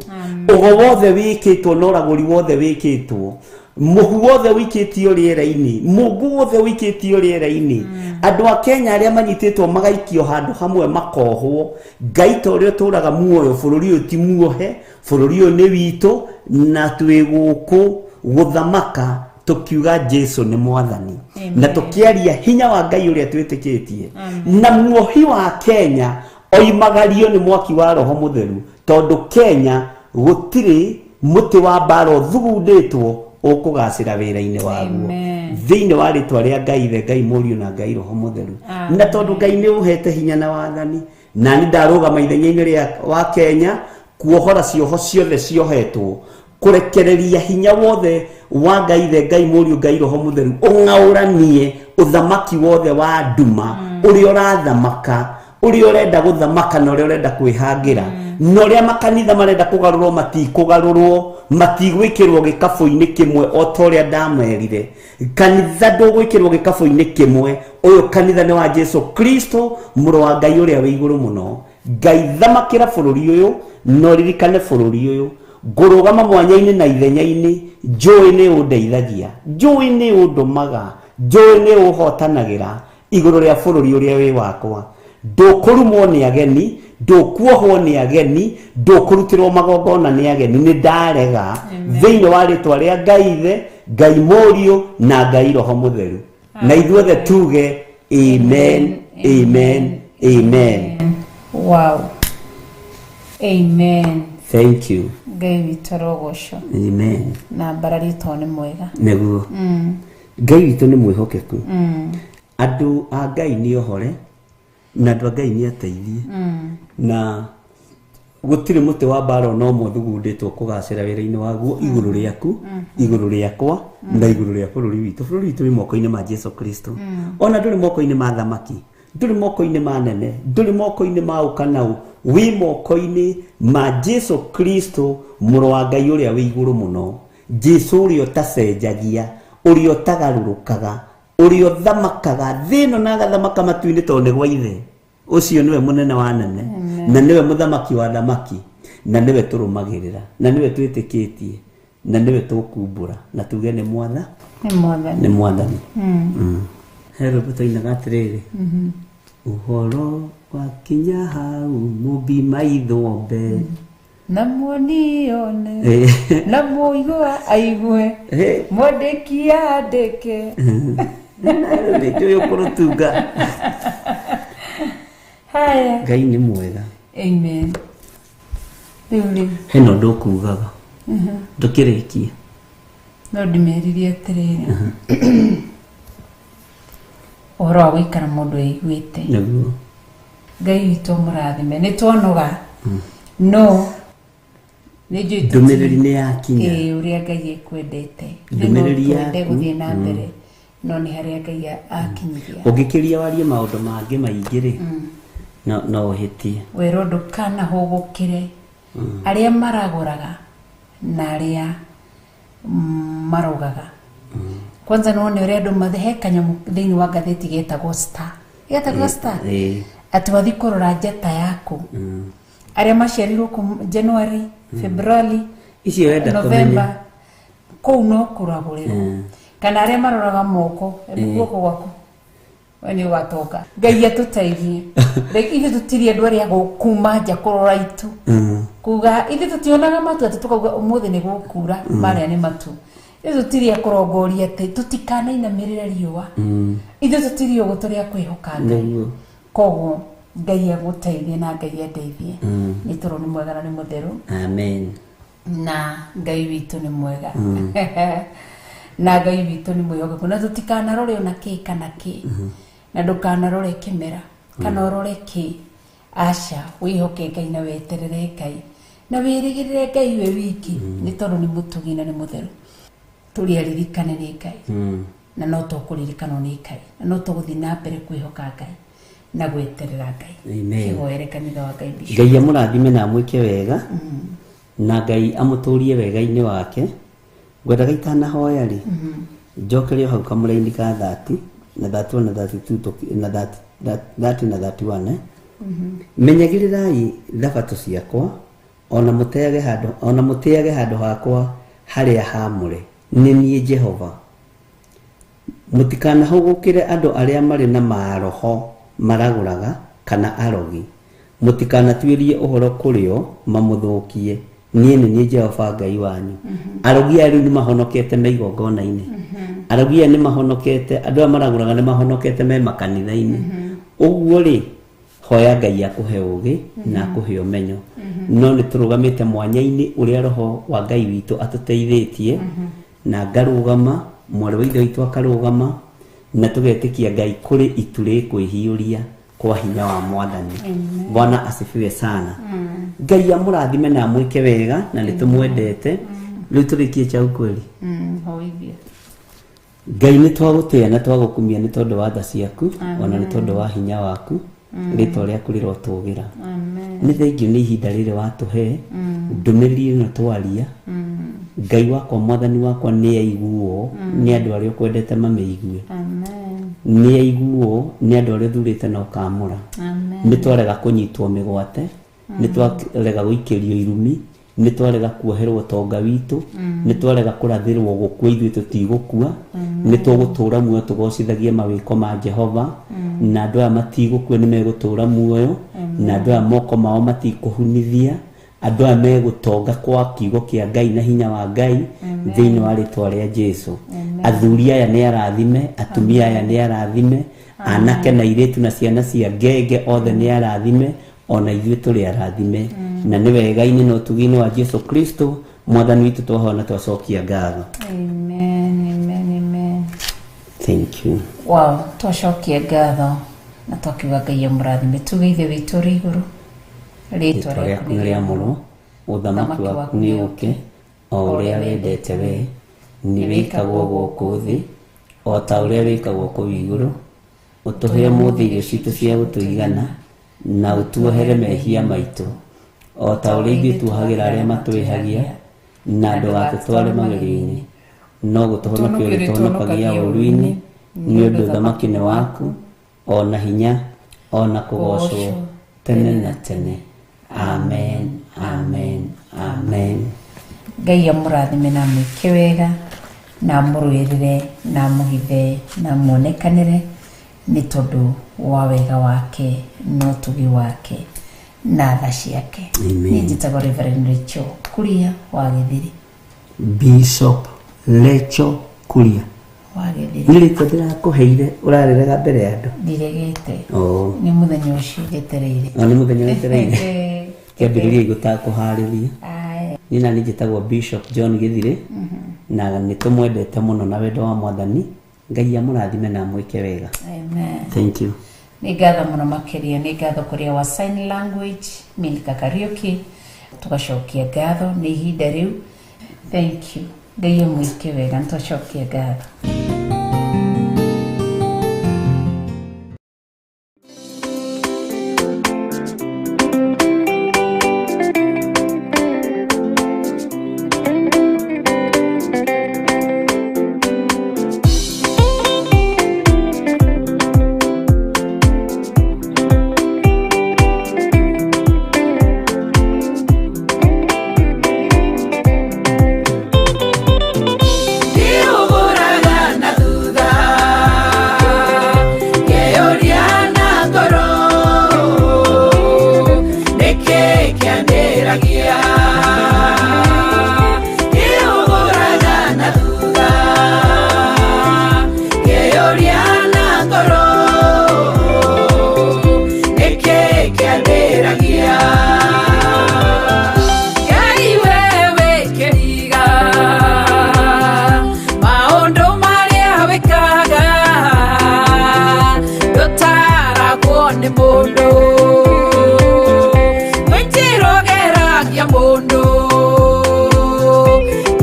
Ũgo wothe wĩkĩtwo na ũragũri wothe wĩkĩtwo, mũhu wothe wĩikĩtio rĩera-inĩ, mũngũ wothe wĩikĩtio rĩera-inĩ, andũ a Kenya arĩa manyitĩtwo magaikio handũ hamwe makohwo, Ngai ta ũrĩa ũtũũraga muoyo, bũrũri ũyũ ti muohe, bũrũri ũyũ nĩ witũ, na twĩ gũkũ gũthamaka tũkiuga Jesu nĩ Mwathani na tũkĩaria hinya wa Ngai ũrĩa twĩtĩkĩtie. Na muohi wa Kenya oimagario nĩ mwaki wa Roho Mũtheru, tondũ Kenya gũtirĩ mũtĩ wa mbara ũthugundĩtwo ũkũgacĩra wĩra-inĩ waguo. Amen. Thĩinĩ wa rĩtwa rĩa Ngai Ithe, Ngai Mũriũ na Ngai Roho Mũtheru. Na tondũ Ngai nĩ ũhete hinya na wathani, na nĩ ndarũgama ithenya-inĩ rĩa wa Kenya kuohora cioho ciothe ciohetwo, kũrekereria hinya wothe wa Ngai Ithe, Ngai Mũriũ, Ngai Roho Mũtheru, ũng'aũranie ũthamaki wothe wa nduma ũrĩa ũrathamaka, ũrĩa ũrenda gũthamaka na ũrĩa ũrenda kwĩhangĩra, na ũrĩa makanitha marenda kũgarũrwo. Matikũgarũrwo, matigwĩkĩrwo gĩkabũ-inĩ kĩmwe. O ta ũrĩa ndamerire, kanitha ndũgwĩkĩrwo gĩkabũ-inĩ kĩmwe. Ũyũ kanitha nĩ wa Jesu Kristo, mũrũ wa Ngai ũrĩa wĩ igũrũ mũno. Ngai, thamakĩra bũrũri ũyũ na ũririkane bũrũri ũyũ. Ngũrũgama mwanya-inĩ na ithenya-inĩ. Njũĩ nĩ ũndeithagia, njũĩ nĩ ũndũmaga, njũĩ nĩ ũhotanagĩra igũrũ rĩa bũrũri ũrĩa wĩ wakwa. Ndũkũrumwo nĩ ageni, ndũkuohwo nĩ ageni, ndũkũrutĩrwo magongona nĩ ageni. Nĩ ndarega thĩinĩ wa rĩtwa rĩa Ngai Ithe, Ngai Mũriũ na Ngai Roho Mũtheru. Na ithuothe tuge amen, amen, amen. Wow, amen. Thank you. Ngai witũ arogocwo. Amen. Na mbarario tondũ nĩ mwega. Nĩguo, Ngai witũ nĩ mwĩhokeku. Andũ a Ngai nĩ ohore, na andũ a Ngai nĩ ateithie, na gũtirĩ mũtĩ wa mbara ona ũmwe ũthugundĩtwo kũgacĩra wĩra-inĩ waguo igũrũ rĩaku, igũrũ rĩakwa na igũrũ rĩa bũrũri witũ. Bũrũri witũ wĩ moko-inĩ ma Jesu Kristo. Ona ndũrĩ moko-inĩ ma thamaki, ndũrĩ moko-inĩ ma nene, ndũrĩ moko-inĩ ma ũ kana ũ, wĩ moko-inĩ ma Jesu Kristo, mũrũ wa Ngai ũrĩa wĩ igũrũ mũno, Jesu ũrĩa ũtacenjagia, ũrĩa ũtagarũrũkaga, ũrĩa ũthamakaga thĩ ĩno na agathamaka matu-inĩ, tondũ nĩ gwa Ithe. Ũcio nĩwe mũnene wa nene na nĩwe mũthamaki wa thamaki. Na nĩwe tũrũmagĩrĩra, na nĩwe twĩtĩkĩtie, na nĩwe tũkumbũra, na tuge nĩ mwatha, nĩ mwathani, nĩ mwathani. He rwĩmbo twainaga atĩrĩrĩ, ũhoro wakinya hau mũmbi maitho mbe, na muonione, na muigua aigue, mwandĩki andĩke. Nĩnjũĩ ũkũrũtunga. Haya, Ngai nĩ mwega. Amen. Rĩu rĩ, hena ũndũ ũkugaga ndũkĩrĩkie. No ndĩmeririe atĩrĩrĩ, ũhoro wa gũikara mũndũ eiguĩte. Nĩguo. Ngai witũ mũrathime, nĩ twanoga, no nĩ njũĩ ndũmĩrĩri nĩ yakinya. Ĩĩ, ũrĩa Ngai ekwendete. Ndũmĩrĩri No twende yaku. gũthiĩ na mbere, no nĩ harĩa Ngai akinyiria. Ũngĩkĩria warie maũndũ mangĩ maingĩ rĩ, no ũhĩtie. Werwo ndũkanahũgũkĩre arĩa maragũraga na arĩa marogaga. Kwanza nĩwone ũrĩa andũ mathe, he kanyamũ thĩinĩ wa ngathĩti getagwo Star, getagwo Star, atĩ wathiĩ kũrora njata yaku, arĩa maciarirwo January, February, Icio wenda kũmenya. November, kũu no kũragũrĩrwo. Kana arĩa maroraga moko, guoko gwaku we nĩ ũgatonga. Ngai atũteithie. Ithuĩ tũtirĩ andũ arĩa gũkuma nja kũrora itu, kuga ithuĩ tũtionaga matu atĩ tũkauga ũmũthĩ nĩ gũkura, marĩa nĩ matu. Ithuĩ tũtirĩ a kũrongoria atĩ tũtikanainamĩrĩre riũa. Ithuĩ tũtirĩ ũguo, tũrĩ a kwĩhoka Ngai. Nĩguo. Koguo Ngai agũteithie na Ngai andeithie. Nĩ tondũ nĩ mwega na nĩ mũtheru. Amen. Na Ngai witũ nĩ mwega. Na Ngai witũ nĩ mwĩhokeku. Na tũtikanarore ona kĩ kana kĩ. Na ndũkanarore kĩmera kana ũrore kĩ. Aca, wĩhoke Ngai na weterere Ngai. Na wĩrĩgĩrĩre Ngai we wiki, nĩ tondũ nĩ mũtugi na nĩ mũtheru. Tũrĩ aririkane nĩ Ngai. Na no tũkũririkanwo nĩ Ngai. Na no tũgũthiĩ na mbere kwĩhoka Ngai na gweterera Ngai. Amen. Kĩhoere kanitha wa Ngai Bishop. Ngai amũrathime na amwĩke wega, na Ngai amũtũrie wega-inĩ wake. Ngwendaga itanahoya rĩ, njokerie hau kamũraini ka 30 na 31 na 32 na 30 na 31. Menyagĩrĩrai thabatũ ciakwa, ona mũtĩage handũ hakwa harĩa haamũre. Nĩ niĩ Jehova. Mũtikanahũgũkĩre andũ arĩa marĩ na maroho maragũraga kana arogi. Mũtikanatuĩrie ũhoro kũrĩ o mamũthũkie. Niĩ nĩ niĩ Jehova Ngai wanyu. Arogi aya rĩu nĩ mahonokete me igongona-inĩ. Arogi aya nĩ mahonokete, andũ aya maragũraga nĩ mahonokete me makanitha-inĩ. Ũguo rĩ, hoya Ngai akũhe ũũgĩ na akũhe ũmenyo. No nĩ tũrũgamĩte mwanya-inĩ ũrĩa Roho wa Ngai witũ atũteithĩtie, na ngarũgama, mwarĩ wa Ithe witũ akarũgama, na tũgetĩkia Ngai kũrĩ itu rĩkwĩhiũria kwa hinya wa mwathani. Bwana asifiwe sana. Ngai amũrathime na amwĩke wega, na nĩ tũmwendete. Rĩu tũrĩkie chau kweli. Hoithia. Ngai nĩ twagũtĩĩa na twagũkumia nĩ tondũ wa tha ciaku, ona nĩ tondũ wa hinya waku. Rĩtwa rĩaku rĩrotũgĩra. Nĩ thengiũ nĩ ihinda rĩrĩ watũhe, ndũmĩrĩri ĩno twaria. Ngai wakwa, mwathani wakwa, nĩ aiguo nĩ andũ arĩa ũkwendete mamĩigue. Nĩ aiguo nĩ andũ arĩa ũthurĩte na ũkamũra. Nĩ twarega kũnyitwo mĩgwate, nĩ twarega gũikĩrio irumi, nĩ twarega kuoherwo ũtonga witũ, nĩ twarega kũrathĩrwo gũkua ithuĩ tũtigũkua, nĩ tũgũtũra muoyo tũgocithagie mawĩko ma Jehova, na andũ aya matigũkua nĩ megũtũra muoyo, na andũ aya moko mao matikũhunithia, andũ aya megũtonga kwa kiugo kĩa Ngai na hinya wa Ngai thĩinĩ wa rĩtwa rĩa Jesu. Athuri aya nĩ arathime, atumia aya nĩ arathime, anake na airĩtu na ciana cia ngenge othe nĩ arathime, ona ithuĩ tũrĩ arathime. Na nĩ wega-inĩ na ũtugi-inĩ wa Jesu Kristo mwathani witũ twahoya na twacokia ngatho. Amen, amen, amen. Thank you. Wow, twacokia ngatho na twakiuga Ngai amũrathime. Tuge Ithe witũ ũrĩ igũrũ, rĩtwa rĩaku nĩ rĩamũrwo, ũthamaki waku nĩ ũke, o ũrĩa wendete we nĩ wĩkagwo gũkũ thĩ o ta ũrĩa wĩkagwo kũu igũrũ. Ũtũhe ũmũthĩ irio citũ cia gũtũigana, na ũtuohere mehia maitũ o ta ũrĩa ithuĩ tuohagĩra arĩa matwĩhagia, na ndũgatũtware magerio-inĩ, no gũtũhonokia ũrĩtũhonokagia ũũru-inĩ, nĩ ũndũ ũthamaki nĩ waku, o na hinya, o na kũgoocwo tene na tene. Amen. Amen, amen. Ngai amũrathime na amwĩke wega na amũrũĩrĩre na amũhithe na amuonekanĩre nĩ tondũ wa wega wake na ũtugi wake na tha ciake. Amen. Niĩ njĩtagwo Reverend Rachel Kuria wa Gĩthiri. Bishop Rachel Kuria. Wa Gĩthiri. Nĩ rĩtwa ndĩrakũheire ũrarĩrega mbere ya andũ. Ndiregete. Oh. Nĩ mũthenya ũcio njetereire. O nĩ mũthenya wetereire. Kĩambĩrĩria gũtakũharĩria. Aye. Niĩ nani njĩtagwo Bishop John Gĩthirĩ na nĩ tũmwendete mũno na wendo wa Mwathani. Ngai amũrathime na amwĩke wega. Amen. Thank you. Nĩ ngatho mũno makĩria, nĩ ngatho kũrĩa wa sign language Milka Kariuki, tũgacokia ngatho nĩ ihinda rĩu. Thank you. Ngai amwĩke wega, nĩ twacokia ngatho. Ndihũgũraga na thutha, ngeyũria na ngoro, nĩkĩ kĩandĩragia? Ndihũgũraga na thutha, ngeyũria na ngoro, nĩkĩ kĩandĩragia? Ngai we wĩ kĩhiga, maũndũ marĩa wĩkaga ndũtaragwo nĩ mũndũ, kwĩ njĩra ũgeragia mũndũ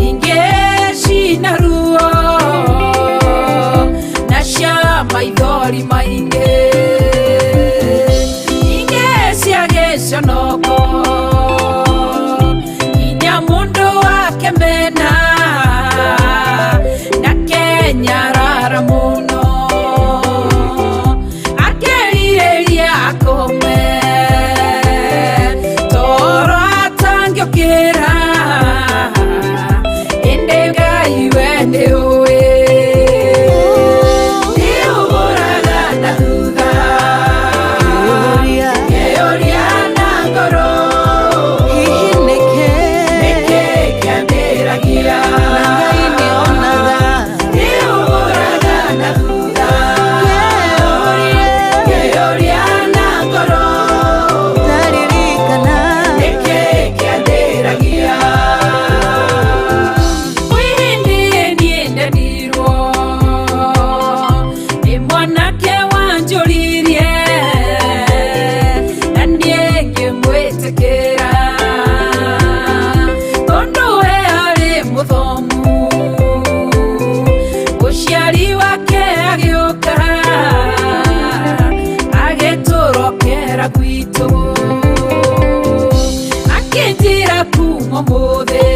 ingĩ cina ruo na cia maithori maingĩ, ingĩ cia gĩconoko nginya mũndũ akemena na kenyarara mũno akerirĩria akome toro atangĩũkĩra, ĩndĩ Ngai we nĩũĩ. Ndihũgũraga na thutha, ngeyũria na ngoro, nĩkĩ kĩandĩragia? Ndihũgũraga na thutha, ngeyũria na ngoro, nĩkĩ kĩandĩragia? Kwĩ hĩndĩ niĩ ndendirwo nĩ mwanake wanjũririe na niĩ ngĩmwĩtĩkĩra tondũ we arĩ mũthomu, mũciari wake agĩũka agĩtũrokera gwitũ akĩnjĩra kuma ũmũthĩ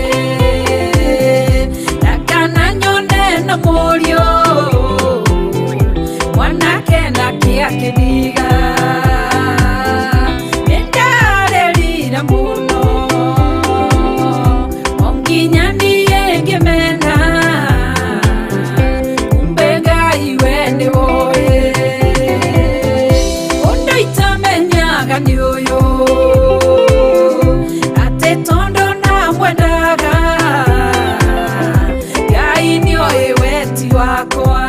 na kana nyone na mũriũ mwanake nake akĩndiga. Nĩndarĩrire mũno o nginya niĩ ngĩmena, kumbe Ngai we nĩwoĩ. Ũndũ itamenyaga nĩ ũyũ, atĩ tondũ ndamwendaga Ngai nĩoĩ weti wakwa.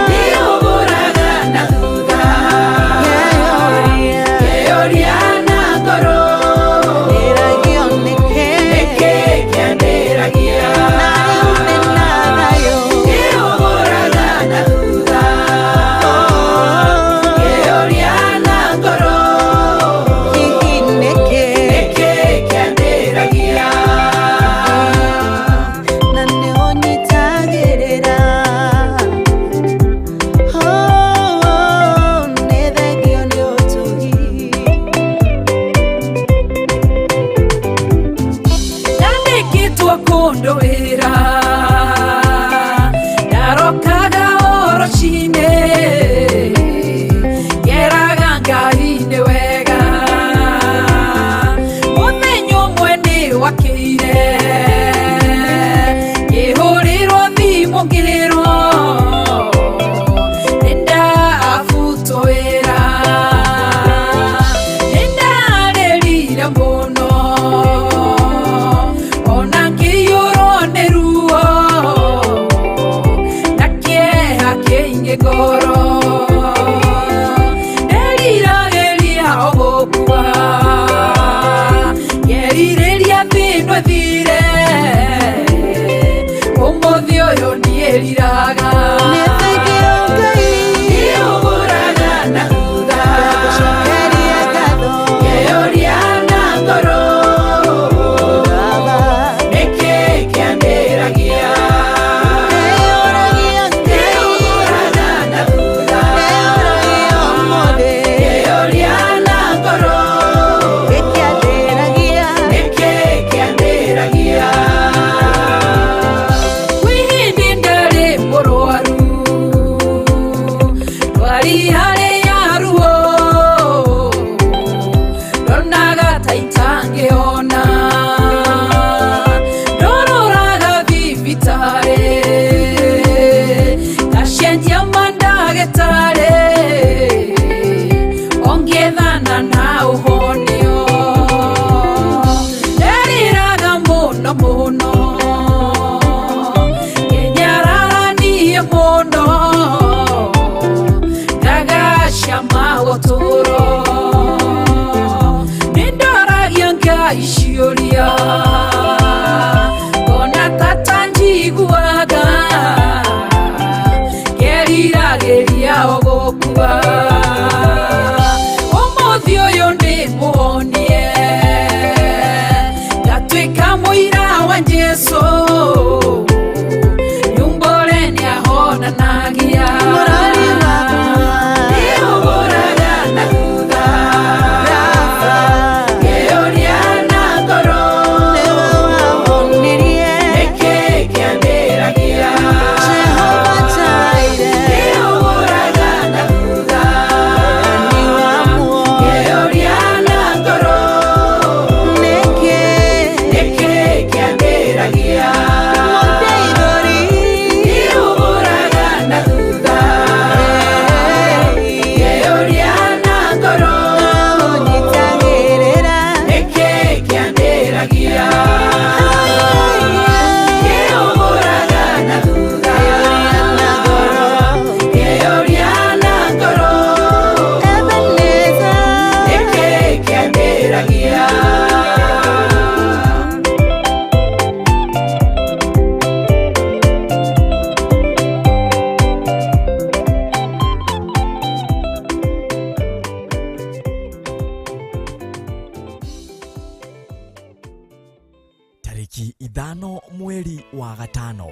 Ndihũgũraga na ngoro Nderiragĩria o gũkua Ngerirĩria thĩno ĩthire Ũmũthĩ ũyũ niĩriraga Nĩ thengiũ Ngai Nĩũgũraga na thutha Ngagũcokeria ngatho Ngeyũria na ngoro Baba Nĩkĩ kĩandĩragia Ndeyũragia Ngai Nĩũgũraga na thutha Ndeyũragia ũmũthĩ Ngeyũria na ngoro Gĩkĩandĩragia Nĩkĩ kĩandĩragia Kwĩ hĩndĩ ndarĩ mũrwaru Ndwari harĩ ya ruo Ndonaga ta itangĩhona Ndororaga thibitarĩ Ngacenjia mandagĩtarĩ Ongĩethana na ũhonio Nderiraga mũno mũno Ngenyararanie mũno Ngagacama ũtũũro Nĩndoragia Ngai ciũria Ngona ta tanjiguaga Ngeriragĩria o gũkua Ũmũthĩ ũyũ nĩ mũhonie Ngatuĩka mũira wa Jesũ Nyumbũre nĩahonanagia Mũrori wakwa Nĩũgũraga na thutha Baba Ngeyũria na ngoro Nĩwe wahonirie Nĩkĩ kĩandĩragia Jehova Jireh Nĩũgũraga na thutha Nĩ wa muoyo Ngeyũria na ngoro Nĩkĩ Nĩkĩ kĩandĩragia Mũndeithũri Nĩũgũraga na thutha Ngeyũria na ngoro Ũnyitagĩrĩra Nĩkĩ kĩandĩragia Nĩũgũraga na thutha Na ngoro Ngeyũria na ngoro Ebenezer Nĩkĩ kĩandĩragia Tarĩki 5 mweri wa gatano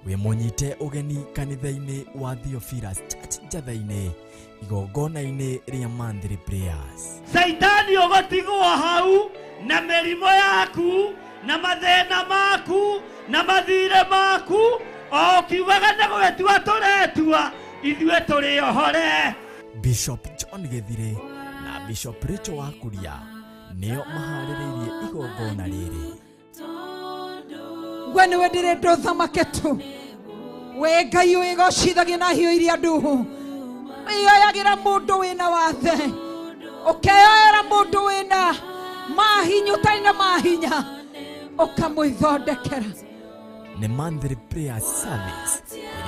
wĩ mũnyite ũgeni kanitha-inĩ wa Theophilus Church Njatha-inĩ igongona-inĩ rĩa monthly prayers. Caitani ũgũtigwo hau na mĩrimũ yaku na mathĩna maku na mathirĩ maku o ũkiugaga nĩ gwĩtua tũretua ithuĩ tũrĩ ohore Bishop John Gĩthirĩ na Bishop Rachel Wakuria nĩo maharĩrĩirie igongona rĩrĩ. We nĩwe ndĩrenda ũthamake tu we Ngai wĩgocithagia na hiũ iria nduhu wĩyoyagĩra mũndũ wĩna wathe ũkeyoera mũndũ wĩna mahinya ũtarĩ na mahinya ũkamwĩthondekera. Nĩ monthly prayer service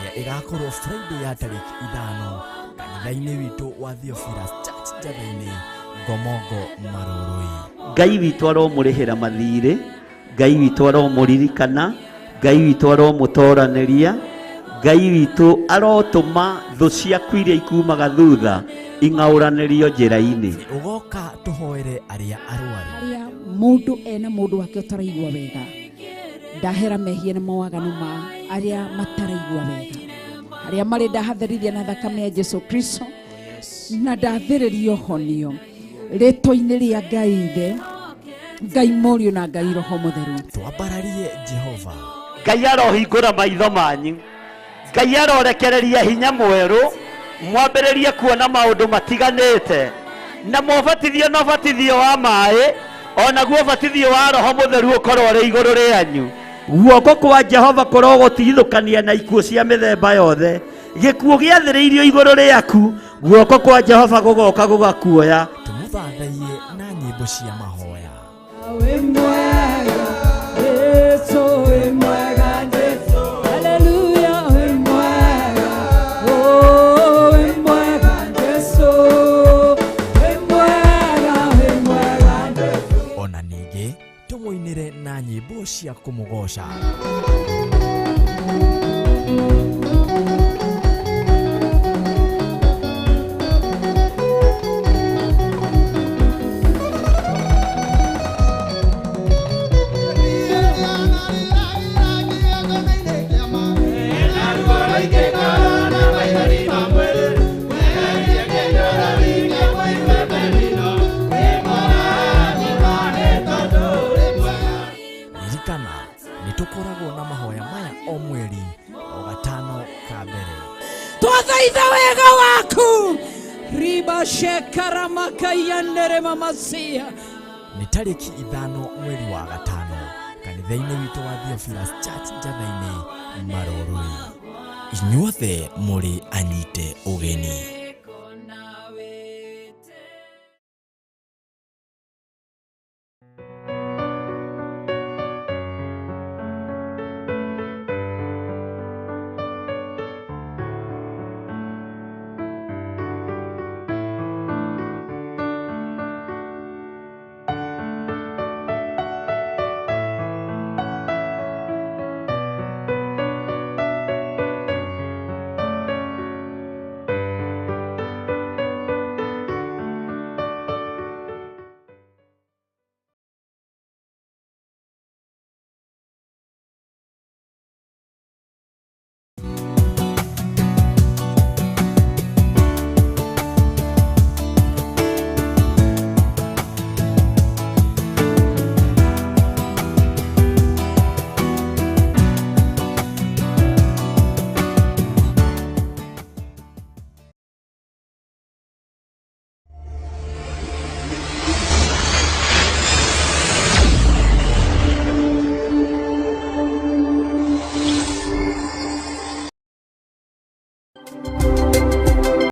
ĩrĩa ĩgakorwo Friday ya tarĩki 5 kanitha-inĩ witũ wa Theophilus Church Njatha-inĩ Ngomongo Marũrũi. Ngai witũ aromũrĩhĩra mathirĩ, Ngai witũ aromũririkana, Ngai witũ aromũtoranĩria, Ngai witũ arotũma thũ ciaku iria ikumaga thutha ing'aũranĩrio njĩra-inĩ. Ũgoka tũhoere arĩa arwaru. Harĩa mũndũ ena mũndũ wake ũtaraigua wega ndahera mehia na mawaganu ma arĩa mataraigua wega harĩa marĩ ndahatherithia na thakame ya Jesu Kristo na ndathĩrĩria ũhonio rĩtwa-inĩ rĩa Ngai Ithe Ngai Mũriũ na Ngai Roho Mũtheru. Twambararie Jehova. Ngai arohingũra maitho manyu Ngai arorekereria hinya mwerũ mwambĩrĩrie kuona maũndũ matiganĩte na mwabatithio na ũbatithio wa maĩ onaguo ũbatithio wa roho mũtheru ũkorwo ũrĩ igũrũ rĩanyu. Guoko kwa Jehova kũrogũtigithũkania na ikuũ cia mĩthemba yothe gĩkuũ gĩathĩrĩirio igũrũ rĩaku guoko kwa Jehova gũgoka gũgakuoya. Tũmũthathaiye na nyĩmbo cia mahoya. Wĩ mwega Jesu, wĩ mwega Jesu, haleluya, wĩ mwega, oh. Cia kũmũgoca. Ririkana nĩ tũkoragwo na mahoya maya o mweri o gatano ka mbere. Twathaitha wega waku ribashekaramakaiyanere mamasia. Nĩ tarĩki 5 mweri wa gatano kanitha-inĩ witũ wa Theophilus Church Njatha-inĩ, Maroroi. Inyuothe mũrĩ anyite ũgeni.